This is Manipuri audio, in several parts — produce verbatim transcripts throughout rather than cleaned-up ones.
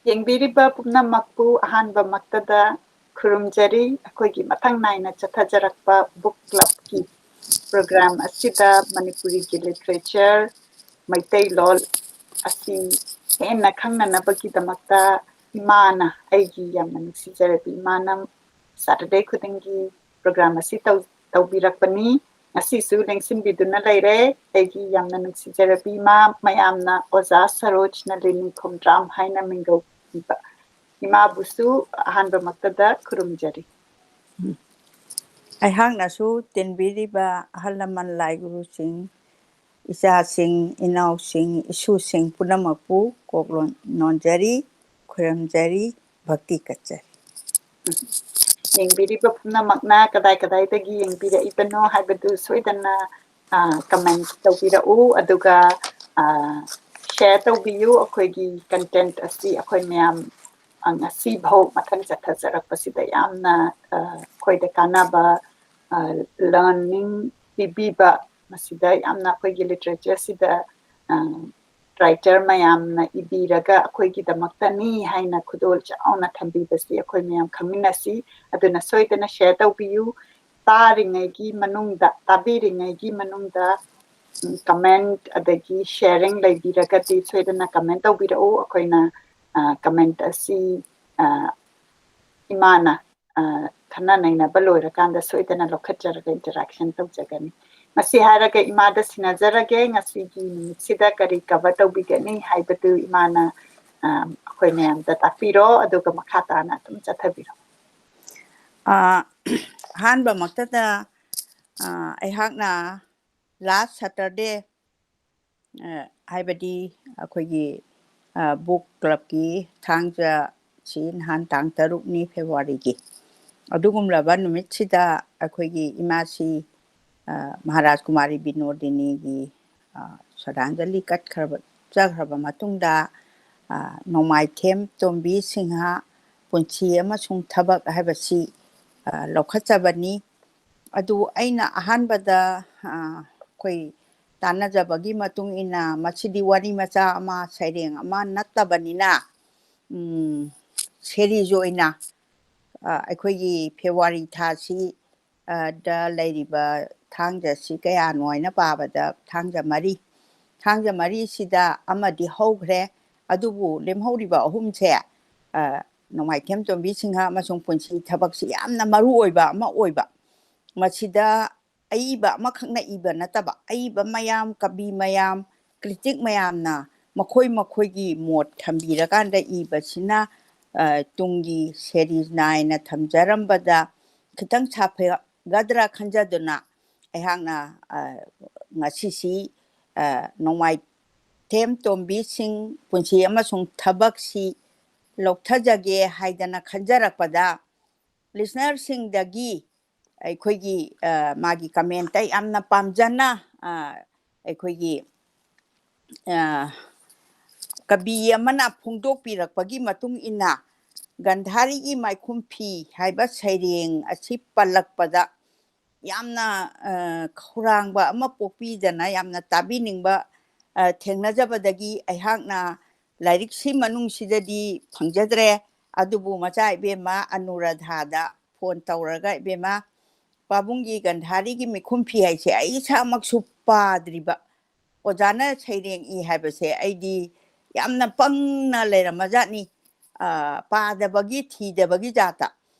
ꯌꯦꯡꯕꯤꯔꯤꯕ ꯄꯨꯝꯅꯃꯛꯄꯨ ꯑꯍꯥꯟꯕꯃꯛꯇꯗ ꯈꯨꯔꯨꯝꯖꯔꯤ꯫ ꯑꯩꯈꯣꯏꯒꯤ ꯃꯊꯪ ꯅꯥꯏꯅ ꯆꯠꯊꯖꯔꯛꯄ book clubꯀꯤ program ꯑꯁꯤꯗ ꯃꯅꯤꯄꯨꯔꯤꯒꯤ literature, ꯃꯩꯇꯩꯂꯣꯟ ꯑꯁꯤ ꯍꯦꯟꯅ ꯈꯪꯅꯅꯕꯒꯤꯗꯃꯛꯇ ꯏꯃꯥꯅ, ꯑꯩꯒꯤ ꯌꯥꯝꯅ ꯅꯨꯡꯁꯤꯖꯔꯕꯤ ꯏꯃꯥꯅ Saturday ꯈꯨꯗꯤꯡꯒꯤ program ꯑꯁꯤ ꯇꯧ-, ꯇꯧꯕꯤꯔꯛꯄꯅꯤ꯫ ꯉꯁꯤꯁꯨ ꯂꯦꯡꯁꯤꯟꯕꯤꯗꯨꯅ ꯂꯩꯔꯦ꯫ ꯑꯩꯒꯤ ꯌꯥꯝꯅ ꯅꯨꯡꯁꯤꯖꯔꯕꯤ ꯏꯃꯥ, ꯃꯌꯥꯝꯅ ꯑꯣꯖꯥ ꯁꯔꯣꯖ ꯅꯂꯤꯅꯤ ꯈꯣꯡꯗ꯭ꯔꯥꯝ ꯍꯥꯏꯅ ꯃꯤꯡꯒꯧ ꯄꯤꯕ ꯏꯃꯥꯕꯨꯁꯨ ꯑꯍꯥꯟꯕꯃꯛꯇꯗ ꯈꯨꯔꯨꯝꯖꯔꯤ꯫ ꯑꯩꯍꯥꯛꯅꯁꯨ ꯇꯤꯟꯕꯤꯔꯤꯕ ꯑꯍꯜ ꯂꯃꯟ, ꯂꯥꯏ ꯒꯨꯔꯨꯁꯤꯡ, ꯏꯆꯥꯁꯤꯡ, ꯏꯅꯥꯎꯁꯤꯡ, ꯏꯁꯨꯁꯤꯡ ꯄꯨꯝꯅꯃꯛꯄꯨ ꯀꯣꯛ ꯂꯣꯟ-, ꯅꯣꯟꯖꯔꯤ, ꯈꯨꯔꯨꯝꯖꯔꯤ, ꯚꯛꯇꯤ ꯀꯠꯆꯔꯤ꯫ ꯌꯦꯡꯕꯤꯔꯤꯕ ꯄꯨꯝꯅꯃꯛꯅ ꯀꯗꯥꯏ ꯀꯗꯥꯏꯗꯒꯤ ꯌꯦꯡꯕꯤꯔꯛꯏꯕꯅꯣ ꯍꯥꯏꯕꯗꯨ ꯁꯣꯏꯗꯅ, ꯑ, comment ꯇꯧꯕꯤꯔꯛꯎ, ꯑꯗꯨꯒ, ꯑ, share ꯇꯧꯕꯤꯌꯨ꯫ ꯑꯩꯈꯣꯏꯒꯤ content ꯑꯁꯤ ꯑꯩꯈꯣꯏ ꯃꯌꯥꯝ, ꯑ, ꯉꯁꯤꯐꯥꯎ ꯃꯊꯪ ꯆꯠꯊꯖꯔꯛꯄꯁꯤꯗ ꯌꯥꯝꯅ, ꯑ, ꯑꯩꯈꯣꯏꯗ ꯀꯥꯟꯅꯕ, ꯑ, learning ꯄꯤꯕꯤꯕ, ꯃꯁꯤꯗ ꯌꯥꯝꯅ ꯑꯩꯈꯣꯏꯒꯤ literature ꯁꯤꯗ, ꯑ, writer ꯃꯌꯥꯝꯅ ꯏꯕꯤꯔꯒ ꯑꯩꯈꯣꯏꯒꯤꯗꯃꯛꯇꯅꯤ ꯍꯥꯏꯅ ꯈꯨꯗꯣꯜ ꯆꯥꯎꯅ ꯊꯝꯕꯤꯕꯁꯤ ꯑꯩꯈꯣꯏ ꯃꯌꯥꯝ ꯈꯪꯃꯤꯟꯅꯁꯤ꯫ ꯑꯗꯨꯅ ꯁꯣꯏꯗꯅ share ꯇꯧꯕꯤꯌꯨ꯫ ꯇꯥꯔꯤꯉꯩꯒꯤ ꯃꯅꯨꯡꯗ, ꯇꯥꯕꯤꯔꯤꯉꯩꯒꯤ ꯃꯅꯨꯡꯗ, ꯎꯝ, comment ꯑꯗꯒꯤ sharing ꯂꯩꯕꯤꯔꯒꯗꯤ ꯁꯣꯏꯗꯅ comment ꯇꯧꯕꯤꯔꯛꯎ꯫ ꯑꯩꯈꯣꯏꯅ, ꯑ, comment ꯑꯁꯤ, ꯑ, ꯏꯃꯥꯅ, ꯑ, ꯈꯟꯅ ꯅꯩꯅꯕ ꯂꯣꯏꯔꯀꯥꯟꯗ ꯁꯣꯏꯗꯅ ꯂꯧꯈꯠꯆꯔꯒ interaction ꯇꯧꯖꯒꯅꯤ꯫ ꯃꯁꯤ ꯍꯥꯏꯔꯒ ꯏꯃꯥꯗ ꯁꯤꯟꯅꯖꯔꯒꯦ, ꯉꯁꯤꯒꯤ ꯅꯨꯃꯤꯠꯁꯤꯗ ꯀꯔꯤ cover ꯇꯧꯕꯤꯒꯅꯤ ꯍꯥꯏꯕꯗꯨ ꯏꯃꯥꯅ, ꯑ, ꯑꯩꯈꯣꯏ ꯃꯌꯥꯝꯗ ꯇꯥꯛꯄꯤꯔꯣ, ꯑꯗꯨꯒ ꯃꯈꯥ ꯇꯥꯅ ꯑꯗꯨꯝ ꯆꯠꯊꯕꯤꯔꯣ꯫ ꯑ, ꯑꯍꯥꯟꯕꯃꯛꯇꯗ, ꯑ, ꯑꯩꯍꯥꯛꯅ last Saturday, ꯑ, ꯍꯥꯏꯕꯗꯤ ꯑꯩꯈꯣꯏꯒꯤ, ꯑ, book clubꯀꯤ ꯊꯥꯡꯖꯁꯤ ꯅꯍꯥꯟ ꯇꯥꯡ ꯇꯔꯨꯛꯅꯤ Februaryꯒꯤ꯫ ꯑꯗꯨꯒꯨꯝꯂꯕ ꯅꯨꯃꯤꯠꯁꯤꯗ ꯑꯩꯈꯣꯏꯒꯤ ꯏꯃꯥꯁꯤ, ꯑ, ꯃꯍꯥꯔꯥꯖ ꯀꯨꯃꯥꯔꯤ ꯕꯤꯅꯣꯗꯤꯅꯤꯒꯤ, ꯑ, ꯁ꯭ꯔꯗꯥꯟꯖꯂꯤ ꯀꯠꯈ꯭ꯔꯕ, ꯆꯠꯈ꯭ꯔꯕ ꯃꯇꯨꯡꯗ, ꯑ, ꯅꯣꯡꯃꯥꯏꯊꯦꯝ ꯇꯣꯝꯕꯤ ꯁꯤꯡꯍ ꯄꯨꯟꯁꯤ ꯑꯃꯁꯨꯡ ꯊꯕꯛ ꯍꯥꯏꯕꯁꯤ, ꯑ, ꯂꯧꯈꯠꯆꯕꯅꯤ꯫ ꯑꯗꯨ ꯑꯩꯅ ꯑꯍꯥꯟꯕꯗ, ꯑ, ꯑꯩꯈꯣꯏ ꯇꯥꯟꯅꯖꯕꯒꯤ ꯃꯇꯨꯡ ꯏꯟꯅ ꯃꯁꯤꯗꯤ ꯋꯥꯔꯤ ꯃꯆꯥ ꯑꯃ, ꯁꯩꯔꯦꯡ ꯑꯃ ꯅꯠꯇꯕꯅꯤꯅ, ꯎꯝ, ꯁꯦꯔꯤꯁ ꯑꯣꯏꯅ, ꯑ, ꯑꯩꯈꯣꯏꯒꯤ ꯐꯦꯕ꯭ꯔꯨꯋꯥꯔꯤ ꯊꯥꯁꯤ, ꯑ, ꯗ ꯂꯩꯔꯤꯕ ꯊꯥꯡꯖꯁꯤ ꯀꯌꯥꯅꯣ ꯍꯥꯏꯅ ꯄꯥꯕꯗ ꯊꯥꯡꯖ ꯃꯔꯤ, ꯊꯥꯡꯖ ꯃꯔꯤꯁꯤꯗ ꯑꯃꯗꯤ ꯍꯧꯈ꯭ꯔꯦ꯫ ꯑꯗꯨꯕꯨ ꯂꯦꯝꯍꯧꯔꯤꯕ ꯑꯍꯨꯝꯁꯦ, ꯑ, ꯅꯣꯡꯃꯥꯏꯊꯦꯝ ꯇꯣꯝꯕꯤ ꯁꯤꯡꯍ ꯑꯃꯁꯨꯡ ꯄꯨꯟꯁꯤ ꯊꯕꯛꯁꯤ ꯌꯥꯝꯅ ꯃꯔꯨ ꯑꯣꯏꯕ ꯑꯃ ꯑꯣꯏꯕ꯫ ꯃꯁꯤꯗ ꯑꯏꯕ ꯑꯃꯈꯛꯅ ꯏꯕ ꯅꯠꯇꯕ, ꯑꯏꯕ ꯃꯌꯥꯝ, ꯀꯕꯤ ꯃꯌꯥꯝ, ꯀ꯭ꯔꯤꯇꯤꯛ ꯃꯌꯥꯝꯅ ꯃꯈꯣꯏ ꯃꯈꯣꯏꯒꯤ ꯃꯣꯠ ꯊꯝꯕꯤꯔꯀꯥꯟꯗ ꯏꯕꯁꯤꯅ, ꯑ, ꯇꯨꯡꯒꯤ ꯁꯦꯔꯤꯁ ꯅꯥꯏꯅ ꯊꯝꯖꯔꯝꯕꯗ ꯈꯤꯇꯪ ꯁꯥꯐꯒꯗ꯭ꯔꯥ ꯈꯟꯖꯗꯨꯅ ꯑꯩꯍꯥꯛꯅ, ꯑ, ꯉꯁꯤꯁꯤ, ꯑ, ꯅꯣꯡꯃꯥꯏꯊꯦꯝ ꯇꯣꯝꯕꯤꯁꯤꯡ ꯄꯨꯟꯁꯤ ꯑꯃꯁꯨꯡ ꯊꯕꯛꯁꯤ ꯂꯧꯊꯖꯒꯦ ꯍꯥꯏꯗꯅ ꯈꯟꯖꯔꯛꯄꯗ, ꯂꯤꯁꯅꯔꯁꯤꯡꯗꯒꯤ ꯑꯩꯈꯣꯏꯒꯤ, ꯑ, ꯃꯥꯒꯤ ꯀꯃꯦꯟꯇ ꯌꯥꯝꯅ ꯄꯥꯝꯖꯅ, ꯑ, ꯑꯩꯈꯣꯏꯒꯤ, ꯑ, ꯀꯕꯤ ꯑꯃꯅ ꯐꯣꯡꯗꯣꯛꯄꯤꯔꯛꯄꯒꯤ ꯃꯇꯨꯡ ꯏꯟꯅ, ꯒꯟꯙꯥꯔꯤꯒꯤ ꯃꯥꯏꯈꯨꯝ ꯐꯤ ꯍꯥꯏꯕ ꯁꯩꯔꯦꯡ ꯑꯁꯤ ꯄꯜꯂꯛꯄꯗ ꯌꯥꯝꯅ, ꯑ, ꯈꯧꯔꯥꯡꯕ ꯑꯃ ꯄꯣꯛꯄꯤꯗꯅ, ꯌꯥꯝꯅ ꯇꯥꯕꯤꯅꯤꯡꯕ, ꯑ, ꯊꯦꯡꯅꯖꯕꯗꯒꯤ ꯑꯩꯍꯥꯛꯅ ꯂꯥꯏꯔꯤꯛꯁꯤ ꯃꯅꯨꯡꯁꯤꯗꯗꯤ ꯐꯪꯖꯗ꯭ꯔꯦ꯫ ꯑꯗꯨꯕꯨ ꯃꯆꯥ ꯏꯕꯦꯝꯃ ꯑꯅꯨꯔꯥꯙꯥꯗ ꯐꯣꯟ ꯇꯧꯔꯒ, "ꯏꯕꯦꯝꯃ, ꯄꯥꯕꯨꯡꯒꯤ ꯒꯟꯙꯥꯔꯤꯒꯤ ꯃꯤꯈꯨꯝ ꯐꯤ ꯍꯥꯏꯁꯦ ꯑꯩ ꯏꯁꯥꯃꯛꯁꯨ ꯄꯥꯗ꯭ꯔꯤꯕ, ꯑꯣꯖꯥꯅ ꯁꯩꯔꯦꯡ ꯏ ꯍꯥꯏꯕꯁꯦ ꯑꯩꯗꯤ ꯌꯥꯝꯅ ꯄꯪꯅ ꯂꯩꯔꯝꯃꯖꯥꯠꯅꯤ, ꯑ, ꯄꯥꯗꯕꯒꯤ, ꯊꯤꯗꯕꯒꯤ ꯖꯥꯠꯇ꯫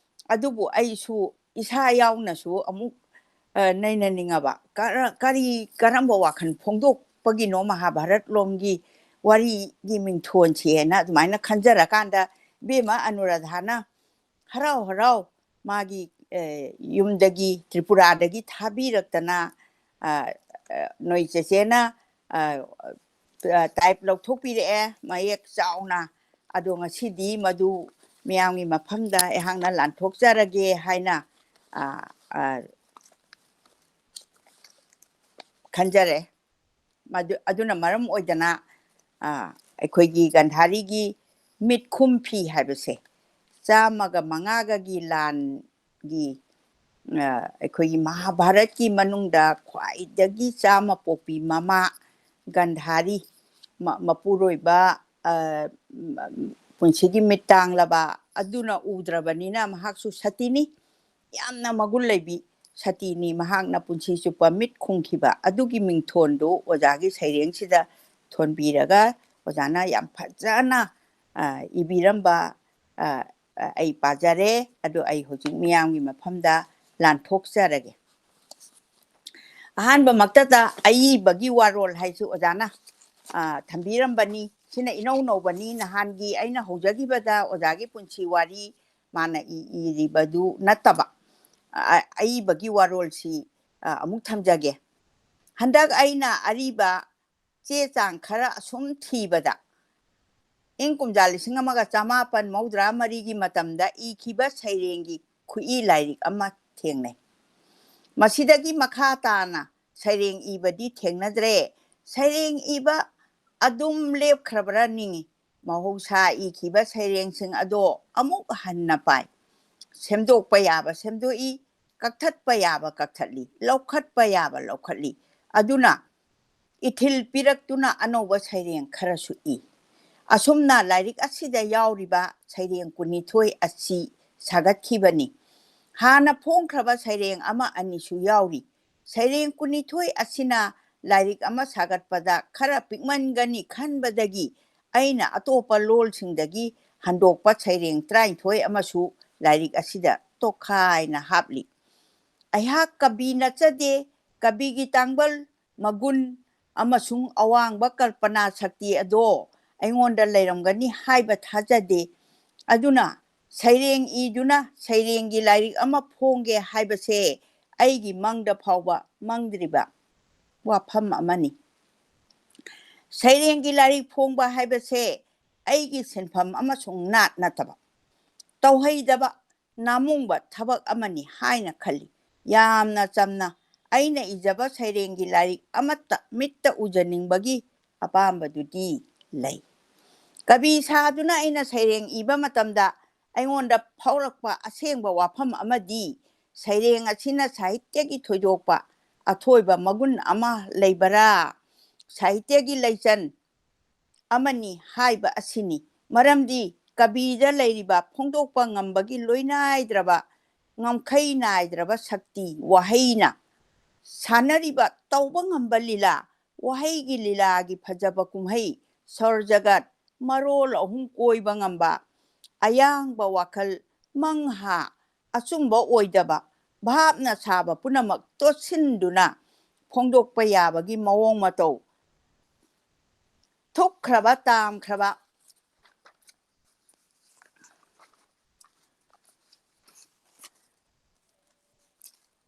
ꯑꯗꯨꯕꯨ ꯑꯩꯁꯨ ꯏꯁꯥ ꯌꯥꯎꯅꯁꯨ ꯑꯃꯨꯛ, ꯑ, ꯅꯩꯅꯅꯤꯡꯉꯕ, ꯀꯔ-, ꯀꯔꯤ, ꯀꯔꯝꯕ ꯋꯥꯈꯜ ꯐꯣꯡꯗꯣꯛꯄꯒꯤꯅꯣ ꯃꯍꯥꯚꯥꯔꯠ ꯂꯣꯝꯒꯤ ꯋꯥꯔꯤꯒꯤ ꯃꯤꯡꯊꯣꯟꯁꯤ?" ꯍꯥꯏꯅ ꯑꯗꯨꯃꯥꯏꯅ ꯈꯟꯖꯔꯀꯥꯟꯗ ꯏꯕꯦꯝꯃ ꯑꯅꯨꯔꯥꯙꯥꯅ ꯍꯔꯥꯎ ꯍꯔꯥꯎ ꯃꯥꯒꯤ, ꯑ, ꯌꯨꯝꯗꯒꯤ, ꯇ꯭ꯔꯤꯄꯨꯔꯥꯗꯒꯤ ꯊꯥꯕꯤꯔꯛꯇꯅ, ꯑ, ꯑ, ꯅꯣꯏ ꯆꯦꯆꯦꯅ, ꯑ, ꯑ, ꯇꯥꯏꯞ ꯂꯧꯊꯣꯛꯄꯤꯔꯛꯑꯦ ꯃꯌꯦꯛ ꯆꯥꯎꯅ꯫ ꯑꯗꯣ ꯉꯁꯤꯗꯤ ꯃꯗꯨ ꯃꯤꯌꯥꯝꯒꯤ ꯃꯐꯝꯗ ꯑꯩꯍꯥꯛꯅ ꯂꯥꯟꯊꯣꯛꯆꯔꯒꯦ ꯍꯥꯏꯅ, ꯑ, ꯑ, ꯈꯟꯖꯔꯦ꯫ ꯃꯗꯨ, ꯑꯗꯨꯅ ꯃꯔꯝ ꯑꯣꯏꯗꯅ, ꯑ, ꯑꯩꯈꯣꯏꯒꯤ ꯒꯟꯙꯥꯔꯤꯒꯤ ꯃꯤꯠꯈꯨꯝ ꯐꯤ ꯍꯥꯏꯕꯁꯦ ꯆꯥꯝꯃꯒ ꯃꯉꯥꯒꯒꯤ ꯂꯥꯟꯒꯤ, ꯑ, ꯑꯩꯈꯣꯏꯒꯤ ꯃꯍꯥꯚꯥꯔꯠꯀꯤ ꯃꯅꯨꯡꯗ ꯈ꯭ꯋꯥꯏꯗꯒꯤ ꯆꯥꯝꯃ ꯄꯣꯛꯄꯤ ꯃꯃꯥ ꯒꯟꯙꯥꯔꯤ, ꯃ-, ꯃꯄꯨꯔꯣꯏꯕ ꯄꯨꯟꯁꯤꯒꯤ ꯃꯤꯠ ꯇꯥꯡꯂꯕ ꯑꯗꯨꯅ ꯎꯗ꯭ꯔꯕꯅꯤꯅ ꯃꯍꯥꯛꯁꯨ ꯁꯇꯤꯅꯤ꯫ ꯌꯥꯝꯅ ꯃꯒꯨꯟ ꯂꯩꯕꯤ ꯁꯇꯤꯅꯤ꯫ ꯃꯍꯥꯛꯅ ꯄꯨꯟꯁꯤ ꯆꯨꯞꯄ ꯃꯤꯠ ꯈꯨꯝꯈꯤꯕ ꯑꯗꯨꯒꯤ ꯃꯤꯡꯊꯣꯟꯗꯨ ꯑꯣꯖꯥꯒꯤ ꯁꯩꯔꯦꯡꯁꯤꯗ ꯊꯣꯟꯕꯤꯔꯒ ꯑꯣꯖꯥꯅ ꯌꯥꯝ ꯐꯖꯅ ꯏꯕꯤꯔꯝꯕ ꯑꯩ ꯄꯥꯖꯔꯦ꯫ ꯑꯗꯨ ꯑꯩ ꯍꯧꯖꯤꯛ ꯃꯤꯌꯥꯝꯒꯤ ꯃꯐꯝꯗ ꯂꯥꯟꯊꯣꯛꯆꯔꯒꯦ꯫ ꯑꯍꯥꯟꯕꯃꯛꯇꯗ ꯑꯏꯕꯒꯤ ꯋꯥꯔꯣꯜ ꯍꯥꯏꯁꯤ ꯑꯣꯖꯥꯅ ꯊꯝꯕꯤꯔꯝꯕꯅꯤ꯫ ꯁꯤꯅ ꯏꯅꯧ ꯅꯧꯕꯅꯤ꯫ ꯅꯍꯥꯟꯒꯤ ꯑꯩꯅ ꯍꯧꯖꯈꯤꯕꯗ ꯑꯣꯖꯥꯒꯤ ꯄꯨꯟꯁꯤ ꯋꯥꯔꯤ ꯃꯥꯅ ꯏꯔꯤꯕꯗꯨ ꯅꯠꯇꯕ ꯑꯏꯕꯒꯤ ꯋꯥꯔꯣꯜꯁꯤ ꯑꯃꯨꯛ ꯊꯝꯖꯒꯦ꯫ ꯍꯟꯗꯛ ꯑꯩꯅ ꯑꯔꯤꯕ ꯆꯦ ꯆꯥꯡ ꯈꯔ ꯑꯁꯨꯝ ꯊꯤꯕꯗ ꯏꯪ ꯀꯨꯝꯖꯥ ꯂꯤꯁꯤꯡ ꯑꯃꯒ ꯆꯃꯥꯄꯟ ꯃꯧꯗ꯭ꯔꯥ ꯃꯔꯤꯒꯤ ꯃꯇꯝꯗ ꯏꯈꯤꯕ ꯁꯩꯔꯦꯡꯒꯤ ꯈꯨꯠꯏ ꯂꯥꯏꯔꯤꯛ ꯑꯃ ꯊꯦꯡꯅꯩ꯫ ꯃꯁꯤꯗꯒꯤ ꯃꯈꯥ ꯇꯥꯅ ꯁꯩꯔꯦꯡ ꯏꯕꯗꯤ ꯊꯦꯡꯅꯗ꯭ꯔꯦ꯫ ꯁꯩꯔꯦꯡ ꯏꯕ ꯑꯗꯨꯝ ꯂꯦꯞꯈ꯭ꯔꯕ꯭ꯔꯥ ꯅꯤꯡꯏ꯫ ꯃꯍꯧꯁꯥ ꯏꯈꯤꯕ ꯁꯩꯔꯦꯡꯁꯤꯡ ꯑꯗꯣ ꯑꯃꯨꯛ ꯍꯟꯅ ꯄꯥꯏ꯫ ꯁꯦꯝꯗꯣꯛꯄ ꯌꯥꯕ ꯁꯦꯝꯗꯣꯛꯏ, ꯀꯛꯊꯠꯄ ꯌꯥꯕ ꯀꯛꯊꯠꯂꯤ, ꯂꯧꯈꯠꯄ ꯌꯥꯕ ꯂꯧꯈꯠꯂꯤ꯫ ꯑꯗꯨꯅ ꯏꯊꯤꯜ ꯄꯤꯔꯛꯇꯨꯅ ꯑꯅꯧꯕ ꯁꯩꯔꯦꯡ ꯈꯔꯁꯨ ꯏ꯫ ꯑꯁꯨꯝꯅ ꯂꯥꯏꯔꯤꯛ ꯑꯁꯤꯗ ꯌꯥꯎꯔꯤꯕ ꯁꯩꯔꯦꯡ ꯀꯨꯟꯅꯤꯊꯣꯏ ꯑꯁꯤ ꯁꯥꯒꯠꯈꯤꯕꯅꯤ꯫ ꯍꯥꯟꯅ ꯐꯣꯡꯈ꯭ꯔꯕ ꯁꯩꯔꯦꯡ ꯑꯃ ꯑꯅꯤꯁꯨ ꯌꯥꯎꯔꯤ꯫ ꯁꯩꯔꯦꯡ ꯀꯨꯟꯅꯤꯊꯣꯏ ꯑꯁꯤꯅ ꯂꯥꯏꯔꯤꯛ ꯑꯃ ꯁꯥꯒꯠꯄꯗ ꯈꯔ ꯄꯤꯛꯃꯟꯒꯅꯤ ꯈꯟꯕꯗꯒꯤ ꯑꯩꯅ ꯑꯇꯣꯞꯄ ꯂꯣꯜꯁꯤꯡꯗꯒꯤ ꯍꯟꯗꯣꯛꯄ ꯁꯩꯔꯦꯡ ꯇꯔꯥꯅꯤꯊꯣꯏ ꯑꯃꯁꯨ ꯂꯥꯏꯔꯤꯛ ꯑꯁꯤꯗ ꯇꯣꯈꯥꯏꯅ ꯍꯥꯞꯂꯤ꯫ ꯑꯩꯍꯥꯛ ꯀꯕꯤ ꯅꯠꯆꯗꯦ꯫ ꯀꯕꯤꯒꯤ ꯇꯥꯡꯕꯜ, ꯃꯒꯨꯟ ꯑꯃꯁꯨꯡ ꯑꯋꯥꯡꯕ ꯀꯜꯄꯅꯥ ꯁꯛꯇꯤ ꯑꯗꯣ ꯑꯩꯉꯣꯟꯗ ꯂꯩꯔꯝꯒꯅꯤ ꯍꯥꯏꯕ ꯊꯥꯖꯗꯦ꯫ ꯑꯗꯨꯅ ꯁꯩꯔꯦꯡ ꯏꯗꯨꯅ ꯁꯩꯔꯦꯡꯒꯤ ꯂꯥꯏꯔꯤꯛ ꯑꯃ ꯐꯣꯡꯒꯦ ꯍꯥꯏꯕꯁꯦ ꯑꯩꯒꯤ ꯃꯪꯗ ꯐꯥꯎꯕ ꯃꯪꯗ꯭ꯔꯤꯕ ꯋꯥꯐꯝ ꯑꯃꯅꯤ꯫ ꯁꯩꯔꯦꯡꯒꯤ ꯂꯥꯏꯔꯤꯛ ꯐꯣꯡꯕ ꯍꯥꯏꯕꯁꯦ ꯑꯩꯒꯤ ꯁꯤꯟꯐꯝ ꯑꯃꯁꯨꯡ ꯅꯥꯠ ꯅꯠꯇꯕ, ꯇꯧꯍꯩꯗꯕ, ꯅꯥꯃꯨꯡꯕ ꯊꯕꯛ ꯑꯃꯅꯤ ꯍꯥꯏꯅ ꯈꯜꯂꯤ꯫ ꯌꯥꯝꯅ ꯆꯝꯅ ꯑꯩꯅ ꯏꯖꯕ ꯁꯩꯔꯦꯡꯒꯤ ꯂꯥꯏꯔꯤꯛ ꯑꯃꯠꯇ ꯃꯤꯠꯇ ꯎꯖꯅꯤꯡꯕꯒꯤ ꯑꯄꯥꯝꯕꯗꯨꯗꯤ ꯂꯩ꯫ ꯀꯕꯤ ꯁꯥꯗꯨꯅ ꯑꯩꯅ ꯁꯩꯔꯦꯡ ꯏꯕ ꯃꯇꯝꯗ ꯑꯩꯉꯣꯟꯗ ꯐꯥꯎꯔꯛꯄ ꯑꯁꯦꯡꯕ ꯋꯥꯐꯝ ꯑꯃꯗꯤ ꯁꯩꯔꯦꯡ ꯑꯁꯤꯅ ꯁꯥꯍꯤꯇ꯭ꯌꯒꯤ ꯊꯣꯏꯗꯣꯛꯄ ꯑꯊꯣꯏꯕ ꯃꯒꯨꯟ ꯑꯃ ꯂꯩꯕꯔꯥ? ꯁꯥꯍꯤꯇ꯭ꯌꯒꯤ ꯂꯩꯆꯟ ꯑꯃꯅꯤ ꯍꯥꯏꯕ ꯑꯁꯤꯅꯤ꯫ ꯃꯔꯝꯗꯤ ꯀꯕꯤꯗ ꯂꯩꯔꯤꯕ ꯐꯣꯡꯗꯣꯛꯄ ꯉꯝꯕꯒꯤ ꯂꯣꯏꯅꯥꯏꯗ꯭ꯔꯕ, ꯉꯝꯈꯩ ꯅꯥꯏꯗ꯭ꯔꯕ ꯁꯛꯇꯤ ꯋꯥꯍꯩꯅ ꯁꯥꯟꯅꯔꯤꯕ ꯇꯧꯕ ꯉꯝꯕ ꯂꯤꯂꯥ, ꯋꯥꯍꯩꯒꯤ ꯂꯤꯂꯥꯒꯤ ꯐꯖꯕ ꯀꯨꯝꯍꯩ, ꯁꯣꯔ ꯖꯒꯠ, ꯃꯔꯣꯜ ꯑꯍꯨꯝ ꯀꯣꯏꯕ ꯉꯝꯕ, ꯑꯌꯥꯡꯕ ꯋꯥꯈꯜ, ꯃꯪꯍꯥ, ꯑꯆꯨꯝꯕ ꯑꯣꯏꯗꯕ, ꯚꯥꯞꯅ ꯁꯥꯕ ꯄꯨꯝꯅꯃꯛ ꯇꯣꯠꯁꯤꯟꯗꯨꯅ ꯐꯣꯡꯗꯣꯛꯄ ꯌꯥꯕꯒꯤ ꯃꯑꯣꯡ ꯃꯇꯧ, ꯊꯨꯞꯈ꯭ꯔꯕ, ꯇꯥꯝꯈ꯭ꯔꯕ,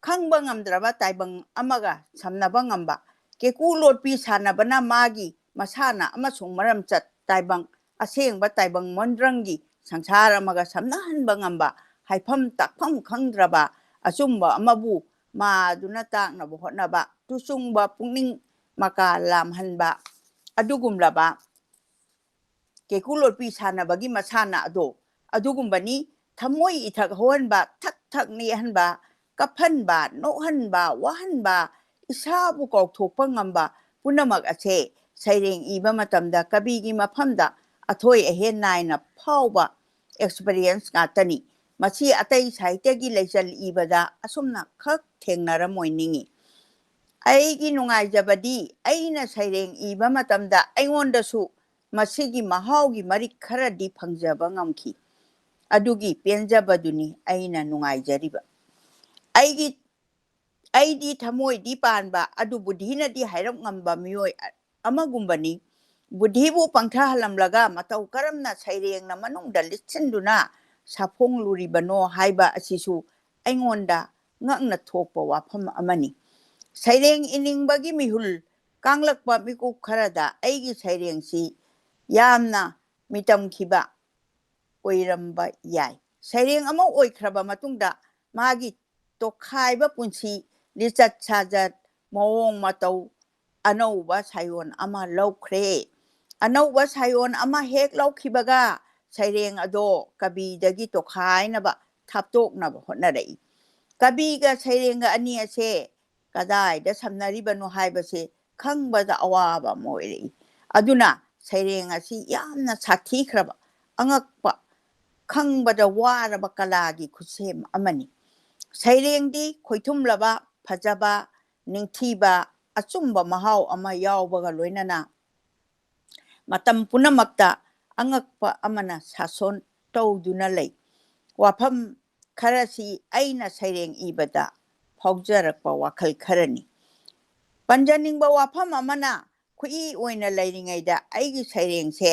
ꯈꯪꯕ ꯉꯝꯗ꯭ꯔꯕ ꯇꯥꯏꯕꯪ ꯑꯃꯒ ꯁꯝꯅꯕ ꯉꯝꯕ, ꯀꯦꯀꯨ ꯂꯣꯠꯄꯤ ꯁꯥꯟꯅꯕꯅ ꯃꯥꯒꯤ ꯃꯁꯥꯟꯅ ꯑꯃꯁꯨꯡ ꯃꯔꯝꯆꯠ ꯇꯥꯏꯕꯪ, ꯑꯁꯦꯡꯕ ꯇꯥꯏꯕꯪ ꯃꯣꯟꯗ꯭ꯔꯪꯒꯤ ꯁꯪꯁꯥꯔ ꯑꯃꯒ ꯁꯝꯅꯍꯟꯕ ꯉꯝꯕ, ꯍꯥꯏꯐꯝ ꯇꯥꯛꯐꯝ ꯈꯪꯗ꯭ꯔꯕ ꯑꯆꯨꯝꯕ ꯑꯃꯕꯨ ꯃꯥꯗꯨꯅ ꯇꯥꯛꯅꯕ ꯍꯣꯠꯅꯕ, ꯇꯨꯆꯨꯡꯕ ꯄꯨꯛꯅꯤꯡ ꯃꯀꯥ ꯂꯥꯝꯍꯟꯕ ꯑꯗꯨꯒꯨꯝꯂꯕ ꯀꯦꯀꯨ ꯂꯣꯠꯄꯤ ꯁꯥꯟꯅꯕꯒꯤ ꯃꯁꯥꯟꯅ ꯑꯗꯣ ꯑꯗꯨꯒꯨꯝꯕꯅꯤ꯫ ꯊꯃꯣꯏ ꯏꯊꯛ ꯍꯧꯍꯟꯕ, ꯊꯛ ꯊꯛ ꯅꯤꯛꯍꯟꯕ, ꯀꯞꯍꯟꯕ, ꯅꯣꯛꯍꯟꯕ, ꯋꯥꯍꯟꯕ, ꯏꯁꯥꯕꯨ ꯀꯥꯎꯊꯣꯛꯄ ꯉꯝꯕ ꯄꯨꯝꯅꯃꯛ ꯑꯁꯦ ꯁꯩꯔꯦꯡ ꯏꯕ ꯃꯇꯝꯗ ꯀꯕꯤꯒꯤ ꯃꯐꯝꯗ ꯑꯊꯣꯏ ꯑꯍꯦꯟ ꯅꯥꯏꯅ ꯐꯥꯎꯕ ꯑꯦꯛꯁꯄꯤꯔꯤꯌꯦꯟꯁ ꯉꯥꯛꯇꯅꯤ꯫ ꯃꯁꯤ ꯑꯇꯩ ꯁꯥꯍꯤꯇ꯭ꯌꯒꯤ ꯂꯩꯆꯜ ꯏꯕꯗ ꯑꯁꯨꯝꯅ ꯈꯛ ꯊꯦꯡꯅꯔꯝꯃꯣꯏ ꯅꯤꯡꯏ꯫ ꯑꯩꯒꯤ ꯅꯨꯡꯉꯥꯏꯖꯕꯗꯤ ꯑꯩꯅ ꯁꯩꯔꯦꯡ ꯏꯕ ꯃꯇꯝꯗ ꯑꯩꯉꯣꯟꯗꯁꯨ ꯃꯁꯤꯒꯤ ꯃꯍꯥꯎꯒꯤ ꯃꯔꯤꯛ ꯈꯔꯗꯤ ꯐꯪꯖꯕ ꯉꯝꯈꯤ꯫ ꯑꯗꯨꯒꯤ ꯄꯦꯟꯖꯕꯗꯨꯅꯤ ꯑꯩꯅ ꯅꯨꯡꯉꯥꯏꯖꯔꯤꯕ꯫ ꯑꯩꯒꯤ, ꯑꯩꯗꯤ ꯊꯃꯣꯏꯗꯤ ꯄꯥꯟꯕ, ꯑꯗꯨ ꯕꯨꯙꯤꯅꯗꯤ ꯍꯥꯏꯔꯞ ꯉꯝꯕ ꯃꯤꯑꯣꯏ ꯑꯃꯒꯨꯝꯕꯅꯤ꯫ ꯕꯨꯙꯤꯕꯨ ꯄꯪꯊꯍꯜꯂꯝꯂꯒ ꯃꯇꯧ ꯀꯔꯝꯅ ꯁꯩꯔꯦꯡꯅ ꯃꯅꯨꯡꯗ ꯂꯤꯠꯁꯤꯟꯗꯨꯅ ꯁꯥꯐꯣꯡꯂꯨꯔꯤꯕꯅꯣ ꯍꯥꯏꯕ ꯑꯁꯤꯁꯨ ꯑꯩꯉꯣꯟꯗ ꯉꯛꯅ ꯊꯣꯛꯄ ꯋꯥꯐꯝ ꯑꯃꯅꯤ꯫ ꯁꯩꯔꯦꯡ ꯏꯅꯤꯡꯕꯒꯤ ꯃꯤꯍꯨꯜ ꯀꯥꯡꯂꯛꯄ ꯃꯤꯀꯨꯞ ꯈꯔꯗ ꯑꯩꯒꯤ ꯁꯩꯔꯦꯡꯁꯤ ꯌꯥꯝꯅ ꯃꯤꯇꯝꯈꯤꯕ ꯑꯣꯏꯔꯝꯕ ꯌꯥꯏ꯫ ꯁꯩꯔꯦꯡ ꯑꯃ ꯑꯣꯏꯈ꯭ꯔꯕ ꯃꯇꯨꯡꯗ ꯃꯥꯒꯤ ꯇꯣꯈꯥꯏꯕ ꯄꯨꯟꯁꯤ, ꯂꯤꯆꯠ ꯁꯥꯖꯠ, ꯃꯑꯣꯡ ꯃꯇꯧ ꯑꯅꯧꯕ ꯁꯥꯌꯣꯟ ꯑꯃ ꯂꯧꯈ꯭ꯔꯦ꯫ ꯑꯅꯧꯕ ꯁꯥꯌꯣꯟ ꯑꯃ ꯍꯦꯛ ꯂꯧꯈꯤꯕꯒ ꯁꯩꯔꯦꯡ ꯑꯗꯣ ꯀꯕꯤꯗꯒꯤ ꯇꯣꯈꯥꯏꯅꯕ ꯊꯥꯞꯇꯣꯛꯅꯕ ꯍꯣꯠꯅꯔꯛꯏ꯫ ꯀꯕꯤꯒ ꯁꯩꯔꯦꯡꯒ ꯑꯅꯤ ꯑꯁꯦ ꯀꯗꯥꯏꯗ ꯁꯝꯅꯔꯤꯕꯅꯣ ꯍꯥꯏꯕꯁꯦ ꯈꯪꯕꯗ ꯑꯋꯥꯕ ꯑꯃ ꯑꯣꯏꯔꯛꯏ꯫ ꯑꯗꯨꯅ ꯁꯩꯔꯦꯡ ꯑꯁꯤ ꯌꯥꯝꯅ ꯁꯥꯊꯤꯈ꯭ꯔꯕ, ꯑꯉꯛꯄ, ꯈꯪꯕꯗ ꯋꯥꯔꯕ ꯀꯂꯥꯒꯤ ꯈꯨꯠꯁꯦꯝ ꯑꯃꯅꯤ꯫ ꯁꯩꯔꯦꯡꯗꯤ ꯈꯣꯏꯊꯨꯝꯂꯕ, ꯐꯖꯕ, ꯅꯤꯡꯊꯤꯕ, ꯑꯆꯨꯝꯕ ꯃꯍꯥꯎ ꯑꯃ ꯌꯥꯎꯕꯒ ꯂꯣꯏꯅꯅ ꯃꯇꯝ ꯄꯨꯝꯅꯃꯛꯇ ꯑꯉꯛꯄ ꯑꯃꯅ ꯁꯥꯁꯣꯟ ꯇꯧꯗꯨꯅ ꯂꯩ꯫ ꯋꯥꯐꯝ ꯈꯔꯁꯤ ꯑꯩꯅ ꯁꯩꯔꯦꯡ ꯏꯕꯗ ꯐꯥꯎꯖꯔꯛꯄ ꯋꯥꯈꯜ ꯈꯔꯅꯤ꯫ ꯄꯟꯖꯅꯤꯡꯕ ꯋꯥꯐꯝ ꯑꯃꯅ, ꯈꯨꯏ ꯑꯣꯏꯅ ꯂꯩꯔꯤꯉꯩꯗ ꯑꯩꯒꯤ ꯁꯩꯔꯦꯡꯁꯦ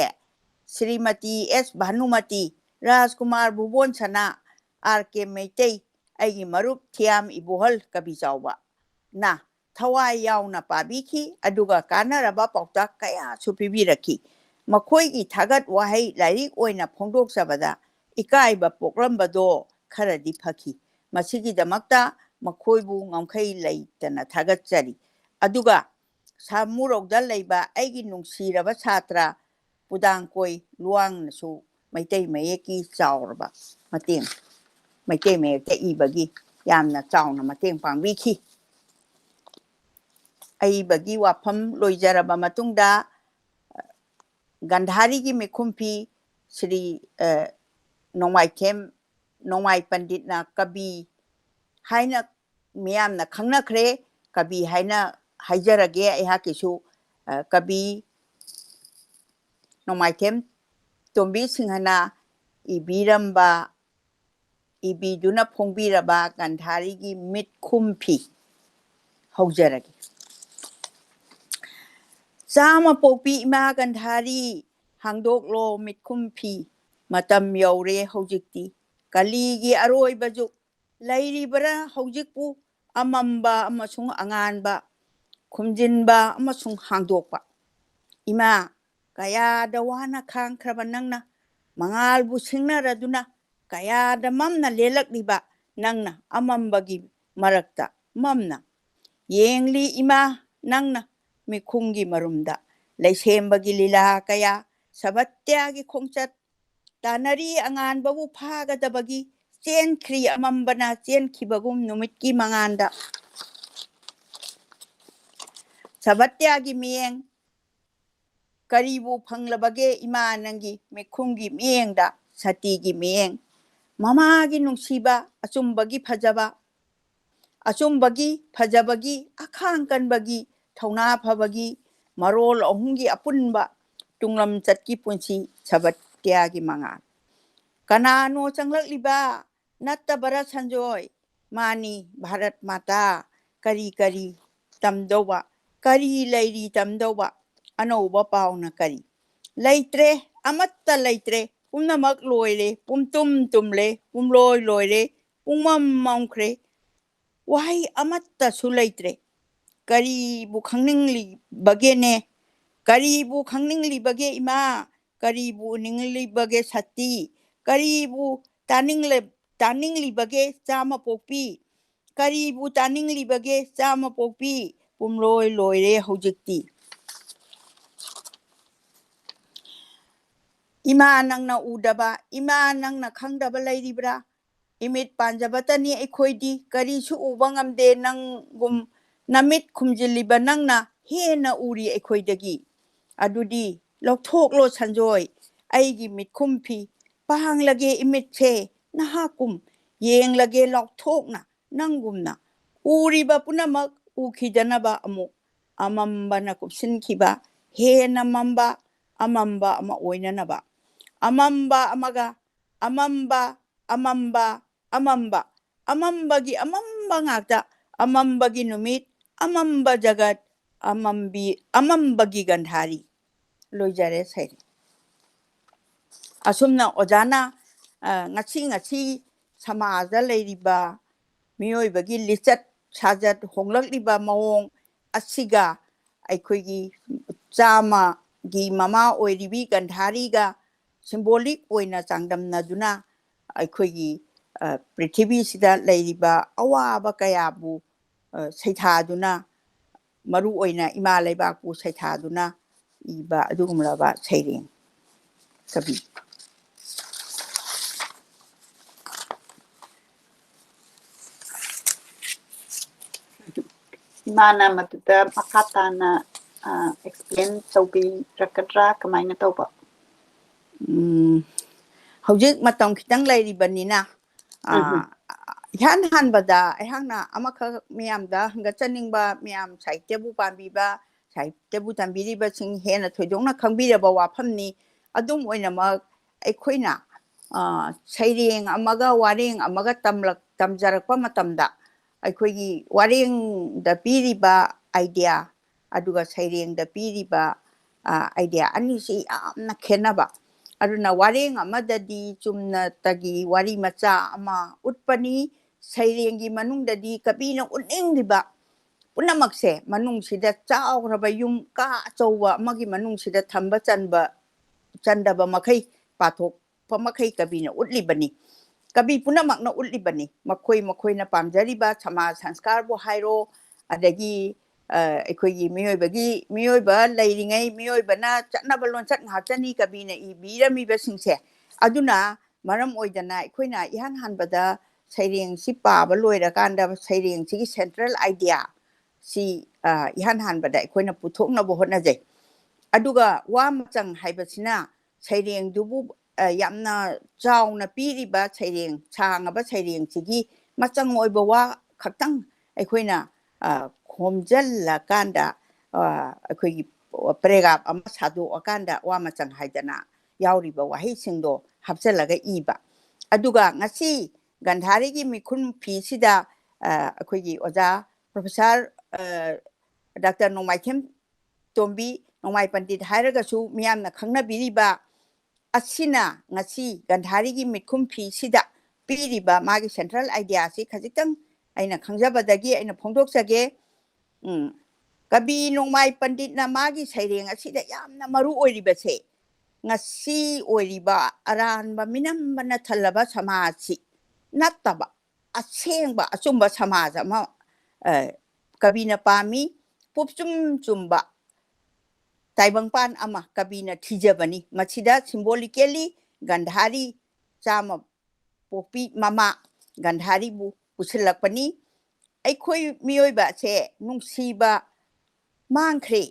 ꯁ꯭ꯔꯤꯃꯇꯤ ꯑꯦꯁ ꯚꯥꯅꯨꯃꯇꯤ, ꯔꯥꯖꯀꯨꯃꯥꯔ ꯚꯨꯕꯣꯟ ꯁꯅꯥ, ꯑꯥꯔ ꯀꯦ ꯃꯩꯇꯩ, ꯑꯩꯒꯤ ꯃꯔꯨꯞ ꯊꯤꯌꯥꯝ ꯏꯕꯣꯍꯜ ꯀꯕꯤ ꯆꯥꯎꯕꯅ ꯊꯋꯥꯏ ꯌꯥꯎꯅ ꯄꯥꯕꯤꯈꯤ, ꯑꯗꯨꯒ ꯀꯥꯟꯅꯔꯕ ꯄꯥꯎꯇꯥꯛ ꯀꯌꯥꯁꯨ ꯄꯤꯕꯤꯔꯛꯈꯤ꯫ ꯃꯈꯣꯏꯒꯤ ꯊꯥꯒꯠ ꯋꯥꯍꯩ ꯂꯥꯏꯔꯤꯛ ꯑꯣꯏꯅ ꯐꯣꯡꯗꯣꯛꯆꯕꯗ ꯏꯀꯥꯏꯕ ꯄꯣꯛꯂꯝꯕꯗꯣ ꯈꯔꯗꯤ ꯐꯈꯤ꯫ ꯃꯁꯤꯒꯤꯗꯃꯛꯇ ꯃꯈꯣꯏꯕꯨ ꯉꯝꯈꯩ ꯂꯩꯇꯅ ꯊꯥꯒꯠꯆꯔꯤ꯫ ꯑꯗꯨꯒ ꯁꯥꯃꯨꯔꯧꯗ ꯂꯩꯕ ꯑꯩꯒꯤ ꯅꯨꯡꯁꯤꯔꯕ ꯁꯥꯇ꯭ꯔ ꯄꯨꯗꯥꯡꯀꯣꯏ ꯂꯨꯋꯥꯡꯅꯁꯨ ꯃꯩꯇꯩ ꯃꯌꯦꯛꯀꯤ ꯆꯥꯎꯔꯕ ꯃꯇꯦꯡ, ꯃꯩꯇꯩ ꯃꯌꯦꯛꯇ ꯏꯕꯒꯤ ꯌꯥꯝꯅ ꯆꯥꯎꯅ ꯃꯇꯦꯡ ꯄꯥꯡꯕꯤꯈꯤ꯫ ꯑꯏꯕꯒꯤ ꯋꯥꯐꯝ ꯂꯣꯏꯖꯔꯕ ꯃꯇꯨꯡꯗ, ꯒꯟꯙꯥꯔꯤꯒꯤ ꯃꯤꯈꯨꯝꯐꯤ ꯁ꯭ꯔꯤ, ꯑ, ꯅꯣꯡꯃꯥꯏꯊꯦꯝ, ꯅꯣꯡꯃꯥꯏ ꯄꯟꯗꯤꯠꯅ ꯀꯕꯤ ꯍꯥꯏꯅ ꯃꯤꯌꯥꯝꯅ ꯈꯪꯅꯈ꯭ꯔꯦ꯫ ꯀꯕꯤ ꯍꯥꯏꯅ ꯍꯥꯏꯖꯔꯒꯦ ꯑꯩꯍꯥꯛꯀꯤꯁꯨ꯫ ꯑ, ꯀꯕꯤ ꯅꯣꯡꯃꯥꯏꯊꯦꯝ ꯇꯣꯝꯕꯤ ꯁꯤꯡꯍꯅ ꯏꯕꯤꯔꯝꯕ, ꯏꯕꯤꯗꯨꯅ ꯐꯣꯡꯕꯤꯔꯕ ꯒꯟꯙꯥꯔꯤꯒꯤ ꯃꯤꯠꯈꯨꯝꯐꯤ ꯍꯧꯖꯔꯒꯦ꯫ ꯆꯥꯝꯃ ꯄꯣꯛꯄꯤ ꯏꯃꯥ ꯒꯟꯙꯥꯔꯤ, ꯍꯥꯡꯗꯣꯛꯂꯣ ꯃꯤꯠꯈꯨꯝꯐꯤ꯫ ꯃꯇꯝ ꯌꯧꯔꯦ ꯍꯧꯖꯤꯛꯇꯤ꯫ ꯀꯂꯤꯒꯤ ꯑꯔꯣꯏꯕ ꯖꯨꯛ꯫ ꯂꯩꯔꯤꯕ꯭ꯔꯥ ꯍꯧꯖꯤꯛꯄꯨ ꯑꯃꯝꯕ ꯑꯃꯁꯨꯡ ꯑꯉꯥꯟꯕ, ꯈꯨꯝꯖꯤꯟꯕ ꯑꯃꯁꯨꯡ ꯍꯥꯡꯗꯣꯛꯄ? ꯏꯃꯥ, ꯀꯌꯥꯗ ꯋꯥꯅ ꯈꯥꯡꯈ꯭ꯔꯕ ꯅꯪꯅ, ꯃꯉꯥꯜꯕꯨ ꯁꯤꯡꯅꯔꯗꯨꯅ ꯀꯌꯥꯗ ꯃꯝꯅ ꯂꯦꯜꯂꯛꯂꯤꯕ ꯅꯪꯅ, ꯑꯃꯝꯕꯒꯤ ꯃꯔꯛꯇ ꯃꯝꯅ ꯌꯦꯡꯂꯤ ꯏꯃꯥ ꯅꯪꯅ, ꯃꯤꯈꯨꯝꯒꯤ ꯃꯔꯨꯝꯗ ꯂꯩꯁꯦꯝꯕꯒꯤ ꯂꯤꯂꯥ ꯀꯌꯥ, ꯁꯕꯠꯇ꯭ꯌꯥꯒꯤ ꯈꯣꯡꯆꯠ ꯇꯥꯟꯅꯔꯤ꯫ ꯑꯉꯥꯟꯕꯕꯨ ꯐꯥꯒꯗꯕꯒꯤ ꯆꯦꯟꯈ꯭ꯔꯤ ꯑꯃꯝꯕꯅ ꯆꯦꯟꯈꯤꯕꯒꯨꯝ ꯅꯨꯃꯤꯠꯀꯤ ꯃꯉꯥꯟꯗ꯫ ꯁꯕꯠꯇ꯭ꯌꯥꯒꯤ ꯃꯤꯠꯌꯦꯡ ꯀꯔꯤꯕꯨ ꯐꯪꯂꯕꯒꯦ ꯏꯃꯥ ꯅꯪꯒꯤ ꯃꯤꯠꯈꯨꯝꯒꯤ ꯃꯤꯠꯌꯦꯡꯗ ꯁꯇꯤꯒꯤ ꯃꯤꯠꯌꯦꯡ? ꯃꯃꯥꯒꯤ ꯅꯨꯡꯁꯤꯕ, ꯑꯆꯨꯝꯕꯒꯤ ꯐꯖꯕ, ꯑꯆꯨꯝꯕꯒꯤ ꯐꯖꯕꯒꯤ, ꯑꯈꯥꯡ ꯀꯟꯕꯒꯤ, ꯊꯧꯅꯥ ꯐꯕꯒꯤ ꯃꯔꯣꯜ ꯑꯍꯨꯝꯒꯤ ꯑꯄꯨꯟꯕ ꯇꯨꯡꯂꯝꯆꯠꯀꯤ ꯄꯨꯟꯁꯤ ꯁꯕꯇ꯭ꯌꯥꯒꯤ ꯃꯉꯥꯜ꯫ ꯀꯅꯥꯅꯣ ꯆꯪꯂꯛꯂꯤꯕ? ꯅꯠꯇꯕꯔ ꯁꯟꯖꯣꯏ? ꯃꯥꯅꯤ, ꯚꯥꯔꯠ ꯃꯥꯇꯥ꯫ ꯀꯔꯤ ꯀꯔꯤ ꯇꯝꯗꯧꯕ? ꯀꯔꯤ ꯂꯩꯔꯤ ꯇꯝꯗꯧꯕ? ꯑꯅꯧꯕ ꯄꯥꯎꯅ ꯀꯔꯤ? ꯂꯩꯇ꯭ꯔꯦ, ꯑꯃꯠꯇ ꯂꯩꯇ꯭ꯔꯦ꯫ ꯄꯨꯝꯅꯃꯛ ꯂꯣꯏꯔꯦ, ꯄꯨꯝꯇꯨꯝ ꯇꯨꯝꯂꯦ, ꯄꯨꯝꯂꯣꯏ ꯂꯣꯏꯔꯦ, ꯄꯨꯡꯃꯝ ꯃꯝꯈ꯭ꯔꯦ꯫ ꯋꯥꯍꯩ ꯑꯃꯠꯇꯁꯨ ꯂꯩꯇ꯭ꯔꯦ꯫ ꯀꯔꯤꯕꯨ ꯈꯪꯅꯤꯡꯂꯤꯕꯒꯦꯅꯦ? ꯀꯔꯤꯕꯨ ꯈꯪꯅꯤꯡꯂꯤꯕꯒꯦ ꯏꯃꯥ? ꯀꯔꯤꯕꯨ ꯎꯅꯤꯡꯂꯤꯕꯒꯦ ꯁꯇꯤ? ꯀꯔꯤꯕꯨ ꯇꯥꯅꯤꯡꯂ-, ꯇꯥꯅꯤꯡꯂꯤꯕꯒꯦ ꯆꯥꯝꯃ ꯄꯣꯛꯄꯤ? ꯀꯔꯤꯕꯨ ꯇꯥꯅꯤꯡꯂꯤꯕꯒꯦ ꯆꯥꯝꯃ ꯄꯣꯛꯄꯤ? ꯄꯨꯝꯂꯣꯏ ꯂꯣꯏꯔꯦ ꯍꯧꯖꯤꯛꯇꯤ꯫ ꯏꯃꯥ ꯅꯪꯅ ꯎꯗꯕ, ꯏꯃꯥ ꯅꯪꯅ ꯈꯪꯗꯕ ꯂꯩꯔꯤꯕ꯭ꯔꯥ? ꯏꯃꯤꯠ ꯄꯥꯟꯖꯕꯇꯅꯤ ꯑꯩꯈꯣꯏꯗꯤ, ꯀꯔꯤꯁꯨ ꯎꯕ ꯉꯝꯗꯦ ꯅꯪꯒꯨꯝ꯫ ꯅꯃꯤꯠ ꯈꯨꯝꯖꯤꯜꯂꯤꯕ ꯅꯪꯅ ꯍꯦꯟꯅ ꯎꯔꯤ ꯑꯩꯈꯣꯏꯗꯒꯤ꯫ ꯑꯗꯨꯗꯤ ꯂꯧꯊꯣꯛꯂꯣ ꯁꯟꯖꯣꯏ, ꯑꯩꯒꯤ ꯃꯤꯠꯈꯨꯝ ꯐꯤ꯫ ꯄꯥꯡꯂꯒꯦ ꯏꯃꯤꯠꯁꯦ ꯅꯍꯥꯛꯀꯨꯝ, ꯌꯦꯡꯂꯒꯦ ꯂꯥꯎꯊꯣꯛꯅ ꯅꯪꯒꯨꯝꯅ꯫ ꯎꯔꯤꯕ ꯄꯨꯝꯅꯃꯛ ꯎꯈꯤꯗꯅꯕ ꯑꯃꯨꯛ꯫ ꯑꯃꯝꯕꯅ ꯀꯨꯞꯁꯤꯟꯈꯤꯕ, ꯍꯦꯟꯅ ꯃꯝꯕ, ꯑꯃꯝꯕ ꯑꯃ ꯑꯣꯏꯅꯅꯕ꯫ ꯑꯃꯝꯕ ꯑꯃꯒ, ꯑꯃꯝꯕ, ꯑꯃꯝꯕ, ꯑꯃꯝꯕ, ꯑꯃꯝꯕꯒꯤ ꯑꯃꯝꯕ ꯉꯥꯛꯇ, ꯑꯃꯝꯕꯒꯤ ꯅꯨꯃꯤꯠ, ꯑꯃꯝꯕ ꯖꯒꯠ, ꯑꯃꯝꯕꯤ, ꯑꯃꯝꯕꯒꯤ ꯒꯟꯙꯥꯔꯤ꯫ ꯂꯣꯏꯖꯔꯦ ꯁꯩꯔꯦꯡ꯫ ꯑꯁꯨꯝꯅ ꯑꯣꯖꯥꯅ, ꯑ, ꯉꯁꯤ ꯉꯁꯤ ꯁꯃꯥꯖꯗ ꯂꯩꯔꯤꯕ ꯃꯤꯑꯣꯏꯕꯒꯤ ꯂꯤꯆꯠ ꯁꯥꯖꯠ ꯍꯣꯡꯂꯛꯂꯤꯕ ꯃꯑꯣꯡ ꯑꯁꯤꯒ ꯑꯩꯈꯣꯏꯒꯤ ꯆꯥꯝꯃꯒꯤ ꯃꯃꯥ ꯑꯣꯏꯔꯤꯕꯤ ꯒꯟꯙꯥꯔꯤꯒ symbolic ꯑꯣꯏꯅ ꯆꯥꯡꯗꯝꯅꯗꯨꯅ ꯑꯩꯈꯣꯏꯒꯤ, ꯑ, ꯄ꯭ꯔꯤꯊꯤꯕꯤꯁꯤꯗ ꯂꯩꯔꯤꯕ ꯑꯋꯥꯕ ꯀꯌꯥꯕꯨ, ꯑ, ꯁꯩꯊꯥꯗꯨꯅ, ꯃꯔꯨ ꯑꯣꯏꯅ ꯏꯃꯥ ꯂꯩꯕꯥꯛꯄꯨ ꯁꯩꯊꯥꯗꯨꯅ ꯏꯕ ꯑꯗꯨꯒꯨꯝꯂꯕ ꯁꯩꯔꯦꯡ ꯀꯕꯤ꯫ ꯏꯃꯥꯅ ꯃꯗꯨꯗ ꯃꯈꯥ ꯇꯥꯅ ꯑꯦꯛꯁꯄ꯭ꯂꯦꯟ ꯇꯧꯕꯤꯔꯛꯀꯗ꯭ꯔꯥ? ꯀꯃꯥꯏꯅ ꯇꯧꯕ? ꯎꯝ, ꯍꯧꯖꯤꯛ ꯃꯇꯝ ꯈꯤꯇꯪ ꯂꯩꯔꯤꯕꯅꯤꯅ, ꯑ, ꯎꯝ, ꯎꯝ꯫ ꯏꯍꯥꯟ ꯍꯥꯟꯕꯗ ꯑꯩꯍꯥꯛꯅ ꯑꯃꯈꯛ ꯃꯌꯥꯝꯗ ꯍꯪꯒꯠꯆꯅꯤꯡꯕ, ꯃꯌꯥꯝ ꯁꯥꯍꯤꯇ꯭ꯌꯕꯨ ꯄꯥꯝꯕꯤꯕ, ꯁꯥꯍꯤꯇ꯭ꯌꯕꯨ ꯇꯝꯕꯤꯔꯤꯕꯁꯤꯡ ꯍꯦꯟꯅ ꯊꯣꯏꯗꯣꯛꯅ ꯈꯪꯕꯤꯔꯕ ꯋꯥꯐꯝꯅꯤ꯫ ꯑꯗꯨꯝ ꯑꯣꯏꯅꯃꯛ, ꯑꯩꯈꯣꯏꯅ, ꯑ, ꯁꯩꯔꯦꯡ ꯑꯃꯒ ꯋꯥꯔꯦꯡ ꯑꯃꯒ ꯇꯝꯂꯛ-, ꯇꯝꯖꯔꯛꯄ ꯃꯇꯝꯗ, ꯑꯩꯈꯣꯏꯒꯤ ꯋꯥꯔꯦꯡꯗ ꯄꯤꯔꯤꯕ ꯑꯥꯏꯗꯤꯌꯥ ꯑꯗꯨꯒ ꯁꯩꯔꯦꯡꯗ ꯄꯤꯔꯤꯕ, ꯑ, ꯑꯥꯏꯗꯤꯌꯥ ꯑꯅꯤꯁꯤ ꯌꯥꯝꯅ ꯈꯦꯠꯅꯕ꯫ ꯑꯗꯨꯅ ꯋꯥꯔꯦꯡ ꯑꯃꯗꯗꯤ ꯆꯨꯝꯅꯇꯒꯤ ꯋꯥꯔꯤ ꯃꯆꯥ ꯑꯃ ꯎꯠꯄꯅꯤ, ꯁꯩꯔꯦꯡꯒꯤ ꯃꯅꯨꯡꯗꯗꯤ ꯀꯕꯤꯅ ꯎꯠꯅꯤꯡꯂꯤꯕ ꯄꯨꯝꯅꯃꯛꯁꯦ ꯃꯅꯨꯡꯁꯤꯗ ꯆꯥꯎꯈ꯭ꯔꯕ ꯌꯨꯝ ꯀꯥ ꯑꯆꯧꯕ ꯑꯃꯒꯤ ꯃꯅꯨꯡꯁꯤꯗ ꯊꯝꯕ ꯆꯟꯕ, ꯆꯟꯗꯕ ꯃꯈꯩ ꯄꯥꯊꯣꯛꯄ ꯃꯈꯩ ꯀꯕꯤꯅ ꯎꯠꯂꯤꯕꯅꯤ꯫ ꯀꯕꯤ ꯄꯨꯝꯅꯃꯛꯅ ꯎꯠꯂꯤꯕꯅꯤ꯫ ꯃꯈꯣꯏ ꯃꯈꯣꯏꯅ ꯄꯥꯝꯖꯔꯤꯕ ꯁꯃꯥꯖ ꯁꯪꯁꯀꯥꯔꯕꯨ ꯍꯥꯏꯔꯣ, ꯑꯗꯒꯤ, ꯑ, ꯑꯩꯈꯣꯏꯒꯤ ꯃꯤꯑꯣꯏꯕꯒꯤ, ꯃꯤꯑꯣꯏꯕ ꯂꯩꯔꯤꯉꯩ, ꯃꯤꯑꯣꯏꯕꯅ ꯆꯠꯅꯕ ꯂꯣꯟꯆꯠ ꯉꯥꯛꯇꯅꯤ ꯀꯕꯤꯅ ꯏꯕꯤꯔꯝꯃꯤꯕꯁꯤꯡꯁꯦ꯫ ꯑꯗꯨꯅ ꯃꯔꯝ ꯑꯣꯏꯗꯅ ꯑꯩꯈꯣꯏꯅ ꯏꯍꯥꯟ ꯍꯥꯟꯕꯗ ꯁꯩꯔꯦꯡꯁꯤ ꯄꯥꯕ ꯂꯣꯏꯔꯀꯥꯟꯗ ꯁꯩꯔꯦꯡꯁꯤꯒꯤ ꯁꯦꯟꯇ꯭ꯔꯦꯜ ꯑꯥꯏꯗꯤꯌꯥ ꯁꯤ, ꯑ, ꯏꯍꯥꯟ ꯍꯥꯟꯕꯗ ꯑꯩꯈꯣꯏꯅ ꯄꯨꯊꯣꯛꯅꯕ ꯍꯣꯠꯅꯖꯩ꯫ ꯑꯗꯨꯒ ꯋꯥ ꯃꯆꯪ ꯍꯥꯏꯕꯁꯤꯅ ꯁꯩꯔꯦꯡꯗꯨꯕꯨ, ꯑ, ꯌꯥꯝꯅ ꯆꯥꯎꯅ ꯄꯤꯔꯤꯕ ꯁꯩꯔꯦꯡ, ꯁꯥꯡꯉꯕ ꯁꯩꯔꯦꯡꯁꯤꯒꯤ ꯃꯆꯪ ꯑꯣꯏꯕ ꯋꯥ ꯈꯛꯇꯪ ꯑꯩꯈꯣꯏꯅ, ꯑ, ꯈꯣꯝꯖꯤꯜꯂꯀꯥꯟꯗ, ꯑ, ꯑꯩꯈꯣꯏꯒꯤ ꯄ꯭ꯔꯦꯒꯥꯞ ꯑꯃ ꯁꯥꯗꯣꯛꯑꯀꯥꯟꯗ ꯋꯥ ꯃꯆꯪ ꯍꯥꯏꯗꯅ ꯌꯥꯎꯔꯤꯕ ꯋꯥꯍꯩꯁꯤꯡꯗꯣ ꯍꯥꯞꯆꯤꯜꯂꯒ ꯏꯕ꯫ ꯑꯗꯨꯒ ꯉꯁꯤ ꯒꯟꯙꯥꯔꯤꯒꯤ ꯃꯤꯈꯨꯟ ꯐꯤꯁꯤꯗ, ꯑ, ꯑꯩꯈꯣꯏꯒꯤ ꯑꯣꯖꯥ ꯄ꯭ꯔꯣꯐꯦꯁꯥꯔ, ꯑ, ꯗꯥꯛꯇꯔ ꯅꯣꯡꯃꯥꯏꯊꯦꯝ ꯇꯣꯝꯕꯤ, ꯅꯣꯡꯃꯥꯏ ꯄꯟꯗꯤꯠ ꯍꯥꯏꯔꯒꯁꯨ ꯃꯤꯌꯥꯝꯅ ꯈꯪꯅꯕꯤꯔꯤꯕ ꯑꯁꯤꯅ ꯉꯁꯤ ꯒꯟꯙꯥꯔꯤꯒꯤ ꯃꯤꯠꯈꯨꯝ ꯐꯤꯁꯤꯗ ꯄꯤꯔꯤꯕ ꯃꯥꯒꯤ ꯁꯦꯟꯇ꯭ꯔꯦꯜ ꯑꯥꯏꯗꯤꯌꯥꯁꯤ ꯈꯖꯤꯛꯇꯪ ꯑꯩꯅ ꯈꯪꯖꯕꯗꯒꯤ ꯑꯩꯅ ꯐꯣꯡꯗꯣꯛꯆꯒꯦ꯫ ꯎꯝ, ꯀꯕꯤ ꯅꯣꯡꯃꯥꯏ ꯄꯟꯗꯤꯠꯅ ꯃꯥꯒꯤ ꯁꯩꯔꯦꯡ ꯑꯁꯤꯗ ꯌꯥꯝꯅ ꯃꯔꯨ ꯑꯣꯏꯔꯤꯕꯁꯦ, ꯉꯁꯤ ꯑꯣꯏꯔꯤꯕ ꯑꯔꯥꯟꯕ ꯃꯤꯅꯝꯕꯅ ꯊꯜꯂꯕ ꯁꯃꯥꯖꯁꯤ ꯅꯠꯇꯕ, ꯑꯁꯦꯡꯕ ꯑꯆꯨꯝꯕ ꯁꯃꯥꯖ ꯑꯃ, ꯑ, ꯀꯕꯤꯅ ꯄꯥꯝꯃꯤ꯫ ꯄꯨꯞꯆꯨꯝ ꯆꯨꯝꯕ ꯇꯥꯏꯕꯪꯄꯥꯟ ꯑꯃ ꯀꯕꯤꯅ ꯊꯤꯖꯕꯅꯤ꯫ ꯃꯁꯤꯗ ꯁꯤꯝꯕꯣꯂꯤꯀꯦꯂꯤ ꯒꯟꯙꯥꯔꯤ ꯆꯥꯝꯃ ꯄꯣꯛꯄꯤ ꯃꯃꯥ ꯒꯟꯙꯥꯔꯤꯕꯨ ꯄꯨꯁꯤꯜꯂꯛꯄꯅꯤ꯫ ꯑꯩꯈꯣꯏ ꯃꯤꯑꯣꯏꯕ ꯑꯁꯦ ꯅꯨꯡꯁꯤꯕ ꯃꯥꯡꯈ꯭ꯔꯦ,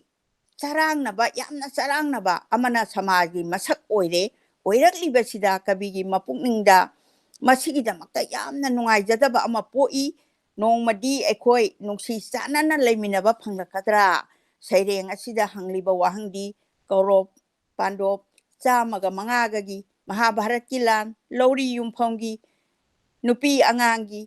ꯆꯔꯥꯡꯅꯕ, ꯌꯥꯝꯅ ꯆꯔꯥꯡꯅꯕ ꯑꯃꯅ ꯁꯃꯥꯖꯒꯤ ꯃꯁꯛ ꯑꯣꯏꯔꯦ꯫ ꯑꯣꯏꯔꯛꯂꯤꯕꯁꯤꯗ ꯀꯕꯤꯒꯤ ꯃꯄꯨꯛꯅꯤꯡꯗ ꯃꯁꯤꯒꯤꯗꯃꯛꯇ ꯌꯥꯝꯅ ꯅꯨꯡꯉꯥꯏꯖꯗꯕ ꯑꯃ ꯄꯣꯛꯏ꯫ ꯅꯣꯡꯃꯗꯤ ꯑꯩꯈꯣꯏ ꯅꯨꯡꯁꯤ ꯆꯥꯟꯅꯅ ꯂꯩꯃꯤꯟꯅꯕ ꯐꯪꯂꯛꯀꯗ꯭ꯔꯥ? ꯁꯩꯔꯦꯡ ꯑꯁꯤꯗ ꯍꯪꯂꯤꯕ ꯋꯥꯍꯪꯗꯤ ꯀꯧꯔꯣꯞ ꯄꯥꯟꯗꯣꯞ ꯆꯥꯝꯃꯒ ꯃꯉꯥꯒꯒꯤ ꯃꯍꯥꯚꯥꯔꯠꯀꯤ ꯂꯥꯟ, ꯂꯧꯔꯤ ꯌꯨꯝꯐꯝꯒꯤ ꯅꯨꯄꯤ ꯑꯉꯥꯡꯒꯤ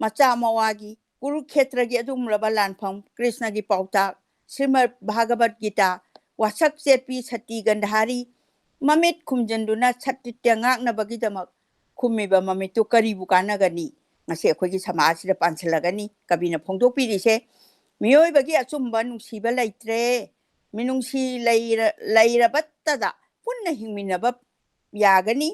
ꯃꯆꯥ ꯃꯋꯥꯒꯤ ꯀꯨꯔꯨꯈꯦꯇ꯭ꯔꯒꯤ ꯑꯗꯨꯒꯨꯝꯂꯕ ꯂꯥꯟꯐꯝ, ꯀ꯭ꯔꯤꯁꯅꯒꯤ ꯄꯥꯎꯇꯥꯛ, ꯁ꯭ꯔꯤꯃꯗ ꯚꯥꯒꯕꯠ ꯒꯤꯇꯥ, ꯋꯥꯁꯛ ꯆꯦꯠꯄꯤ ꯁꯇꯤ ꯒꯟꯙꯥꯔꯤ, ꯃꯃꯤꯠ ꯈꯨꯝꯖꯤꯟꯗꯨꯅ ꯁꯇꯤꯇ꯭ꯌ ꯉꯥꯛꯅꯕꯒꯤꯗꯃꯛ ꯈꯨꯝꯃꯤꯕ ꯃꯃꯤꯠꯇꯨ ꯀꯔꯤꯕꯨ ꯀꯥꯟꯅꯒꯅꯤ? ꯉꯁꯤ ꯑꯩꯈꯣꯏꯒꯤ ꯁꯃꯥꯖꯁꯤꯗ ꯄꯥꯟꯁꯤꯜꯂꯒꯅꯤ꯫ ꯀꯕꯤꯅ ꯐꯣꯡꯗꯣꯛꯄꯤꯔꯤꯁꯦ, ꯃꯤꯑꯣꯏꯕꯒꯤ ꯑꯆꯨꯝꯕ ꯅꯨꯡꯁꯤꯕ ꯂꯩꯇ꯭ꯔꯦ꯫ ꯃꯤꯅꯨꯡꯁꯤ ꯂꯩꯔ-, ꯂꯩꯔꯕꯇꯗ ꯄꯨꯟꯅ ꯍꯤꯡꯃꯤꯟꯅꯕ ꯌꯥꯒꯅꯤ꯫